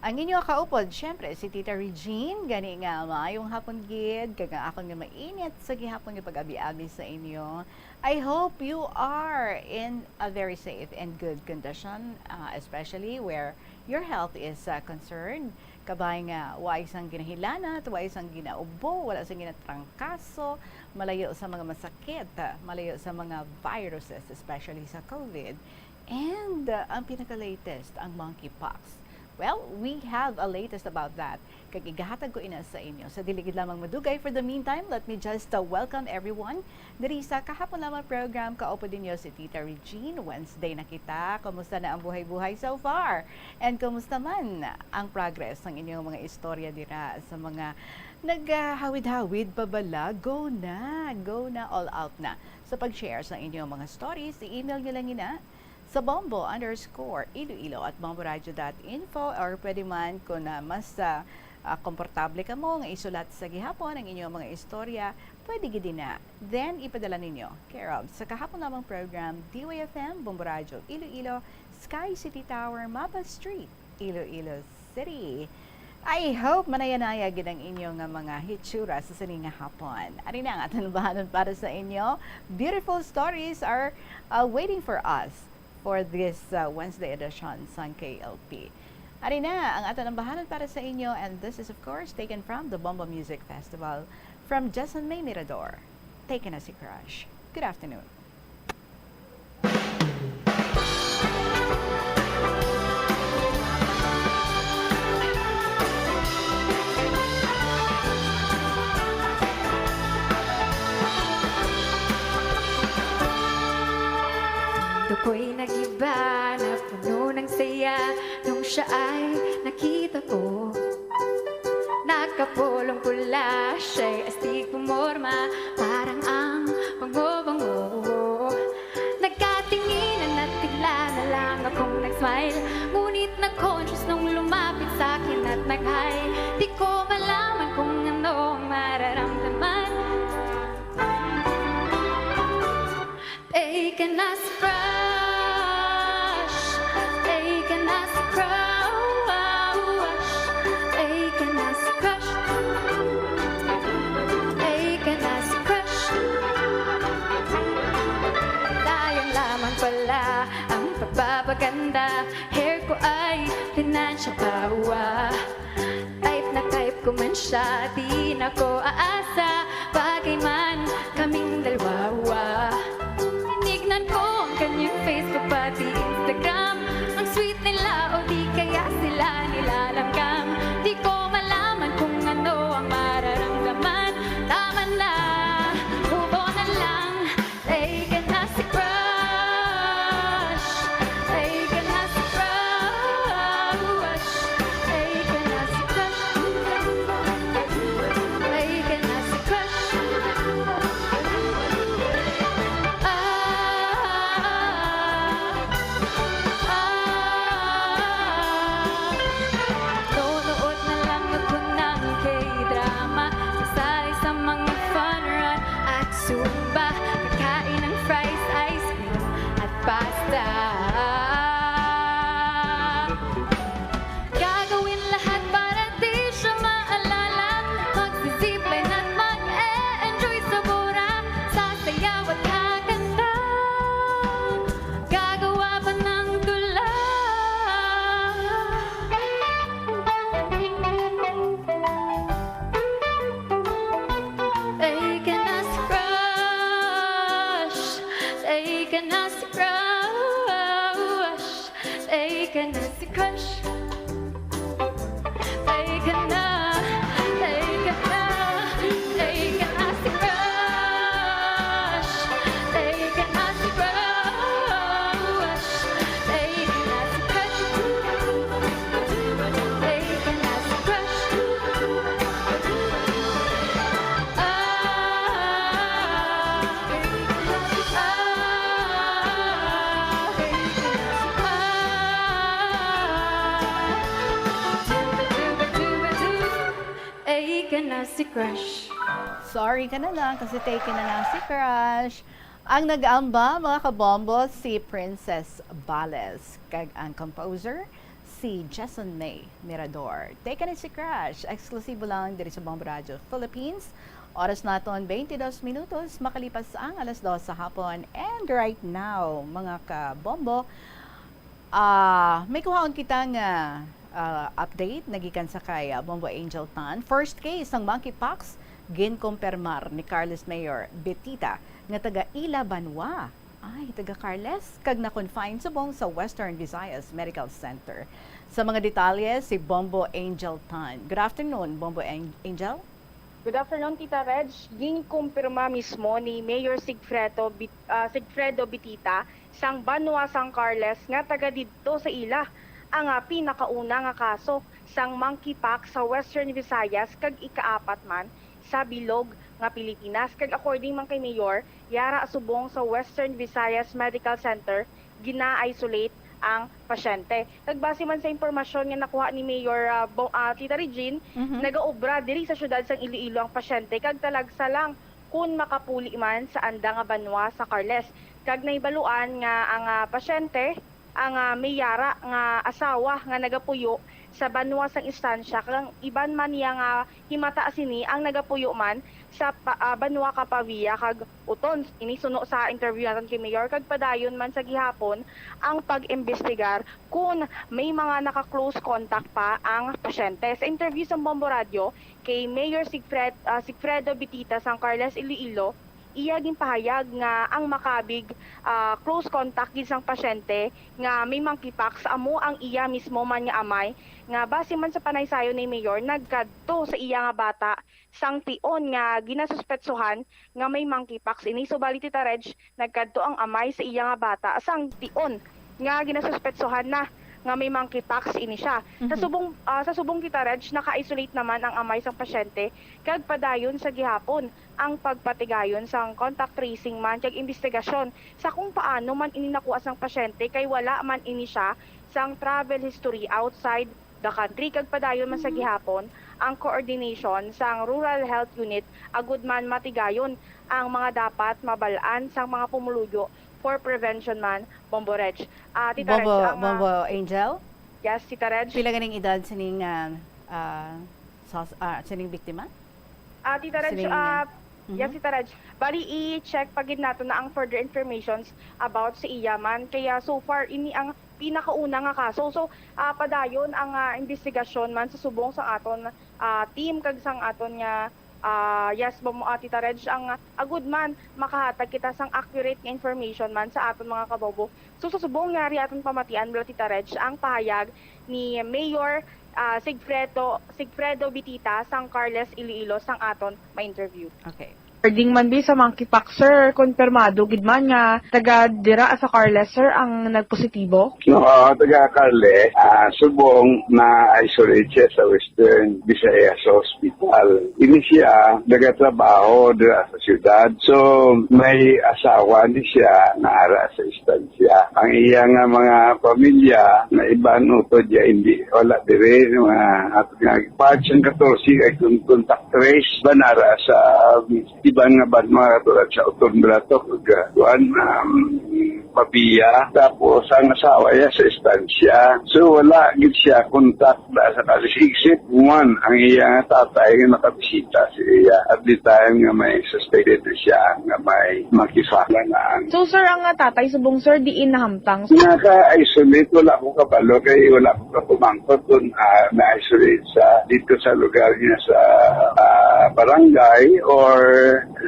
Ang inyo kaupod, syempre, si Tita Regine. Gani nga, mayong hapon gid, kag ang akon nga mainit sa gihapon nga pag-abi-abi sa inyo. I hope you are in a very safe and good condition, uh, especially where your health is, uh, concerned. Kabay nga, wa sang ginahilanat, wa sang ginaubo, wala sang ginatrangkaso, malayo sa mga masakit, uh, malayo sa mga viruses, especially sa COVID. And, uh, ang pinaka-latest, ang monkeypox. Well, we have a latest about that. Kag igahatag ko ina sa inyo. Sa dili gid lamang madugay, for the meantime, let me just, uh, welcome everyone diri sa Kahapon Lamang program. Kaupod ninyo si Tita Regine. Wednesday na kita. Kumusta na ang buhay-buhay so far? And kumusta man ang progress ng inyong mga istorya dira sa mga naghahawid-hawid pa bala? Go na! Go na! All out na sa pag-share sa inyong mga stories. I-email nyo lang ina sa bombo underscore iloilo at bomboradio dot info, or pwede man, kung, ah, mas, ah, ah, komportable kamo nga isulat sa gihapon ang inyong mga istorya, pwede gid na. Then, ipadala ninyo, care of, sa Kahapon Lamang program, D Y F M, Bombo Radyo Iloilo, Sky City Tower, Mapa Street, Iloilo City. I hope manaya-naya gid ang inyo nga mga hitsura sa sini nga hapon. Ari na ang aton bahanon para sa inyo. Beautiful stories are, uh, waiting for us for this, uh, Wednesday edition sang K L P. Ari na ang aton ang bahanon para sa inyo, and this is, of course, taken from the Bombo Music Festival from Jason May Mirador. Taken as a crush. Good afternoon. Ako'y nagiba na puno ng saya nung siya ay nakita ko. Nakapulong pula siya'y astig pumorma, parang ang bango-bango. Nagkatinginan at bigla na lang akong nag-smile. Ngunit na-conscious nung lumapit sa akin at nag-hi. Di ko malaman kung ano ang mararamdaman. Taken as a crush, taken as a crush, taken as a crush, taken as a crush. Sayang lamang pala ang pagpapaganda. Hair ko ay pinansya pa, wa. Type na type ko man siya, di na ko aasa. Bagay man kaming dalawa. Tinignan ko ang kanyang Facebook pati Instagram. Ang sweet nila o di kaya sila nilalanggam. Di ko malaman kung ano ang mararamdaman. Tama na, move on na lang. Taken as a crush, taken as a crush, taken as a crush, taken as a crush. Taken as a crush, taken as a crush. Taken na, taken na, taken as a crush. Taken as a crush, taken as a crush. Taken as a crush. Ah, ah, ah. Taken na si Crush. Sorry ka na lang kasi taken na lang si Crush. Ang nag-aamba, mga kabombo, si Princess Bales, kag ang composer, si Jason May Mirador. Taken na si Crush, eksklusibo lang diri sa Bombo Radio Philippines. Oras naton, twenty-two minutos, makalipas ang alas dos sa hapon. And right now, mga kabombo, ah, may kuhaon kita nga, ah, update nagikan sa kay, ah, Bombo Angel Tan. First case sang monkeypox ginkumpirmar ni Carles Mayor Betita nga taga Ila Banwa. Ay, taga Carles, kag na-confine subong sa Western Visayas Medical Center. Sa mga detalye, si Bombo Angel Tan. Good afternoon, Bombo An-, Angel. Good afternoon, Tita Reg. Ginkumpirma mismo ni Mayor Sigfredo Bit-, ah, Sigfredo Bitita sang banwa sang Carles nga taga didto sa ila ang, ah, pinakauna nga kaso sang monkeypox sa Western Visayas kag ikaapat man sa bilog nga Pilipinas. Kag according man kay Mayor, yara subong sa Western Visayas Medical Center gina-isolate ang pasyente. Kag base man sa impormasyon nga nakuha ni Mayor, ah, Bo-, ah, Tita Regine, Mhm. nagaobra diri sa siyudad sang Iloilo ang pasyente kag talagsa lang kun makapuli man sa anda nga banwa sa Carles. Kag nahibaluan nga ang, ah, pasyente, ang, ah, may yara nga asawa nga nagapuyo sa banwa sang Estancia, kag ang iban man niya nga himata sini ang nagapuyo man sa pa-, ah, banwa ka Pavia kag Oton. Ini suno sa interview naton kay Mayor, kag padayon man sa gihapon ang pag-imbestigar kun may mga naka-close contact pa ang pasyente. Sa interview sa Bombo Radio kay Mayor Sigfred-, ah, Sigfredo Bitita sang Carles Iloilo, iya ginpahayag nga ang makabig, ah, close contact gid sang pasyente nga may monkeypox amo ang iya mismo man nga amay, nga base man sa panaysayon ni Mayor, nagkadto sa iya nga bata sang tion nga ginasuspetsohan nga may monkeypox ini. Subali, Tita Reg, nagkadto ang amay sa iya nga bata sang tion nga ginasuspetsohan na nga may monkeypox ini siya. Sa Mhm. subong, ah, sa subong, Tita Reg, naka-isolate naman ang amay sang pasyente, kag padayon sa gihapon ang pagpatigayon sang contact tracing man kag imbestigasyon sa kung paano man ini nakuha sang pasyente, kay wala man ini siya sang travel history outside the country. Kag padayon man sa Mhm. gihapon ang coordination sang Rural Health Unit agud man matigayon ang mga dapat mabal-an sang mga pumuluyo for prevention man, Bombo Reg. Ah, Tita Reg, Bombo, ang, ah, Bombo Angel? Yes, Tita Reg. Pila ganing edad sining, ah, ah, sus-, ah, sining biktima? Ah, Tita Reg, Sining, ah, yes, mhm. Tita Reg. Bali, i-check pa gid nato na ang further informations about sa iya man. Kaya so far, ini ang pinakauna nga kaso. So, ah, padayon ang, ah, investigasyon man sa subong sang aton, ah, team kag sang aton nga, ah, yes, Bombo, ah, Tita Reg, ang, ah, agud man makahatag kita sang accurate nga information man sa aton mga kabobo. So, sa subong nga ari aton pamatian, bala, Tita Reg, ang pahayag ni Mayor, ah, Sigfredo, Sigfredo Bitita sang Carles Iloilo sang aton ma-interview. Okay. Regarding man bi sa monkeypox, sir, konfirmado gid man nga taga dira sa Carles, sir, ang nagpositibo? No, ah, taga Carles, ah, subong na-isolate siya sa Western Visayas Hospital. Ini siya nagatrabaho dira sa syudad. So, may asawa ni siya nga ara sa istansya. Ang iya nga mga pamilya na iban utod niya, hindi, wala diri, mga at nga part sang katorse ay kun-, contact trace ba nara sa, um, iban nga banwa, katulad sa Oton Brato, kag, uh, kuan, um, Pavia. Tapos ang asawa niya sa istansya. So, wala gid siya contact na sa kalis, except one, ang iya nga tatay nga nakabisita sa iya at the time nga may suspected na siya nga may makisala na ang So, sir, ang, uh, tatay subong, sir, diin nahamtang? Naka-isolate, wala ko kabalo kay wala ko kapumangkot kung, ah, na-isolate sa, dito sa lugar niya sa, ah, barangay or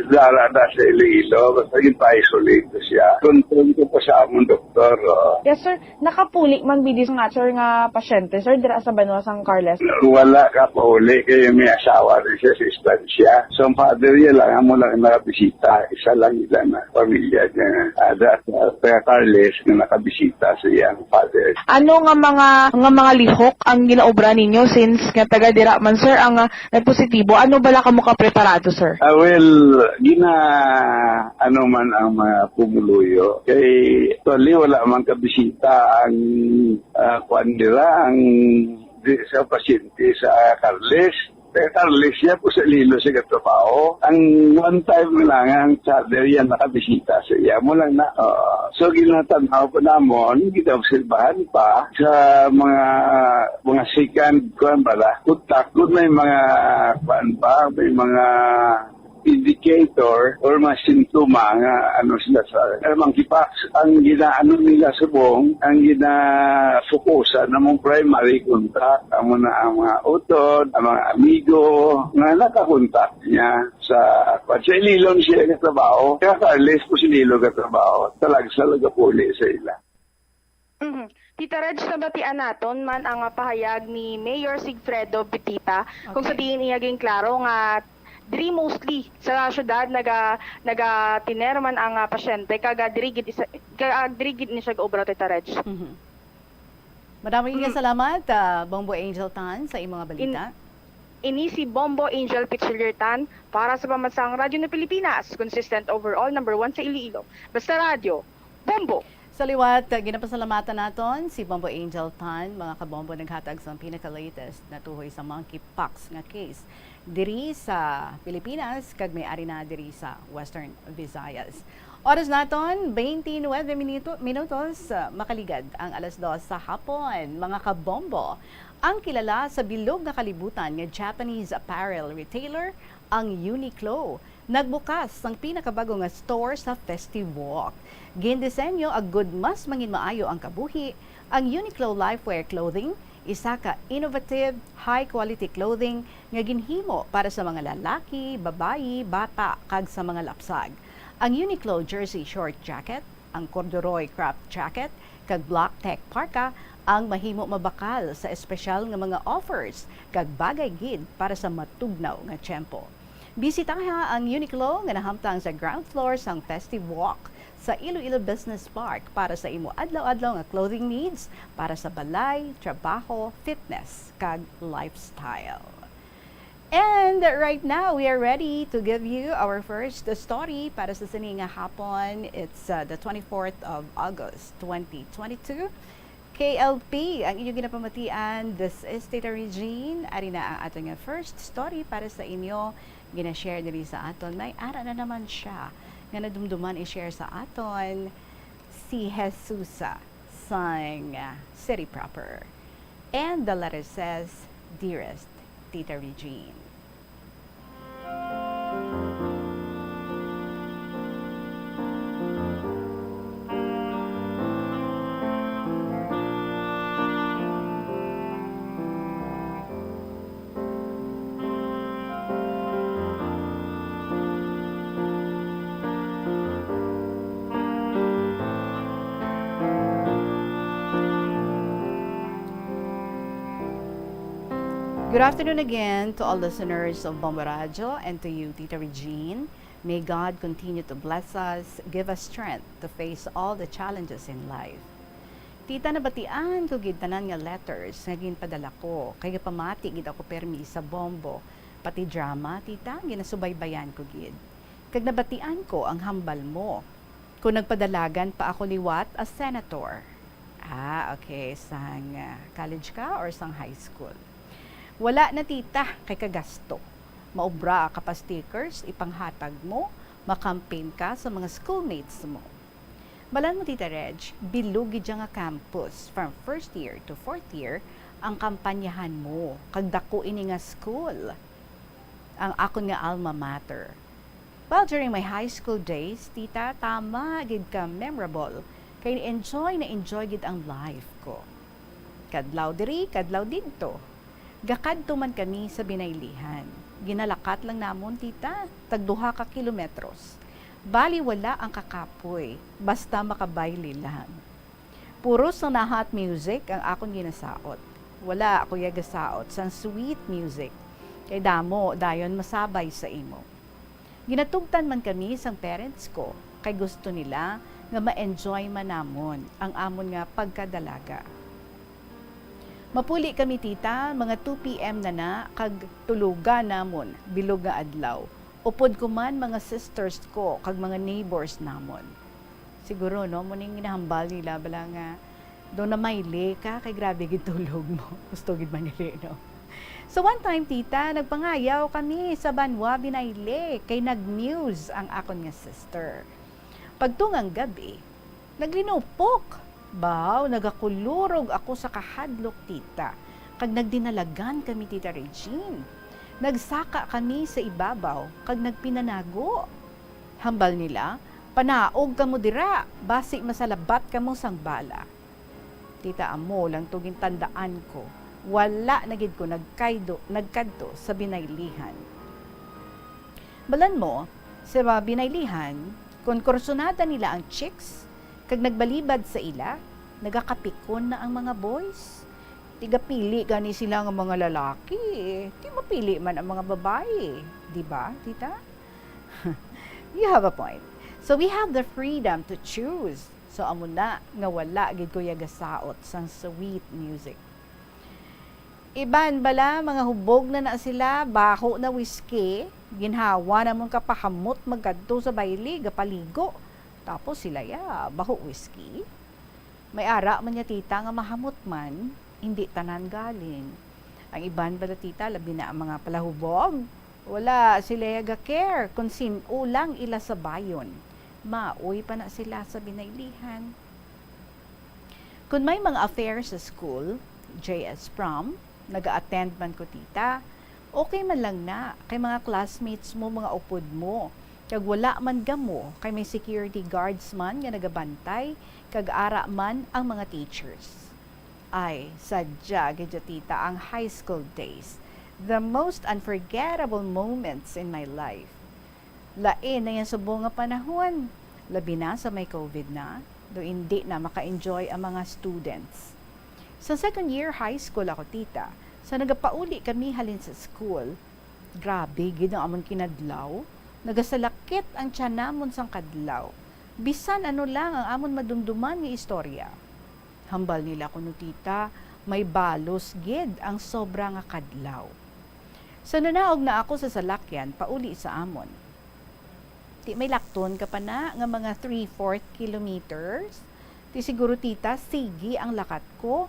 Dara na sa Iloilo, basta gin-isolate ko siya. Confirm ko pa sa among doktor, oh. Yes, sir. Nakapuli man bidi nga, sir, nga pasyente, sir, dira sa banwa sang Carles? Wala ka pauli kay may asawa rin siya sa istansya. So, ang father niya lang, amo lang nakabisita. Isa lang ila na pamilya niya. Ada sa taga Carles nga nakabisita sa iyang father. Ano nga mga, nga mga lihok ang ginaobra ninyo since nga taga dira man, sir, ang, ah, nagpositibo? Ano bala kamo kapreparado, sir? Ah, well, gina, ano man ang mga pumuluyo. Kay, actually, wala man kabisita ang, ah, kuan dira, ang di, sa pasyente sa Carles. Kay Carles, siya po sa Iloilo sa katrabaho. Ang one time lang, ang father yan nakabisita sa iya. Mo lang na, ah, so, ginatanaw pa namon, ginaobserbahan pa sa mga, mga second, kuan ba la, contact, kung may mga, kuan ba, may mga indicator or mga sintoma nga ano sila sa, ang monkeypox, ang ginaano nila subong, ang ginafokusan namong primary contact, amo na ang mga utod, ang mga amigo nga nakakontak niya sa, sa Iloilo siya katrabaho. Kaya Carles po sa Iloilo katrabaho, talaga sa lagapuli sa ila. Mhm. Tita Reg, nabatian naton man ang, ah, pahayag ni Mayor Sigfredo Betita, kung sa Okay. diin iya ginklaro nga diri mostly sa syudad naga-, nagatiner man ang, ah, pasyente, kag, ah, diri gid isa, kag, ah, diri gid ni siya gaobra, Tita Reg. Mhm. Madamo nga Mm. salamat, ah, Bombo Angel Tan, sa imong mga In-, balita. Ini si Bombo Angel Pichiliertan para sa Pambansang Radyo ng Pilipinas, consistent overall, number one sa Iloilo. Basta Radyo, Bombo! Sa liwat, ginapasalamatan naton si Bombo Angel Tan, mga kabombo, naghatag sa pinaka-latest na tuhoy sa monkeypox nga case diri sa Pilipinas, kag may ari na diri sa Western Visayas. Oras naton, twenty-nine minuto-, minutos, ah, makaligad ang alas dos sa hapon. Mga kabombo, ang kilala sa bilog nga kalibutan nga Japanese apparel retailer, ang Uniqlo, nagbukas sang pinakabago nga store sa Festive Walk. Gindisenyo agud mas mangin maayo ang kabuhi, ang Uniqlo Lifewear Clothing, isa ka innovative, high-quality clothing nga ginhimo para sa mga lalaki, babayi, bata, kag sa mga lapsag. Ang Uniqlo Jersey Short Jacket, ang corduroy craft jacket, kag black tech parka ang mahimo mabakal sa espesyal nga mga offers kag bagay gid para sa matugnaw nga tiyempo. Bisitaha ang Uniqlo nga nahamtang sa ground floor sang Festive Walk sa Iloilo Business Park para sa imo adlaw-adlaw nga clothing needs para sa balay, trabaho, fitness, kag lifestyle. And right now, we are ready to give you our first story para sa sini nga hapon. It's, uh, the twenty-fourth of August, twenty twenty-two. K L P, ang inyong ginapamatian. This is Tita Regine. Ari na ang aton nga first story para sa inyo. Gina-share diri sa aton. May ara na naman siya nga nadumduman i-share sa aton si Jesusa sang, uh, City Proper. And the letter says, "Dearest Tita Regine." Good afternoon again to all listeners of Bombo Radyo and to you, Tita Regine. May God continue to bless us, give us strength to face all the challenges in life. Tita, nabatian ko gid tanan nga letters nga ginpadala ko, kay gapamati gid ako permi sa Bombo. Pati drama, tita, ginasubaybayan ko gid. Kag nabatian ko ang hambal mo. Kung nagpadalagan pa ako liwat as senator. Ah, okay. Sang, ah, college ka or sang high school? Wala na, tita, kay kagasto. Maobra ka pa stickers, ipanghatag mo, makampin ka sa mga schoolmates mo. Balan mo, Tita Reg, bilog gid dya nga campus, from first year to fourth year, ang kampanyahan mo, kag dako ini nga school, ang akon nga alma mater. Well, during my high school days, tita, tama gid ka memorable, kay enjoy na enjoy gid ang life ko. Kadlaw diri, kadlaw didto. Gakadto man kami sa binaylihan. Ginalakat lang namon, tita, tagduha ka kilometros. Bali, wala ang kakapoy, basta makabayle lang. Puro sang na hot music ang akon ginasaot. Wala ako yagasaot sang sweet music, kay damo dayon masabay sa imo. Ginatugtan man kami sang parents ko, kay gusto nila nga ma-enjoy man namon ang amon nga pagkadalaga. Mapuli kami, tita, mga two P M na na, kag tuluga namon bilog nga adlaw. Upod ko man mga sisters ko kag mga neighbors namon. Siguro, no, mo ning ginahambal nila bala nga, "Do na mayle ka, kay grabe gid tulog mo." Gusto gid manili, no? So, one time, tita, nagpangayaw kami sa banwa binayle, kay nag-muse ang akon nga sister. Pagtungang gabi, naglinupok. Baw, nagakulurog ako sa kahadlok, tita, kag nagdinalagan kami, Tita Regine. Nagsaka kami sa ibabaw kag nagpinanago. Hambal nila, "Panaog kamo dira, basi masalabat kamo sang bala." Tita, amo lang to gintandaan ko. Wala na gid ko nagkaydo, nagkadto sa binaylihan. Balan mo, sa mga binaylihan, kon kursunada nila ang chicks, kag nagbalibad sa ila, nagakapikon na ang mga boys. Tigapili gani sila nga mga lalaki, eh. Di mapili man ang mga babayi, di ba, tita? You have a point. So we have the freedom to choose. So amo na nga wala gid ko yagasaot sang sweet music. Iban bala, mga hubog na na sila, baho na whiskey, ginhawa namon kapahamot magkadto sa bayli, gapaligo. Tapos sila ya, baho whiskey. May ara man niya, tita, nga mahamot man, hindi tanan galing. Ang iban bala, tita, labi na ang mga palahubog, wala sila ya ga-care kung sin-o lang ila sabayon. Maoy pa na sila sa binaylihan. Kung may mga affair sa school, J S prom, naga-attend man ko, tita, okay man lang na, kay mga classmates mo, mga upod mo, kag wala man gamo, kay may security guards man nga nagabantay, kag ara man ang mga teachers. Ay, sadya gid ya, tita, ang high school days. The most unforgettable moments in my life. Lain na yan subong nga panahon, labi na sa may covid na, do indi na maka-enjoy ang mga students. Sa second year high school ako, tita, sa nagapauli kami halin sa school, grabe gid ang amon kinadlaw. Nagasalakit ang tiyan namon sang kadlaw. Bisan ano lang ang amon madumduman nga istorya. Hambal nila kuno, tita, may balos gid ang sobra nga kadlaw. Sa nanaog na ako sa salakyan pauli sa amon. Ti may lakton ka pa na nga mga three-fourth kilometers. Ti siguro, tita, sige ang lakat ko.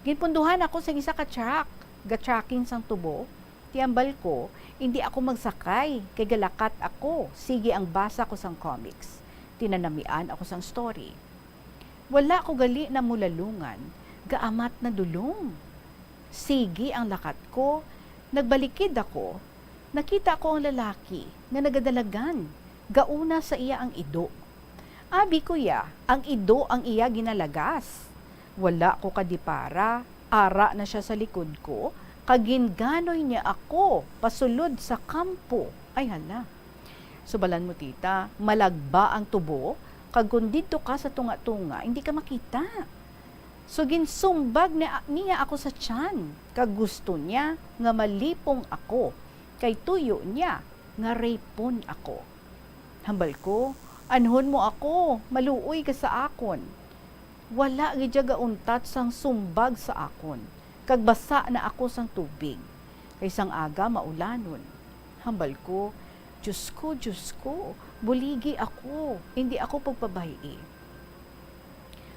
Ginpunduhan ako sang isa ka truck, ga-trucking sang tubo. Ti hambal ko, indi ako magsakay, kay galakat ako, sige ang basa ko sang comics. Tinanamian ako sang story. Wala ko gali na mulalungan, gaamat na dulong. Sige ang lakat ko, nagbalikid ako, nakita ko ang lalaki nga nagadalagan, gauna sa iya ang ido. Abi ko ya, ang ido ang iya ginalagas. Wala ko kadipara, ara na sia sa likod ko, kag ginganoy niya ako pasulod sa kampo. Ay hala. Subalan mo, tita, malagba ang tubo, kag kon didto ka sa tunga-tunga, hindi ka makita. So ginsumbag ni-, niya ako sa tiyan, kag gusto niya nga malipong ako, kay tuyo niya nga rapon ako. Hambal ko, "Anhon mo ako, maluoy ka sa akon." Wala gid ya gauntat sang sumbag sa akon, kag basa na ako sang tubig, kay sang aga maulanon. Hambal ko, "Dios ko, Dios ko, buligi ako, indi ako pagpabay-i."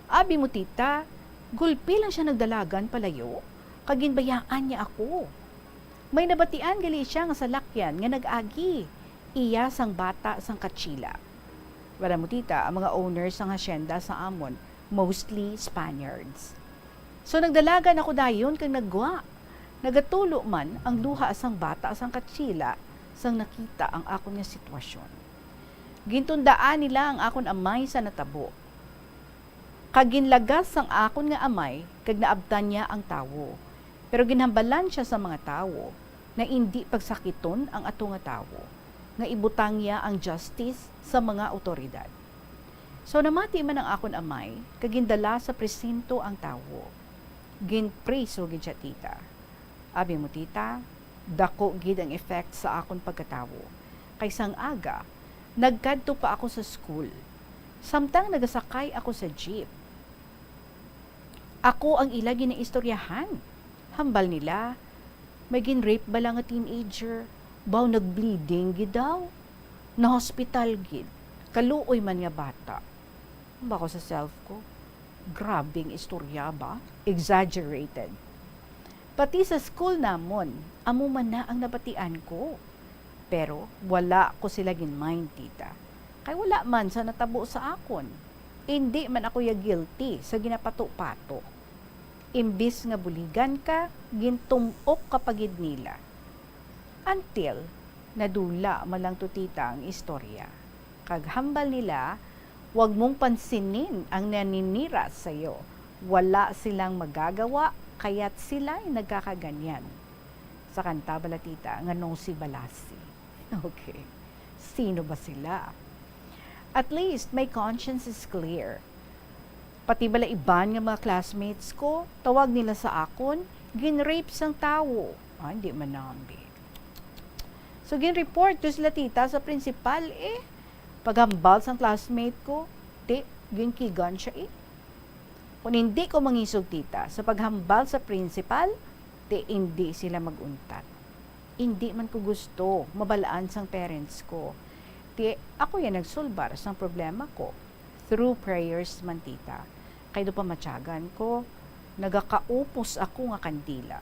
Abi mo, tita, gulpi lang sia nagdalagan palayo, kag ginbayaan niya ako. May nabatian gali sia nga salakyan nga nag-agi, iya sang bata sang Kachila. Wala mo, tita, ang mga owners sang hacienda sa amon, mostly Spaniards. So nagdalagan ako dayon kag naggwa. Nagatulo man ang duha sang bata sang Kachila sang nakita ang akon nga sitwasyon. Gintundaan nila ang akon amay sa natabo. Kag ginlagas sang akon nga amay kag naabtan niya ang tawo. Pero ginhambalan sia sa mga tawo, nga indi pagsakiton ang ato nga tawo, nga ibutang niya ang justice sa mga awtoridad. So, namati man ang akon amay, kag gindala sa presinto ang tawo. Ginpriso gid sia, tita. Abi mo, tita, dako gid ang effect sa akon pagkatawo. Kay sang aga, nagkadto pa ako sa school. Samtang nagasakay ako sa jeep, ako ang ila ginaistoryahan. Hambal nila, may gin-rape bala nga teenager. Baw, nag-bleeding gid daw. Na-hospital gid. Kaluoy man nga bata. Ba ko sa self ko, "Grabing istorya ba? Exaggerated." Pati sa school namon, amo man na ang nabatian ko. Pero wala ko sila gin-mind, tita. Kay wala man sa natabo sa akon. Indi man ako ya guilty sa ginapato-pato. Imbis nga buligan ka, gintum-ok ka pa gid nila. Until nadula man lang to, tita, ang istorya. Kag hambal nila, "Wag mong pansinin ang naninira sa'yo. Wala silang magagawa, kaya't sila'y nagkakaganyan." Sa kanta bala, tita, nga "No si Balasi." Okay. Sino ba sila? At least, my conscience is clear. Pati bala iban nga mga classmates ko, tawag nila sa akon, "Gin-rape sang tawo." Ah, hindi man nambi. So, gin-report ko sila, tita, sa principal, eh. Paghambal sang classmate ko, "Ti, ginkigan siya, eh." Kung hindi ko mangisog, tita, sa paghambal sa principal, ti, hindi sila mag-untat. Hindi man ko gusto mabalaan sang parents ko. Ti, ako ya nagsulbar sang problema ko. Through prayers man, tita. Kay daw pamatyagan ko, nagakaupos ako nga kandila.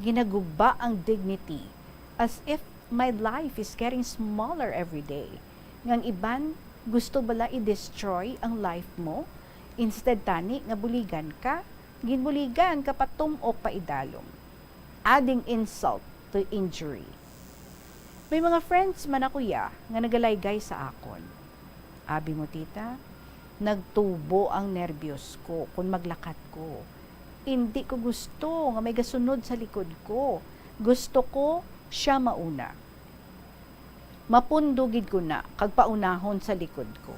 Ginaguba ang dignity, as if my life is getting smaller every day. Nga ang iban gusto bala i-destroy ang life mo? Instead tani nga buligan ka, ginbuligan ka pa tum-ok pa idalom. Adding insult to injury. May mga friends man ako ya nga nagalaygay sa akon. Abi mo, tita, nagtubo ang nerbiyos ko kon maglakat ko. Indi ko gusto nga may gasunod sa likod ko. Gusto ko sia mauna. Mapundo gid ko na kag paunahon sa likod ko.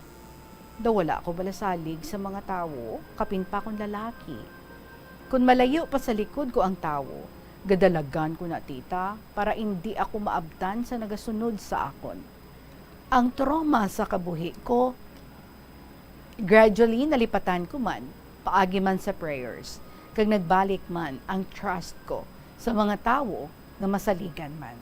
Daw wala ko bala salig sa mga tawo, kapin pa kon lalaki. Kon malayo pa sa likod ko ang tawo, gadalagan ko na, tita, para indi ako maabtan sa nagasunod sa akon. Ang trauma sa kabuhi ko, gradually nalipatan ko man, paagi man sa prayers, kag nagbalik man ang trust ko sa mga tawo nga masaligan man.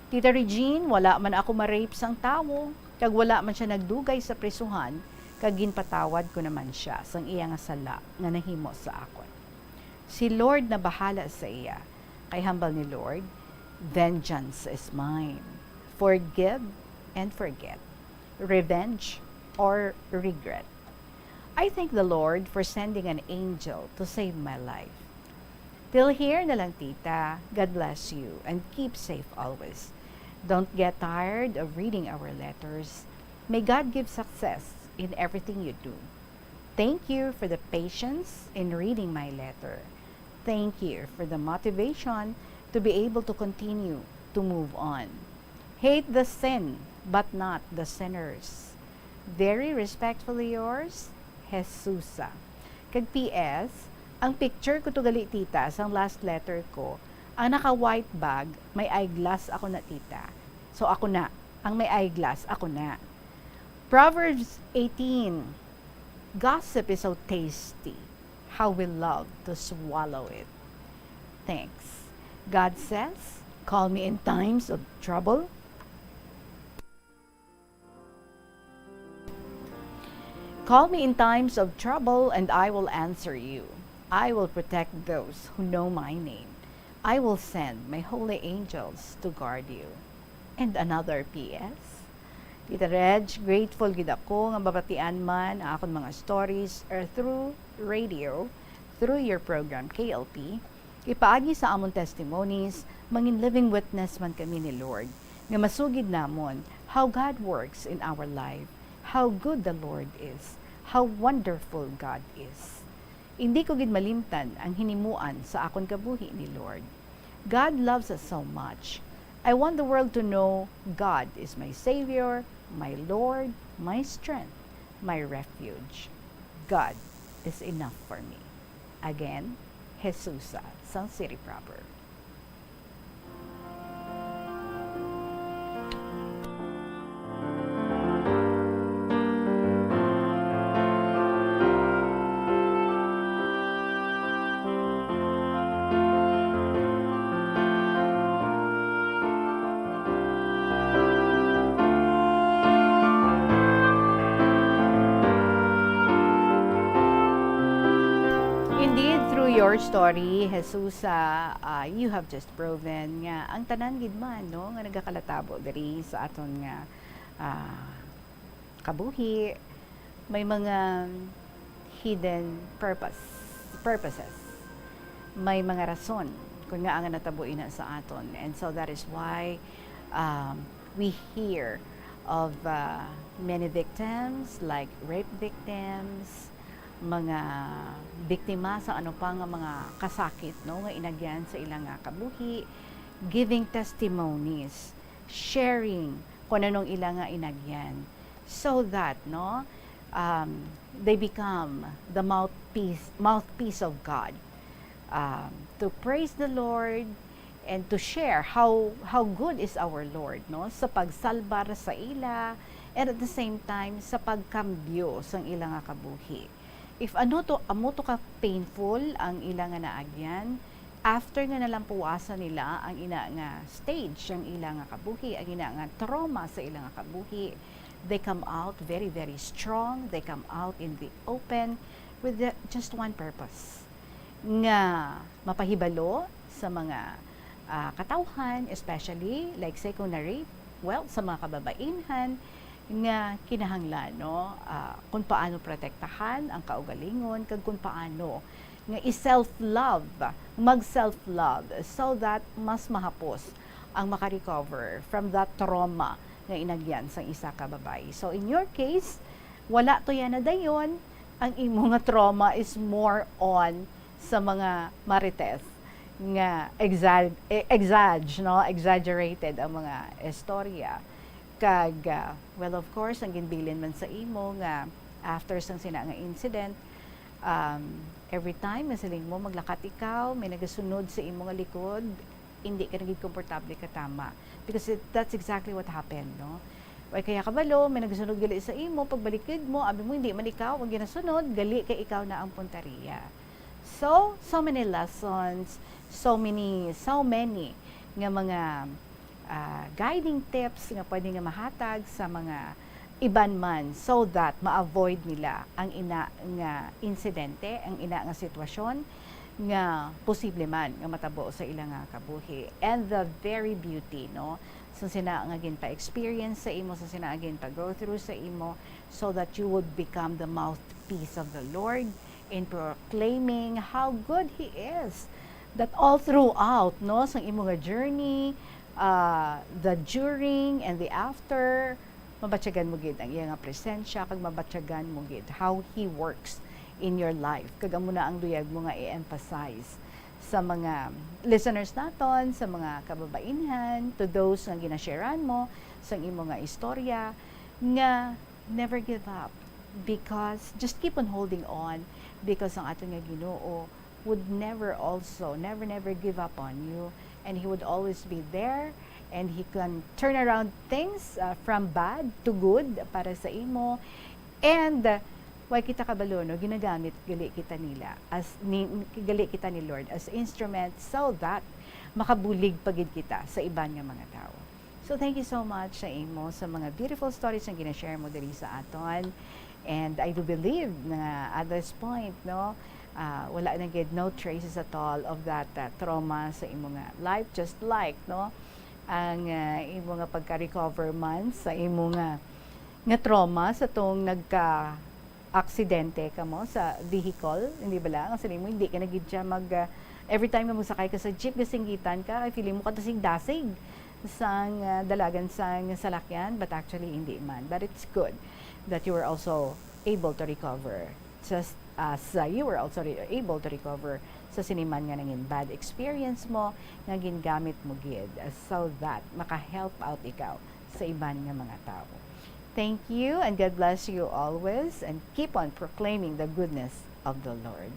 Tita Regine, wala man ako ma-rape sang tawo, kag wala man sia nagdugay sa prisuhan, kag ginpatawad ko naman sia sang iya nga sala nga nahimo sa akon. Si Lord na bahala sa iya, kay hambal ni Lord, "Vengeance is mine. Forgive and forget. Revenge or regret." I thank the Lord for sending an angel to save my life. Till here na lang, tita. God bless you and keep safe always. Don't get tired of reading our letters. May God give success in everything you do. Thank you for the patience in reading my letter. Thank you for the motivation to be able to continue to move on. Hate the sin, but not the sinners. Very respectfully yours, Jesusa. Kag P S, ang picture ko to gali, tita, sang last letter ko. Ang naka-white bag, may eyeglass ako na, tita. So, ako na. Ang may eyeglass, ako na. Proverbs eighteen, "Gossip is so tasty. How we love to swallow it." Thanks. God says, "Call me in times of trouble." "Call me in times of trouble, and I will answer you. I will protect those who know my name. I will send my holy angels to guard you." And another P S. Tita Reg, grateful gid ako nga mabatian man ang akon mga stories, er, through radio, through your program, K L P. Ipaagi sa amon testimonies, mangin living witness man kami ni Lord, nga masugid namon how God works in our life, how good the Lord is, how wonderful God is. Hindi ko gid malimtan ang hinimuan sa akon kabuhi ni Lord. God loves us so much. I want the world to know God is my Savior, my Lord, my strength, my refuge. God is enough for me. Again, Jesusa sang City Proper. Indeed, through your story, Jesusa, uh, you have just proven nga ang tanan gid man, no, nga nagakalatabo diri sa aton nga, ah, kabuhi, may mga hidden purpose, purposes. May mga rason kung ngaa nga natabo ina sa aton. And so that is why, um, we hear of, uh, many victims, like rape victims, mga biktima sa ano pa nga mga kasakit, no, nga inagyan sa ilang nga kabuhi, giving testimonies, sharing kung anong ila nga inagyan, so that, no, um, they become the mouthpiece, mouthpiece of God, um, to praise the Lord and to share how, how good is our Lord, no, sa pagsalbar sa ila, and at the same time, sa pagkambyo sang ila nga kabuhi. If ano to, amo to ka painful ang ila nga naagyan, after nga nalampuwasan nila ang ina nga stage, ang ila nga kabuhi, ang ina nga trauma sa ila nga kabuhi, they come out very, very strong. They come out in the open with the, just one purpose, nga mapahibalo sa mga, ah, katawhan, especially, like, say, kung na-rape, well, sa mga kababainhan, nga kinahanglan, no, ah, kung paano protektahan ang kaugalingon, kag kung paano nga i-self-love, mag-self-love, so that mas mahapos ang maka-recover from that trauma nga inagyan sang isa ka babayi. So, in your case, wala to yana dayon, ang imo nga trauma is more on sa mga marites nga exa-, e-, exag-, no? Exaggerated ang mga istorya. Kag, ah, well, of course, ang ginbilin man sa imo nga after sang sina nga incident, um, every time nga siling mo, maglakat ikaw, may nagasunod sa imo nga likod, hindi ka na gid komportable ka tama. Because it, that's exactly what happened, no? Way kaya kabalo, may nagasunod gali sa imo, pagbalikid mo, abi mo, hindi man ikaw ang ginasunod, gali kay ikaw na ang puntaria. So, so many lessons, so many, so many nga mga, ah, guiding tips nga pwede nga mahatag sa mga iban man, so that ma-avoid nila ang ina nga insidente, ang ina nga sitwasyon nga posible man nga matabo sa ila nga kabuhi. And the very beauty, no, sa sina nga ginpa-experience sa imo, sa sina nga ginpa-go through sa imo, so that you would become the mouthpiece of the Lord in proclaiming how good He is. That all throughout, no, sang imo nga journey, ah, the during and the after, mabatyagan mo gid ang iya nga presensya, kag mabatyagan mo gid how He works in your life. Kag amo na ang luyag mo nga i-emphasize sa mga listeners naton, sa mga kababainhan, to those nga ginasharean mo sang imo nga istorya, nga never give up, because just keep on holding on, because ang aton nga Ginoo would never also, never, never give up on you, and He would always be there, and He can turn around things, uh, from bad to good para sa imo. And, uh, way kita kabalo, no, ginagamit gali kita nila as ni, gali kita ni Lord as instrument, so that makabulig pa gid kita sa iban nga mga tawo. So, thank you so much sa imo, sa mga beautiful stories nga ginashare mo diri sa aton. And I do believe na at this point, no, ah, wala na gid, no traces at all of that, ah, trauma sa imo nga life, just like, no, ang, ah, imo nga pagka-recover man sa imo nga, nga trauma sa tong nagka-aksidente kamo sa vehicle, hindi bala? Ang sabi mo, hindi ka na gid siya mag, ah, every time nga magsakay ka sa jeep, gasinggitan ka, ay feeling mo kadasig-dasig sang, ah, dalagan sang salakyan, but actually, hindi man. But it's good that you were also able to recover. Just as uh, you were also re- able to recover sa siniman nga nangin bad experience mo nga gingamit mo gid, uh, so that maka-help out ikaw sa iban nga mga tawo. Thank you and God bless you always and keep on proclaiming the goodness of the Lord.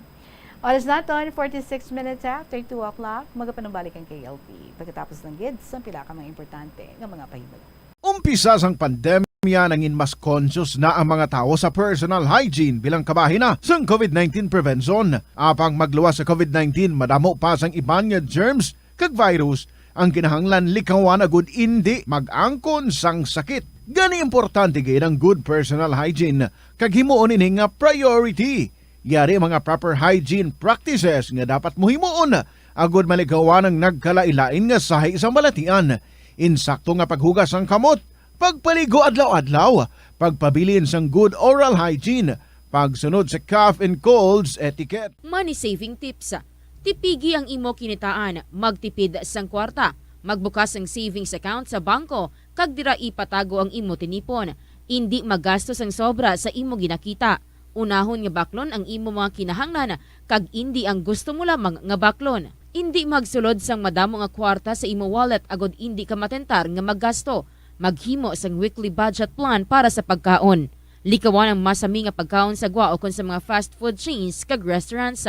Oras naton, forty-six minutes after two o'clock. Magapanumbalik ang K L P pagkatapos lang gid sa pila ka mga importante nga mga pahimut. Umpisa sang pandemya, nangin mas conscious na ang mga tawo sa personal hygiene bilang kabahin na sang covid nineteen prevention. Apang magluwas sa covid nineteen, madamo pa sang iban nga germs kag virus ang kinahanglan likawan agud indi mag-angkon sang sakit. Gani, importante gid ang good personal hygiene kag himuon ini nga priority. Yari mga proper hygiene practices nga dapat mo himuon agud malikawan ang nagkalain-lain nga sahi sa balatian. Insakto nga paghugas sang kamot, pagpaligo adlaw-adlaw, pagpabilin sang good oral hygiene, pagsunod sa cough and colds etiquette. Money saving tips. Tipigi ang imo kinitaan, magtipid sang kwarta, magbukas sang savings account sa bangko, kag dira ipatago ang imo tinipon. Indi magasto sang sobra sa imo ginakita. Unahon nga baklon ang imo mga kinahanglan, kag indi ang gusto mo lamang nga baklon. Indi magsulod sang madamo nga kwarta sa imo wallet agod indi ka matentar nga maggasto. Maghimo sang weekly budget plan para sa pagkaon. Likawan ang masami nga pagkaon sa gwa ukon sa mga fast food chains kag restaurants.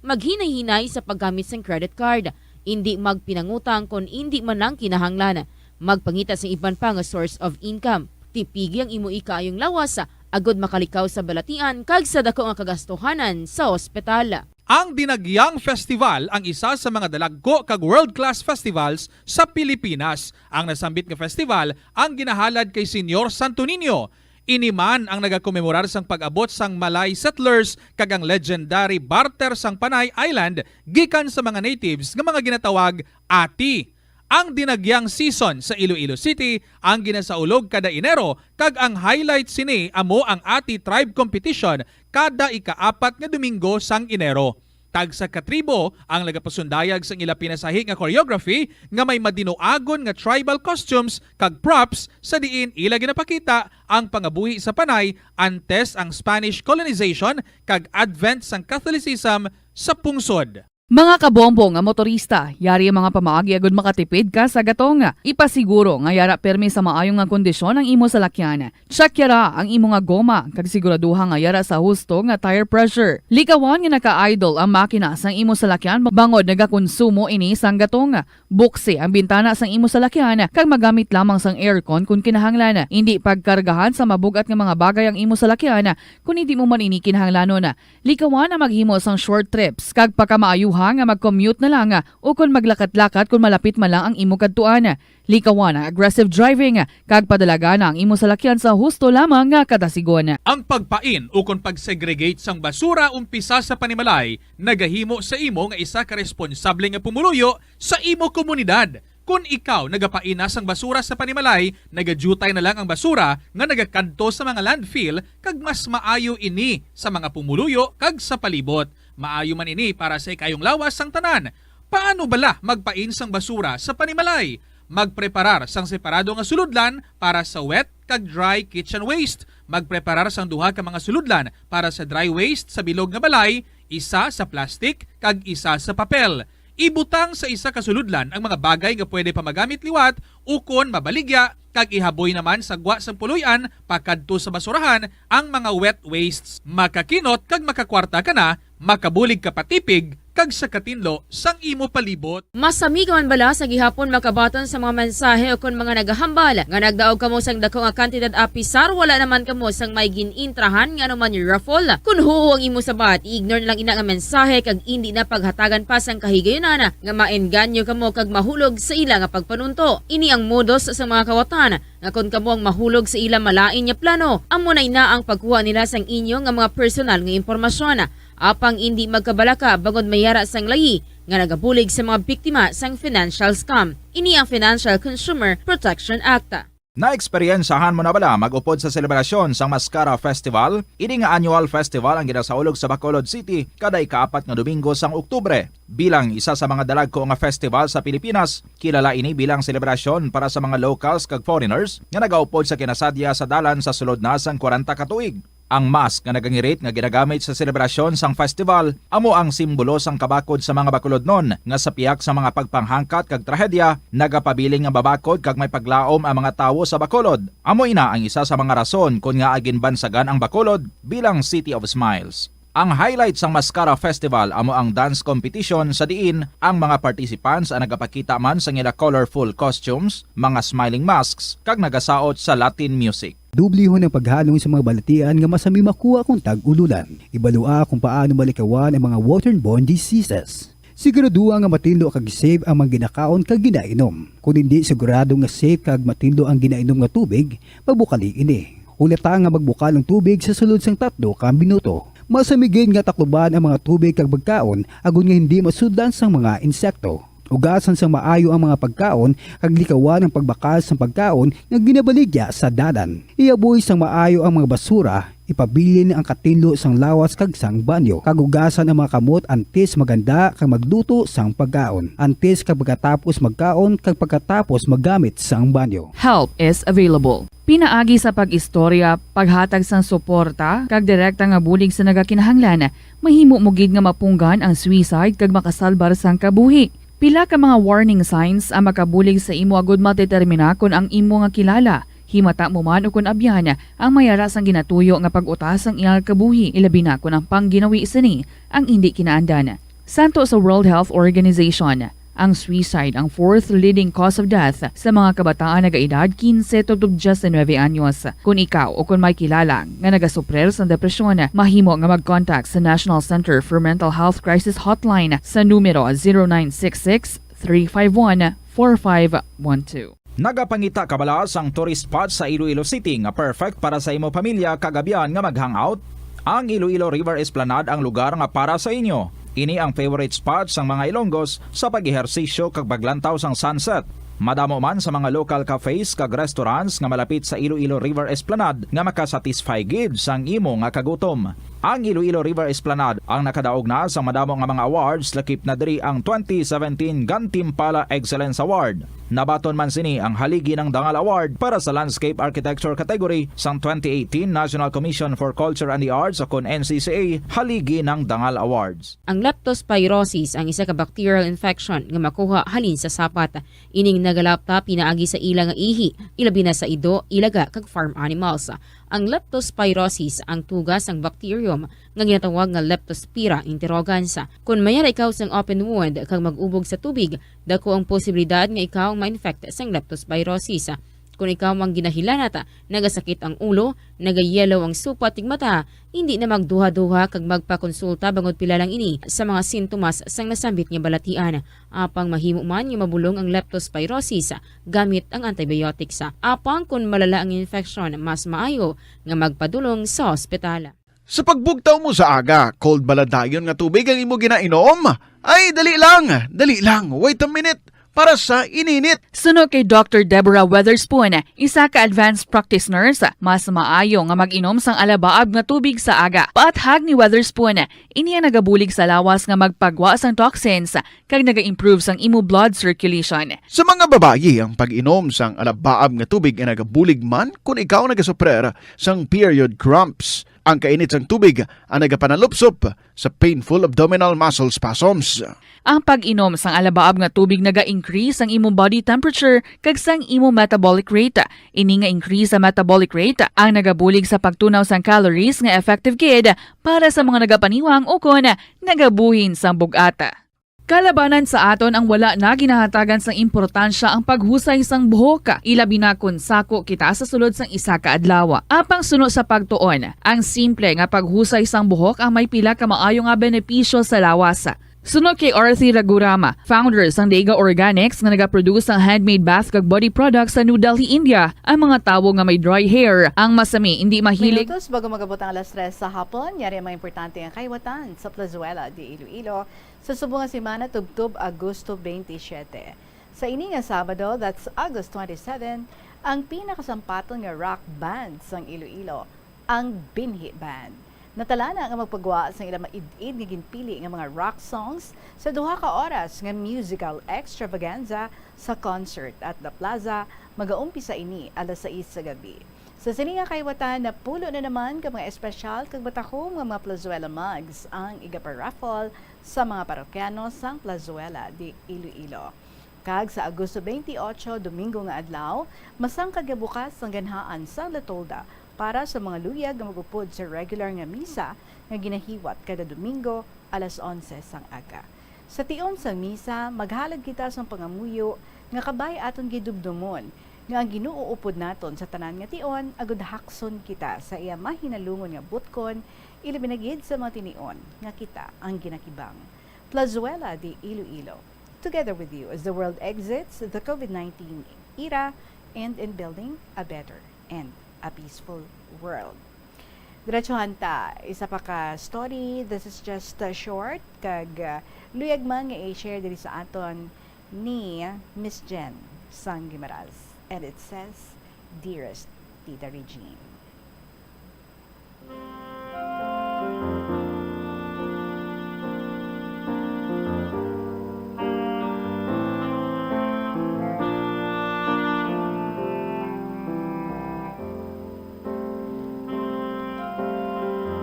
Maghinay-hinay sa paggamit sang credit card. Indi magpinangutang kon indi man lang kinahanglan. Magpangita sang iban pa nga source of income. Tipigi ang imo ikaayong lawas agod makalikaw sa balatian kag sa dako nga kagastuhanan sa ospital. Ang Dinagyang Festival ang isa sa mga dalagko kag world-class festivals sa Pilipinas. Ang nasambit nga festival ang ginahalad kay Señor Santo Niño. Ini man ang nagakomemorar sang pag-abot sang Malay settlers kag ang legendary barter sang Panay Island gikan sa mga natives nga mga ginatawag ati. Ang Dinagyang season sa Iloilo City ang ginasaulog kada Enero, kag ang highlight sini amo ang Ati Tribe Competition kada ikaapat nga Domingo sang Enero. Tagsa ka tribo ang nagapasundayag sang ila pinasahi nga choreography nga may madinuagon nga tribal costumes kag props, sa diin ila ginapakita ang pangabuhi sa Panay antes ang Spanish colonization kag advent sang Catholicism sa pungsod. Mga kabombo nga motorista, yari ang mga pamaagi agud makatipid ka sa gatong. Ipasiguro nga yara pirmi sa maayo nga kondisyon ang imo salakyan. Check yara ang imo nga goma kag siguraduha nga yara sa husto nga tire pressure. Likawan nga naka-idle ang makina sang imo salakyan bangod nagakonsumo ini sang gatong. Buksi ang bintana sang imo salakyan kag magamit lamang sang aircon kon kinahanglan. Indi pagkargahan sa mabug-at nga mga bagay ang imo salakyan kon indi mo man ini kinahanglanon. Likawan ang maghimo sang short trips, kag pakamaayuha nga mag-commute na lang, ukon maglakat-lakat kon malapit man lang ang imo kadtuan. Likawan ang aggressive driving, kag padalagan ang imo salakyan sa husto lamang nga kadasigon. Ang pagpain ukon pag-segregate sang basura umpisa sa panimalay nagahimo sa imo nga isa ka responsable nga pumuluyo sa imo komunidad. Kon ikaw nagapain na sang basura sa panimalay, nagadyutay na lang ang basura nga nagakadto sa mga landfill, kag mas maayo ini sa mga pumuluyo kag sa palibot. Maayo man ini para sa ikayong lawas sang tanan. Paano bala magpain sang basura sa panimalay? Magpreparar sang separado nga sulodlan para sa wet kag dry kitchen waste. Magpreparar sang duha ka mga sulodlan para sa dry waste sa bilog nga balay, isa sa plastic kag isa sa papel. Ibutang sa isa ka sulodlan ang mga bagay nga pwede pa magamit liwat ukon mabaligya, kag ihaboy naman sa gwa sang puloy-an pakadto sa basurahan ang mga wet wastes. Makakinot kag makakwarta ka na, makabulig ka patipig kag sa katinlo sang imo palibot. Masami ka man bala sa gihapon makabaton sa mga mensahe ukon mga nagahambal nga nagdaog kamo sang dako nga kantidad, apisar wala naman kamo sang may gin-intrahan nga anuman raffle? Kon huo ang imo sabat, i-ignore na lang ina nga mensahe kag indi na paghatagan pa sang kahigayunan nga maengganyo kamo kag mahulog sa ila nga pagpanunto. Ini ang modus sa mga kawatan nga kon kamo ang mahulog sa ila malain nga plano, amo na ina ang pagkuha nila sang inyo nga mga personal nga impormasyon. Apang indi magkabalaka bangod may yara sang layi nga nagabulig sa mga biktima sang financial scam. Ini ang Financial Consumer Protection Act. Naeksperyensahan mo na bala mag-upod sa selebrasyon sang Mascara Festival? Ini nga annual festival ang ginasaulog sa Bacolod City kada ikaapat nga Domingo sang Oktubre. Bilang isa sa mga dalagko nga festival sa Pilipinas, kilala ini bilang selebrasyon para sa mga locals kag foreigners nga nagaupod sa kinasadya sa dalan sa sulod na sang kwarenta ka tuig. Ang mask nga nagangirit nga ginagamit sa selebrasyon sang festival amo ang simbolo sang kabakod sa mga Bacolodnon nga sa pihak sa mga pagpanghangkat kag trahedya nagapabilin nga mabakod kag may paglaom ang mga tawo sa Bacolod. Amo ina ang isa sa mga rason kon ngaa ginbansagan ang Bacolod bilang City of Smiles. Ang highlight sang Mascara Festival amo ang dance competition sa diin ang mga participants ang nagapakita man sang ila colorful costumes, mga smiling masks, kag nagasaot sa Latin music. Dublihon ang paghalong sa mga balatian nga masami makuha kon tag-ululan. Ibalua kung paano malikawan ang mga waterborne diseases. Siguraduha nga matinlo kag safe ang mga ginakaon kag ginainom. Kon indi sigurado nga safe kag matinlo ang ginainom nga tubig, magbukali ini. Hulata nga magbukal ang tubig sa sulod sang tatlo ka minuto. Masami gid nga takluban ang mga tubig kag pagkaon agod nga hindi masudlan sang mga insekto. Ugasan sang maayo ang mga pagkaon kag likawan ang pagbakal sang pagkaon nga ginabaligya sa dalan. Ihaboy sang maayo ang mga basura, ipabilin ang katinlo sang lawas kag sang banyo, kag ugasan ang mga kamot antes maghanda kag magluto sang pagkaon, antes kag pagkatapos magkaon kag pagkatapos maggamit sang banyo. Help is available. Pinaagi sa pag-istorya, paghatag sang suporta, kag direkta nga bulig sa nagakinahanglan, mahimo mo gid nga mapunggan ang suicide kag makasalbar sang kabuhi. Pila ka mga warning signs ang makabulig sa imo agud madetermina kon ang imo nga kilala, himata mo man ukon abyan, ang may ara sang ginatuyo nga pag-uta sang iyang kabuhi, ilabi na kon ang pangginawi sini ang indi kinaandan. Santo sa World Health Organization, ang suicide ang fourth leading cause of death sa mga kabataan nagaedad kinse tubtob diyesinuebe anyos. Kon ikaw o kon may kilala nga nagasuprir sang depresyon, mahimo nga mag-contact sa National Center for Mental Health Crisis Hotline sa numero zero nine six six, three five one, four five one two. Nagapangita ka bala sang tourist spot sa Iloilo City nga perfect para sa imo pamilya kag abyan nga mag-hangout? Ang Iloilo River Esplanade ang lugar nga para sa inyo. Ini ang favorite spot sang mga Ilonggos sa pag-ehersisyo kag paglantaw sang sunset. Madamo man sa mga local cafes kag restaurants nga malapit sa Iloilo River Esplanade nga makasatisfy gid sang imo nga kagutom. Ang Iloilo River Esplanade ang nakadaog na sang madamo nga mga awards, lakip na diri ang twenty seventeen Gantimpala Excellence Award. Nabaton man sini ang Haligi ng Dangal Award para sa Landscape Architecture category sang twenty eighteen National Commission for Culture and the Arts o kon N C C A Haligi ng Dangal Awards. Ang leptospirosis ang isa ka bacterial infection nga makuha halin sa sapat. Ining nagalapta pinaagi sa ila nga ihi, ilabi na sa ido, ilaga, kag farm animals. Ang leptospirosis ang tuga sang bacterium nga ginatawag nga Leptospira interrogans. Kon may ara ikaw sang open wound kag mag-ubog sa tubig, dako ang posibilidad nga ikaw ma-infect sang leptospirosis. Kon ikaw ang ginahilanat, nagasakit ang ulo, nagayellow ang supat kag mata, hindi na magduha-duha kag magpakonsulta bangod pila lang ini sa mga sintomas sang nasambit nga balatian. Apang mahimo man nga mabulong ang leptospirosis gamit ang antibiotics. Apang kon malala ang infeksyon, mas maayo nga magpadulong sa ospital. Sa pagbugtaw mo sa aga, cold bala dayon nga tubig ang imo ginainom? Ay, dali lang, dali lang, wait a minute, para sa ininit. Suno kay Doctor Deborah Weatherspoon, isa ka advanced practice nurse, mas maayo nga mag-inom sang alabaab nga tubig sa aga. Paathag ni Weatherspoon, ini ang nagabulig sa lawas nga magpagwa sang toxins kag naga-improve sang imo blood circulation. Sa mga babayi, ang pag-inom sang alabaab nga tubig ay nagabulig man kon ikaw nagasuprer sang period cramps. Ang kainit sang tubig ang nagapanalupsop sa painful abdominal muscle spasms. Ang pag-inom sang alabaab nga tubig naga-increase sang imo body temperature kag sang imo metabolic rate. Ini nga increase sa metabolic rate ang nagabulig sa pagtunaw sang calories nga effective gid para sa mga nagapaniwang ukon nagabuhin sang bug-at. Kalabanan sa aton ang wala na ginahatagan sang importansya ang paghusay sang buhok, ilabi na kon sako kita sa sulod sang isa ka adlaw. Apang suno sa pagtuon, ang simple nga paghusay sang buhok ang may pila ka maayo nga benepisyo sa lawas. Suno kay Arthi Ragurama, founder sang Dega Organics nga nagaproduce sang handmade bath kag body products sa New Delhi, India, ang mga tawo nga may dry hair, ang masami, hindi mahilig. Minutos bago magabot ang alas tres sa hapon, yari ang mga importante nga kahiwatan sa Plazuela de Iloilo. Sa subong nga semana, tubtob Agosto twenty-seven. Sa ini nga Sabado, that's August twenty-seven, ang pinakasampaton nga rock band sang Iloilo, ang Binhi Band. Natalana nga magpagwa sang ila maid-id nga ginpili nga mga rock songs sa duha ka oras nga musical extravaganza sa concert at The Plaza. Magaumpisa ini alas sais sa gabi. Sa sini nga kahiwatan, napulo na naman ka mga espesyal kag matahom nga mga Plazuela mugs ang igaparaffle sa mga parokyano sang Plazuela de Iloilo. Kag sa Agosto twenty-eight, Domingo nga adlaw, masangkag nga bukas ang ganhaan sang La Tolda para sa mga luyag nga mag-upod sa regular nga misa nga ginahiwat kada Domingo alas onse sang aga. Sa tion sang misa, maghalad kita sang pangamuyo nga kabay aton gidumdomon nga ang Ginoo upod naton sa tanan nga tion, agud hakson kita sa iya mahinalungon nga butkon, ilabi na gid sa mga tinion nga kita ang ginakibang. Plazuela de Iloilo, together with you as the world exits the COVID nineteen era and in building a better and a peaceful world. Diretsohan ta, isa pa ka story. This is just, uh, short, kag, uh, luyag man nga i-share diri sa aton ni Miss Jen sang Guimaras. And it says, "Dearest Tita Regine."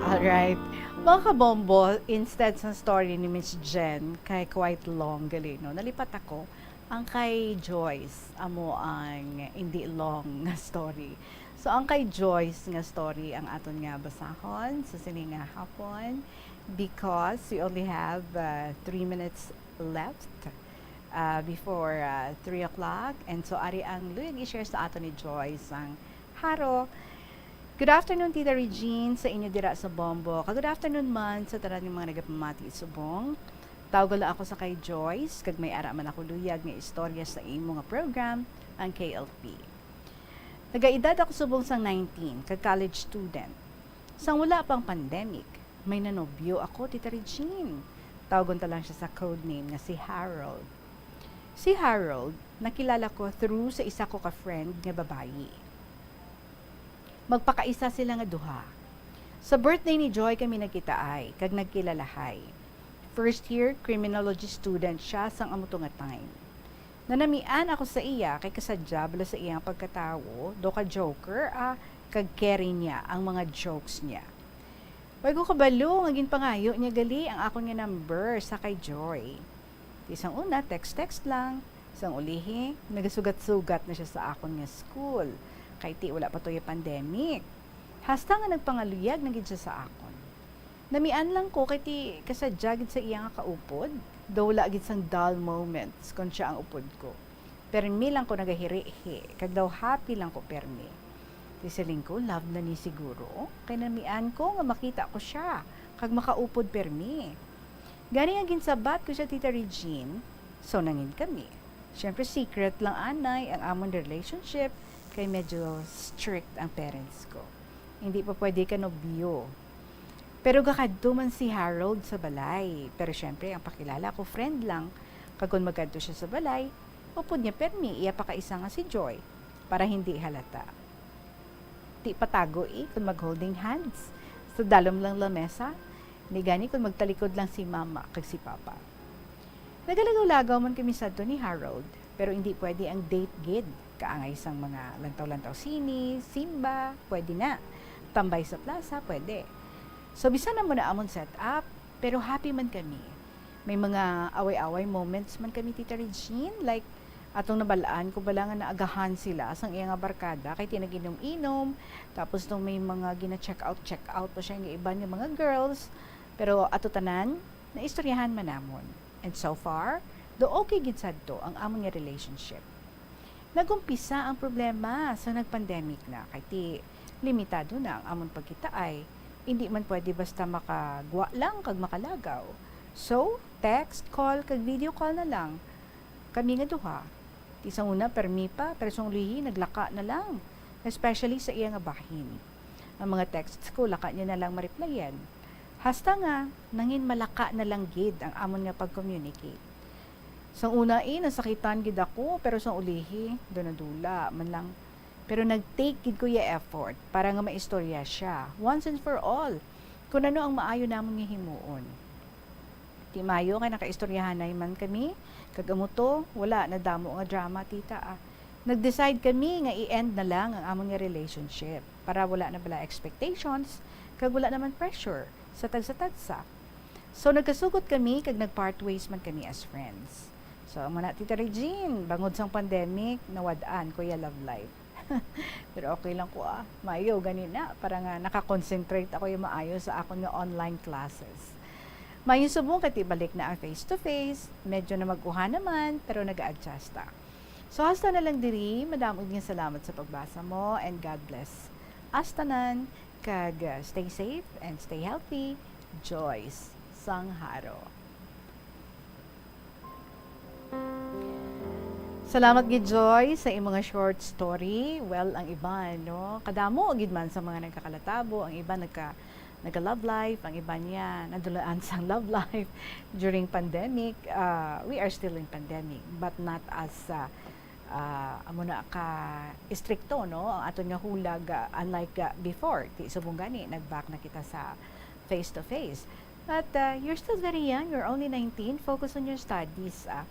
Alright. Mga kabombo, instead sa story ni Miss Jen, kay quite long gali, no? Nalipat ako. Ang kay Joyce, amo ang hindi long nga story. So, ang kay Joyce nga story ang aton nga basahon sa sini nga hapon, because we only have, uh, three minutes left, uh, before, uh, three o'clock. And so, ari ang luyag i-share sa aton ni Joyce ang haro. "Good afternoon, Tita Regine, sa inyo dira sa Bombo. Kag good afternoon man sa tanan nga mga nagapamati subong. Tawgon lang ako sa kay Joyce, kag may ara man ako luyag nga istorya sa imo nga program, ang K L P. Nagaedad ako subong sang nineteen, kag college student. Sang wala pa ang pandemic, may nanobyo ako, Tita Regine. Tawgon ta lang siya sa code name nga si Harold. Si Harold, nakilala ko through sa isa ko ka friend nga babayi. Magpakaisa sila nga duha. Sa birthday ni Joy kami nagkitaay kag nagkilalahay. First year criminology student siya sang amo to nga time. Nanamian ako sa iya kay kasadya bala sa iyang pagkatawo, daw ka joker, ah, kag carry niya ang mga jokes niya. Way ko kabalo nga ginpangayo niya gali ang akon nga number sa kay Joy. Ti sang una, text-text lang. Sang ulihi, nagasugat-sugat na siya sa akon nga school. Kay ti wala pa to yung pandemic. Hasta nga nagpangaluyag na gid siya sa akon. Namian lang ko kay ti kasadya gid sa iya nga kaupod. Daw wala gid sang dull moments kon siya ang upod ko. Permi lang ko nagahirihi, kag daw happy lang ko permi. Ti siling ko, love na ni siguro, kay namian ko nga makita ko siya, kag makaupod permi. Gani nga ginsabat ko siya, Tita Regine, so nangin kami. Siyempre, secret lang anay ang amon relationship, kay medyo strict ang parents ko. Hindi pa pwede ka nobyo. Pero gakadto man si Harold sa balay. Pero siyempre, ang pakilala ko, friend lang. Kag kon magkadto siya sa balay, upod niya permi iya pakaisa nga si Joy, para hindi halata. Ti patago, eh, kon mag-holding hands sa dalom lang lamesa, ni gani kon magtalikod lang si Mama kag si Papa. Nagalagaw-lagaw man kami sadto ni Harold, pero hindi pwede ang date gid. Kaangay sang mga lantaw-lantaw sini, simba, pwede na. Tambay sa plaza, pwede. So, bisan amo na amon setup, pero happy man kami. May mga away-away moments man kami, Tita Regine, like, atong nabalaan ko bala nga naagahan sila sang iya nga barkada, kay ti nag-inom-inom, tapos nung may mga gina-check out, check out pa siya nga iban nga mga girls, pero ato tanan, naistoryahan man namon. And so far, do okay gid sadto ang amon nga relationship. Nagumpisa ang problema sa nag-pandemic na, kay ti limitado na ang amon pagkitaay. Hindi man pwede basta makagwa lang kag makalagaw. So, text, call, kag video call na lang kami nga duha. Ti sang una, permi pa, pero sang ulihi, naglaka na lang. Especially sa iya nga bahin. Ang mga texts ko, laka niya na lang ma-replyan. Hasta nga, nangin malaka na lang gid ang amon nga pag-communicate. Sang una, eh, nasakitan gid ako, pero sang ulihi, dula-dula man lang. Pero nag-take gid ko iya effort para nga maistorya siya, once and for all. Kung ano ang maayo namon nga himuon. Ti maayo nga nakaistoryahanay man kami, kag amo to, wala na damo nga drama, tita, ah. Nag-decide kami nga i-end na lang ang amon nga relationship para wala na bala expectations, kag wala naman pressure sa tagsa-tagsa. So, nagkasugot kami kag nag-part ways man kami as friends. So, amo na, Tita Regine, bangod sang pandemic, nawad-an ko ya love life. Pero okay lang ko, ah. Maayo gani na, para nga naka-concentrate ako ya maayo sa akon nga online classes. Maayo subong kay ti balik na ang face-to-face, medyo na mag-uha naman, pero nag-a-adjust ta. So, hasta na lang diri, madamo nga salamat sa pagbasa mo, and God bless us tanan, kag, uh, stay safe and stay healthy. Joyce Sangharo. Salamat gid, Joy, sa imong nga short story. Well, ang iban, no? Kadamo gid man sa mga nagkakalatabo, ang iban nagka, nagka-love life, ang iban niya nadulaan sang love life during pandemic. Uh, we are still in pandemic, but not as, uh, uh, amo na ka istrikto, no? Ang aton nga hulag, uh, unlike, uh, before, ti subong gani, nag-back na kita sa face to face. But, uh, you're still very young. You're only nineteen. Focus on your studies. Ah,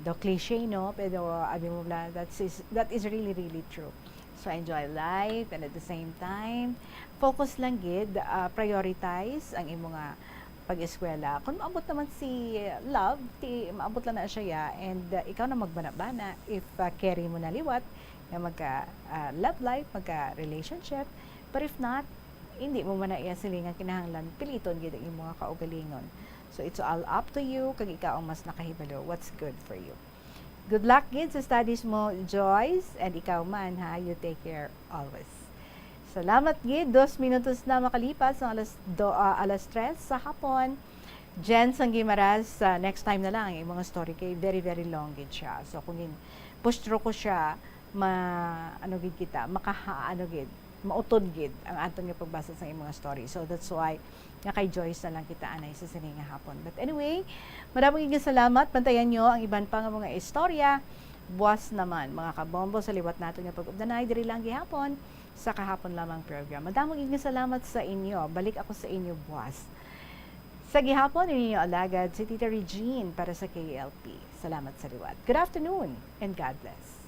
do cliche, no? Pero abi mo bala, that's is, that is really, really true. So, enjoy life, and at the same time, focus lang gid, ah, prioritize ang imo nga pag-eskwela. Kung maabot naman si love, ti maabot lang na siya, ya, and, uh, ikaw na magbana-bana if, uh, carry mo na liwat nga magka, uh, love life, magka relationship. But if not, hindi mo man na iya silingan kinahanglan piliton gid ang imo nga kaugalingon. So it's all up to you, kag ikaw ang mas nakahibalo what's good for you. Good luck gid sa studies mo, Joyce, and ikaw man, ha, you take care always. Salamat gid. Dos minutos na makalipas ang alas do-, ah, alas tres sa hapon. Jen sang Guimaras, ah, next time na lang ang imong story kay very, very long gid siya. So kung gin-, push through ko siya, ma-, ano gid kita, makaha-, ano gid, mautod gid ang aton nga pagbasa sa imong story. So that's why nga kay Joyce na lang kita anay sa sini nga hapon. But anyway, madamo gid nga salamat. Bantayan nyo ang iban pa nga mga istorya. Buwas naman, mga kabombo, sa liwat nato nga pag-ubdanay diri lang gihapon sa Kahapon Lamang program. Madamo gid nga salamat sa inyo. Balik ako sa inyo buwas. Sa gihapon, ini inyo alagad si Tita Regine para sa K L P. Salamat sa liwat. Good afternoon and God bless.